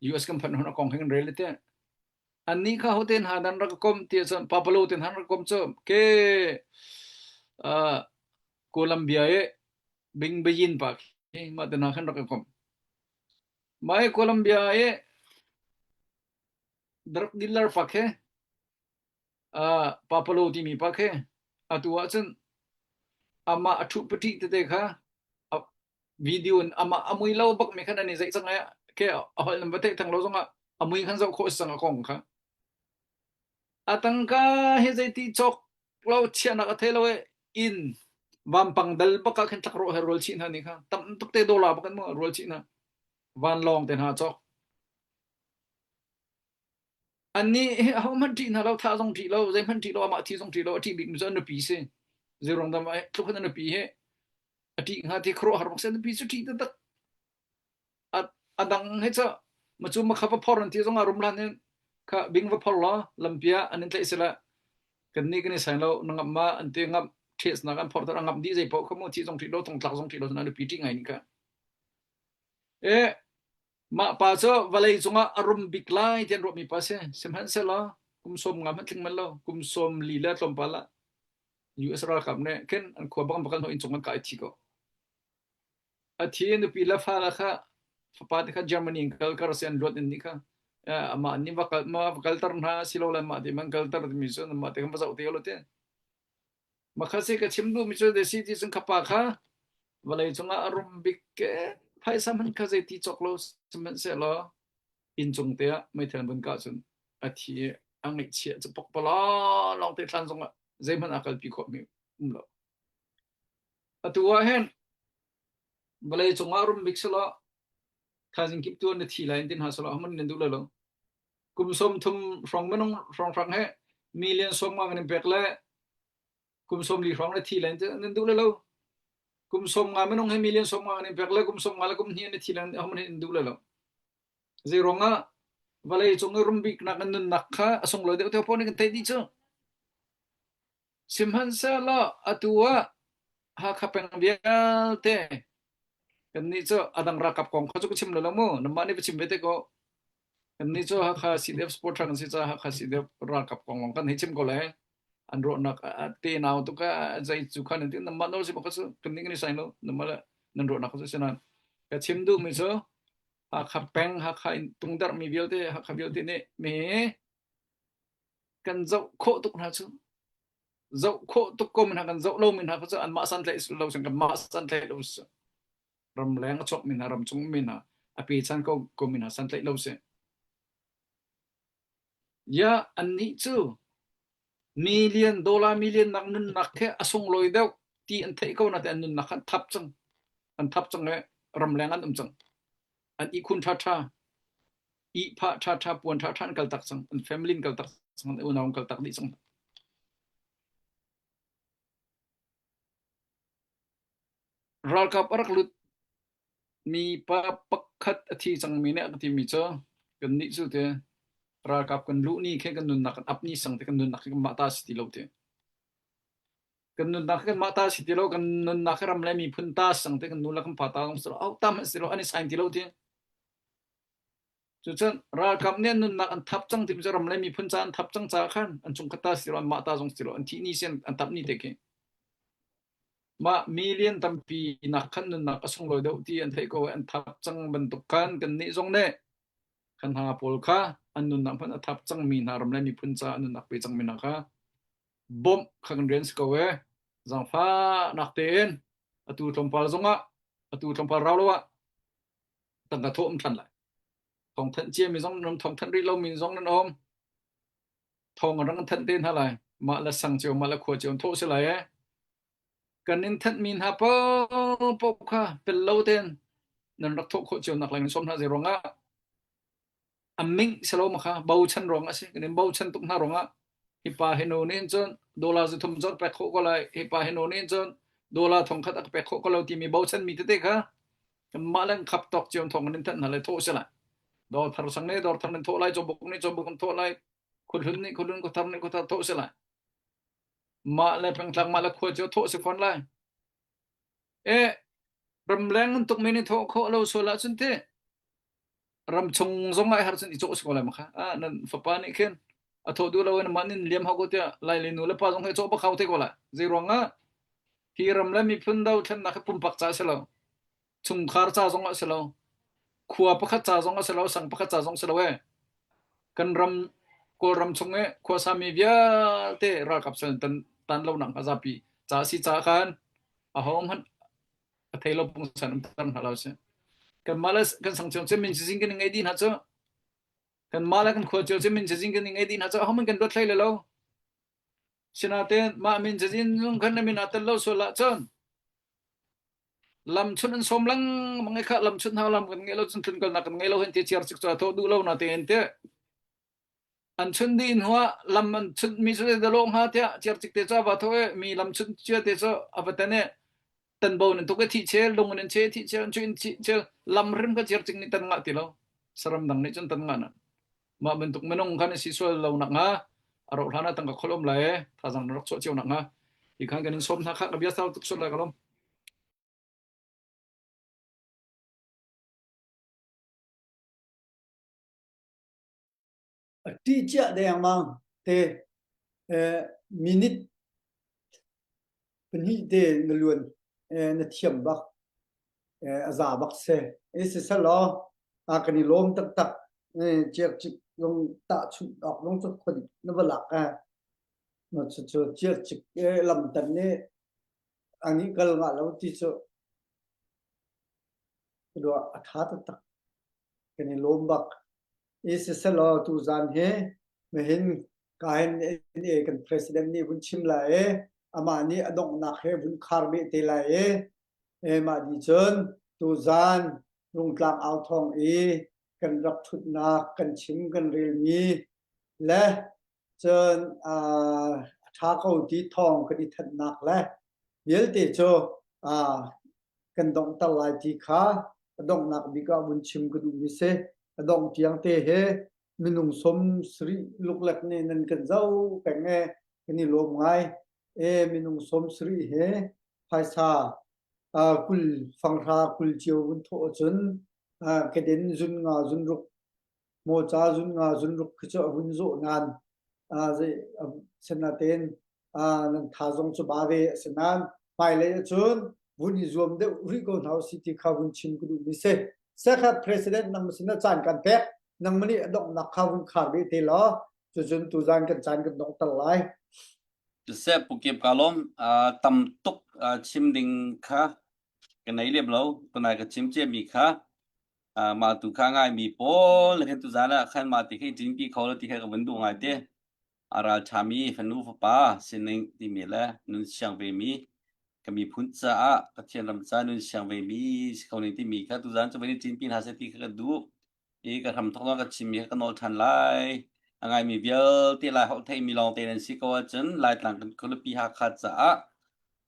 U S kan phanh hun a kong heng rel tiah. Annih kha hote hna nan rak komh tiah cun Papalo te hna rak komh cu ke, ah, Colombia eh Bing Bayin pa khi mah te hna khan rak komh. Mah eh Colombia eh drug dealer pa khi, ah, Papalo timi pa khi, atu ah cun amah a ṭhuh paṭih tete kha, a, video in amah a mui lo bak mi khan an i zeih cang ai, khi a holh nan va theih thang lo zongah a mui khan zoh khawh a si cang a kong kha. A tangka hi zei ti cawk lo, chiahnak a thei lo eh, in vampang dal bak ah khan tlak rawh he rual chih hna nih kha tam tuk te dollar bak an mu rual chih hna. Vanlawng te hna cawk. Annih hi ahohmanh ṭih hna lo, thah zong ṭih lo, zeihmanh ṭih lo, amah thi zong ṭih lo, a ṭih bik mi cu a nupi si. Zeiruang dah mah tluk hin a nupi hi a ṭih hnga ti khuaruahhar bak si, a nupi cu ṭih taktak. A, a dang hi cu, ma cu ma kha va phor an ti zongah rum hlan hin kha bing va phor law, lampi ah an in tlaih si le, kannih kan i sain lo, na ngamh ma an ti, ngamh ṭhesnak an phorter, a ngamh dih zei paoh kha mu, thi zong ṭih lo, thongtlak zong ṭih lo, cun a nupi ṭih ngai ning kha. Eh, mah pa cu vawlei cungah a rum bik lai tiah an ruahmi pa si. Sihmanhsehlaw kum sawm nga hmanh tling man lo, kum sawm li le tlawmpal ah U S ralkap nih khin an khua bang bak an hawh, inn cung an kai, a thi ko. A thi, nupi le fale kha, fapa te kha Germany an kal, kar si an luat, annih kha, eh, amah annih va kal, ma va kalter hna si lo le, mah te man kalter timi cu, mah te khan va zoh te lo te. Makha si ka chim duhmi cu, Desi ti cun kha pa kha vawlei cungah a rum bik ke, phaisa hmanh kha zei ti cawk lo, sihmanhsehlaw inn cung te ah meithal an vun kah cun a thi, a ngaihchiah cu pok pala lawng te thlan zongah zeihmanh aa kalpi khawhmi um lo. Atu ah hin vawlei cungah a rum bik si law, thaizing kip tu an i thi lai an ti hna si law, a hmun in an duh lai lo. Kum sawm thum hrawng minung hrawnghrang he million sawm nga kan in pek le, kum sawm li hrawng na thi lai an ti, an in duh lai lo. Kum sawm nga minung he million sawm nga kan in pek le, kum sawm nga le kum hnih an i thi lai an ti, a hmun in an duh lai lo. Zeiruangah vawlei cung i rum biknak in nunnak kha a sunglawi deuh te paoh nih kan theih dih cu. Sihmanhsehlaw atu ah Hakha peng vialte, kannih cu a dang ralkap kong kha cu ka chim lo, lo mu, nanmah nih va chim ve te ko. Kannih cu Hakha C D F support ṭha kan si caah Hakha C D F ralkap kong lawng kan hei chim ko lai. An ruahnak a, a tenau tuk a, a zei cu khan an ti, nanmah nawl si bak kha cu, kannih kan i sain lo, nanmah le nan ruahnak kha cu si nan. Ka chim duhmi cu Hakha peng, Hakha in tungdarhmi vialte, Hakha vialte nih mi kan zoh khawh tuk hna cu, zoh khawh tuk ko mi hna, kan zoh lo mi hna kha cu anmah santlaih lo si, kanmah santlaih lo si. Ramleng a chuak mi hna, ramchung mi hna, a pechan ko, ko mi hna santlaih lo si. Ya, annih cu million, dollar million nak nunnak he a sunglawi deuh ti an theih ko nain an nunnak kha an thap cang. An thap cang le ramleng an um cang. An ihkhun ṭha ṭha, ihphah ṭha ṭha, puan ṭha ṭha an kaltak cang, an family an kaltak cang, an unau an kaltak dih cang. Ralkap a rak lut mi pa pakhat a thi cangmi nih a ka timi cu, kannih cu te, ralkap kan luh ni khi kan nunnak kan ap ni sang te, kan nunnak khi kanmah ta si ti lo te. Kan nunnak khi kanmah ta si ti lo, kan nunnak khi ram le miphun ta sang te, kan nu le kan pa ta zong si lo, au ta hmanh si lo, an i sain ti lo te. Cucun ralkap nih an nunnak an thap cang timi cu ram le miphun ca an thap cang caah khan an chungkhat ta si lo, anmah ta zong si lo, an thih ni si an, an thap ni te khi. Mah million tampi nak khan nunnak a sunglawi deuh ti an theih ko, an thap cang bantuk khan kannih zong nih khan hna pawl kha an nunnak hmanh a thap cangmi hna, ram le miphun ca an nunnak pe cangmi hna kha bawmh kha kan rian si ko e. Zaangfahnak tein atu tlawmpal zongah, atu tlawmpal rau lo ah tangka thawh um ṭhan lai. Thawngthanh ciami zong nan um, thawngthanh rih lomi zong nan um. Thawng rang an thanh te hna lai. Mah le sang cio, mah le khua cio an thawh si lai e. Kan in thanhmi hna paohpaoh kha pel lo tein nan rak thawh khawh cio nak lai kan sawm hna, zeiruangah a ming si lo ma kha, bochan ruangah si, kan in bochan tuk hna ruangah, hi pa hi nu nih cun dollar za thum cun pek khawh ko lai, hi pa hi nu nih cun dollar thongkhat a ka pek khawh ko lo timi bochan mi tete kha, kanmah le kan khap tawk cio thawng kan in thanh hna lai, thawh si lai. Dawr thar sang nih dawr thar nan thawh lai, cawbuk nih cawbuk kan thawh lai, khuahlun nih khuahlun, khuathar nih khuathar thawh si lai. Mah le pengtlak, mah le khua cio thawh si fawn lai. Eh, ramleng an tuk mi nih thawh khawh lo sual ahcun teh, ramchung zong ah i har cun i cawh si ko lai ma kha. Ah, nan fapa nih khin a thawh duh lo in, mah nih liam hau ko tiah Laili nu le pa zong he cawh bak hau te ko lai. Zei ruangah hi ram le miphun dothlennak hi pumpak ca si lo, chungkhar ca zong a si lo, khua pakhat ca zong a si lo, sang pakhat ca zong a si lo e. Kan ram, Kawlram chung e khuasami vialte ralkap sal tan, tan lo nak hna zapi ca si ca khan a hawm hmanh a thei lo pungsan an tar hna lo si. Kanmah le kan sang cio cu min cazin kan i ngeih dih hna cu, kanmah le kan khua cio cu min cazin kan i ngeih dih hna cu a hawm hmanh kan duat hlei le lo. Sinain mah min cazin zung khan na min aa tel lo sual ahcun, lam chunh an sawm lengmang i kha, lam chunh hau lam kan ngeih lo cun tlunkalnak kan ngeih lo hen ti ciar cik cu a thawh duh lo natein teh, an chunh dih in hua lam an chunh mi cu da lawh hnga tiah ciar cik te cu a va thawh e, mi lam chunh cia te cu a va tan e, tan bo nan tuk e, thih chel, lung in an che thih chel, an chuih in thih chel, lam hrim kha ciar cik nih tan ngah ti lo. Saram dang nih cun tan ngah nan. Mah bantuk minung khan a si sual lo nak hnga, a rauh hlan ah tangka khol um lai e, thazang na rak chuah cio nak hnga. Hi khan kan in sawm hna kha, ka bia sau tuk sual lai ka lawm. A ṭih ciah dengmang te, eh, minit pahnih te na luan, eh, na thiam bak, eh, a za bak si. Eh, siseh law, a kan i lawm taktak, eh, ciar cik zong tahchunh awk zong cu khuadih na va lak, eh, na cu cu ciar cik, eh, lamtan nih a nih kal ngah lo ti cu ka duh a ṭha taktak kan i lawm bak. I siseh law, tuzan hi mahin K N N A kan president nih vun chim lai i, amah nih a donghnak he vun khar beh te lai i, eh, mah dih cun tuzan Rungtlang Au Thawng i kan rak ṭhutnak, kan chim, kan relmi le cun, aa, a ṭha ko ti thawng kan i thanhnak le vialte cu, aa, kan donghter lai ti kha a donghnak bik ah vun chim ka duhmi si. A dongh tiang te he minung sawm sarih luklek nih nan kan zoh peng e, kan i lawm ngai. E, minung sawm sarih he phaisa, aa, kul fanghra kul cio vun thawh ahcun, aa, keden zun nga zun ruk, mawca zun nga zun ruk khi cu a vun zawh nan, aa, zei, a, sinain, aa, nan tha zong cu ba ve a si nan, hmailei ahcun vun i zuam deuh rih ko hna usih ti kha vun chim ka duhmi si. Sekhat president nangmah sinah caan kan pek, nangmah nih a donghnak kha vun khar ve te law, cucun tuzan kan caan kan donghter lai. Joseph Pukip Kalom, aa, tam tuk, aa, chim ding kha ka nei liam lo, tunai ka chim ciami kha, aa, mah tu kha ngaimi pawl, na khan tuzan ah khan mah ti kha i ṭinpi kho lo ti kha ka vun duh ngai te. A ralṭhami fanu fapa sining timi le nun siang vemi, ka miphun caah Pathian ram ca nun siang vemi si kho ning timi kha tuzan cu vun i ṭinpi hna seh ti kha ka duh. I ka hram thawk ka chimmi kha ka nawl ṭhan lai. A ngaimi vialte Lai holh theimi lawngte nan si ko ahcun Laitlang kan khualipi Hakha caah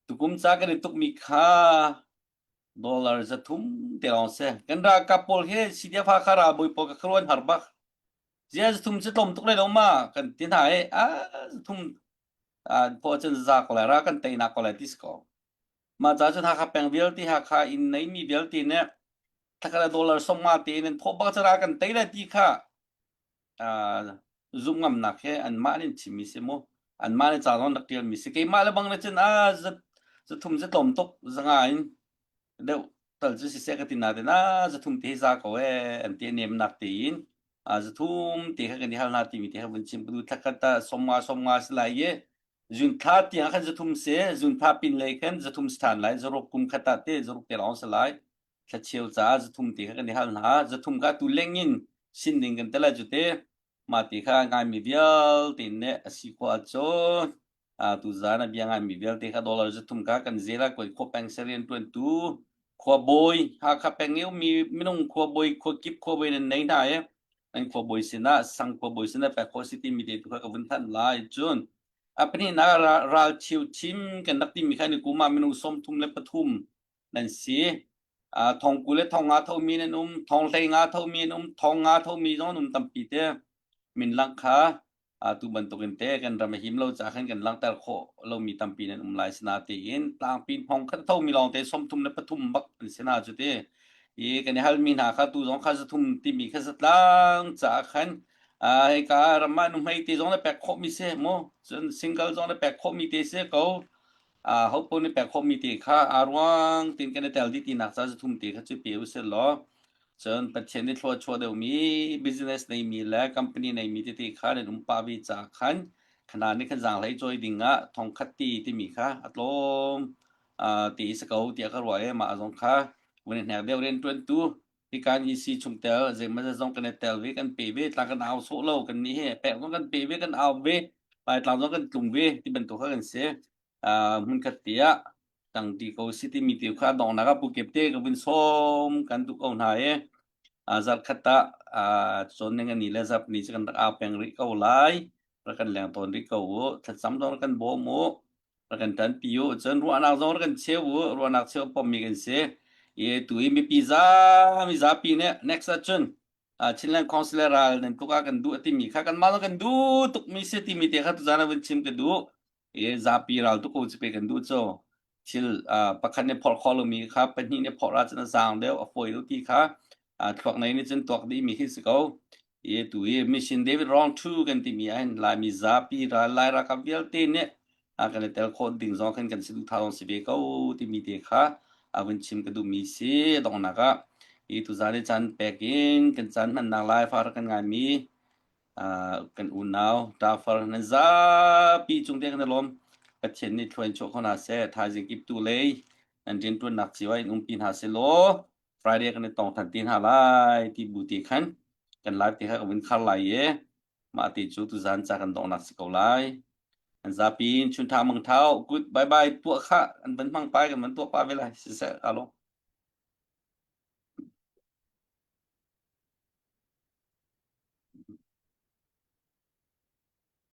tukum ca kan i tukmi kha dollar zathum te lawng si. Kan ralkap pawl hi C D F Hakha ralbawi pawl kha khuaruah an har bak. Ziah zathum si tlawm tuk lai lo ma kan ti hna i, a, zathum, a, pawl ahcun za ko lai, ral kan teinak ko lai ti si ko. Mah ca cun Hakha peng vialte, Hakha in neimi vialte nih thlakhat ah dollar sawmnga tein an thawh bak cu ral kan tei lai ti kha, aa, zumh ngamnak he anmah nih an chimmi si mu. Anmah nih ca zong rak ṭialmi si. Keimah le bang le cun, aa, za, zathum zatlawm tuk, zanga in deuh tal cu siseh ka ti nain, aa, zathum te hi za ko e, an ti a nemnak tein, aa, zathum te kha kan i hal hna timi te kha vun chim ka duh. Thlakhat ah sawmnga, sawmnga si lai i, zun thla tiang ah khan zathum si, zun thla pin lei khan zathum si ṭhan lai, zaruk kum khat ah te, zaruk te lawng si lai. Thlacheu caah zathum te kha kan i hal hna. Zathum kha tu leng in sin ding kan ti lai cu te. Mah te kha ngaimi vialte nih a si khawh ahcun, aa, tuzan a bia ngaimi vialte kha dollar zathum kha kan zela kuai khua peng serian ṭuantu khuabawi, Hakha peng i ummi minung khuabawi, khuakip khuabawi nan nei hna i, An khua buai sinah, sang khua buai sinah pek khawh si timi te tu kha ka vun thanh lai cun. A pahnihnak ah ra-, ral thiu thim kan rak timi kha ni kuma minung sawmthum le pathum nan si. Aa, thongkul le thongnga thomi nan um, thonghleinga thomi nan um, thongnga thomi zong an um tampi te. Min lang kha, aa, tu bantukin te kan ram a him lo caah khan kan langhter khawh lomi tampi nan um lai sinain, tlangpi hmong khat thomi lawngte sawmthum le pathum bak an si hna cu te. I kan i halmi hna kha tu zong kha zathum timi kha zatlang caah khan, aa, hika ram ah nuhmei te zong le pek khawhmi si maw? Cun single zong le pek khawhmi te si ko. Aa, hopo nih pek khawhmi te kha aa ruang tin kan i tel dih tinak ca zathum te kha cu pe u seh law. Cun Pathian nih thluachuah deuhmi, business neimi le company neimi tete kha nan um pah ve caah khan, kha hna nih khan zaanghlei cawi dingah thongkhat ti timi kha a tlawm, aa, ti i si ko tiah ka ruah i mah zong kha vun i hnek deuh rianṭuantu, hi kan i si chung tel, zeihmanh zong kan i tel ve, kan pe ve, tlang kan au sawh lo, kan nih he pek zong kan pe ve, kan au ve, Laitlang zong kan tlung ve, ti bantuk kha kan si. Aa, hmunkhat tiah tang ti ko si timi te kha donghnak ah pukip te ka vun sawm kan duh ko hna i, aa, zarh khat ah, aa, cawn ning ani le zarh pahnih cu kan rak au peng rih ko lai, rak kan leng tawn rih ko u, thlacam zong rak kan bawm u, rak kan ṭanpi u, cun ruahnak zong rak kan cheu u, ruahnak cheu a pommi kan si. I tu i mipi zami zapi nih next ah cun, aa, Chinland Council le ral nan tluk ah kan duh a timi kha kanmah zong kan duh tukmi si timi te kha tuzan ah vun chim ka duh. I zapi ral tuk ko cu pe kan duh cu. Thil, aa, pakhat nih phorh khawh lomi kha pahnih nih phorh ahcun a zaang deuh, a fawi deuh ti kha, aa, thluak nei nih cun tuak dihmi khi si ko. I tu i Mission David Rong Thu kan timi ah hin Laimi zapi ral, Lai ralkap vialte nih, aa, kan i tel khawh ding zong khan kan si duh tha zong si ve ko timi te kha a vun chim ka duhmi si. Donghnak ah i tuzan i caan pek in kan caan hmannak live ah rak kan ngaimi, aa, kan unau, Dafar, nan zapi cung te kan i lawm. Pathian nih thluachuah kho hna seh, thaizing kip tu lei, nan rianṭuannak cio ah in umpi hna seh law, Friday kan i tong ṭhan te hna lai, ti bu te khan kan live te kha ka vun khar lai i, mah te cu tuzan ca kan donghnak si ko lai. Nan zapi in chun ṭha mang ṭhau, good, bye bye, tuah kha, an van hmang pah i kan van tuah pah ve lai, siseh, ka lawm.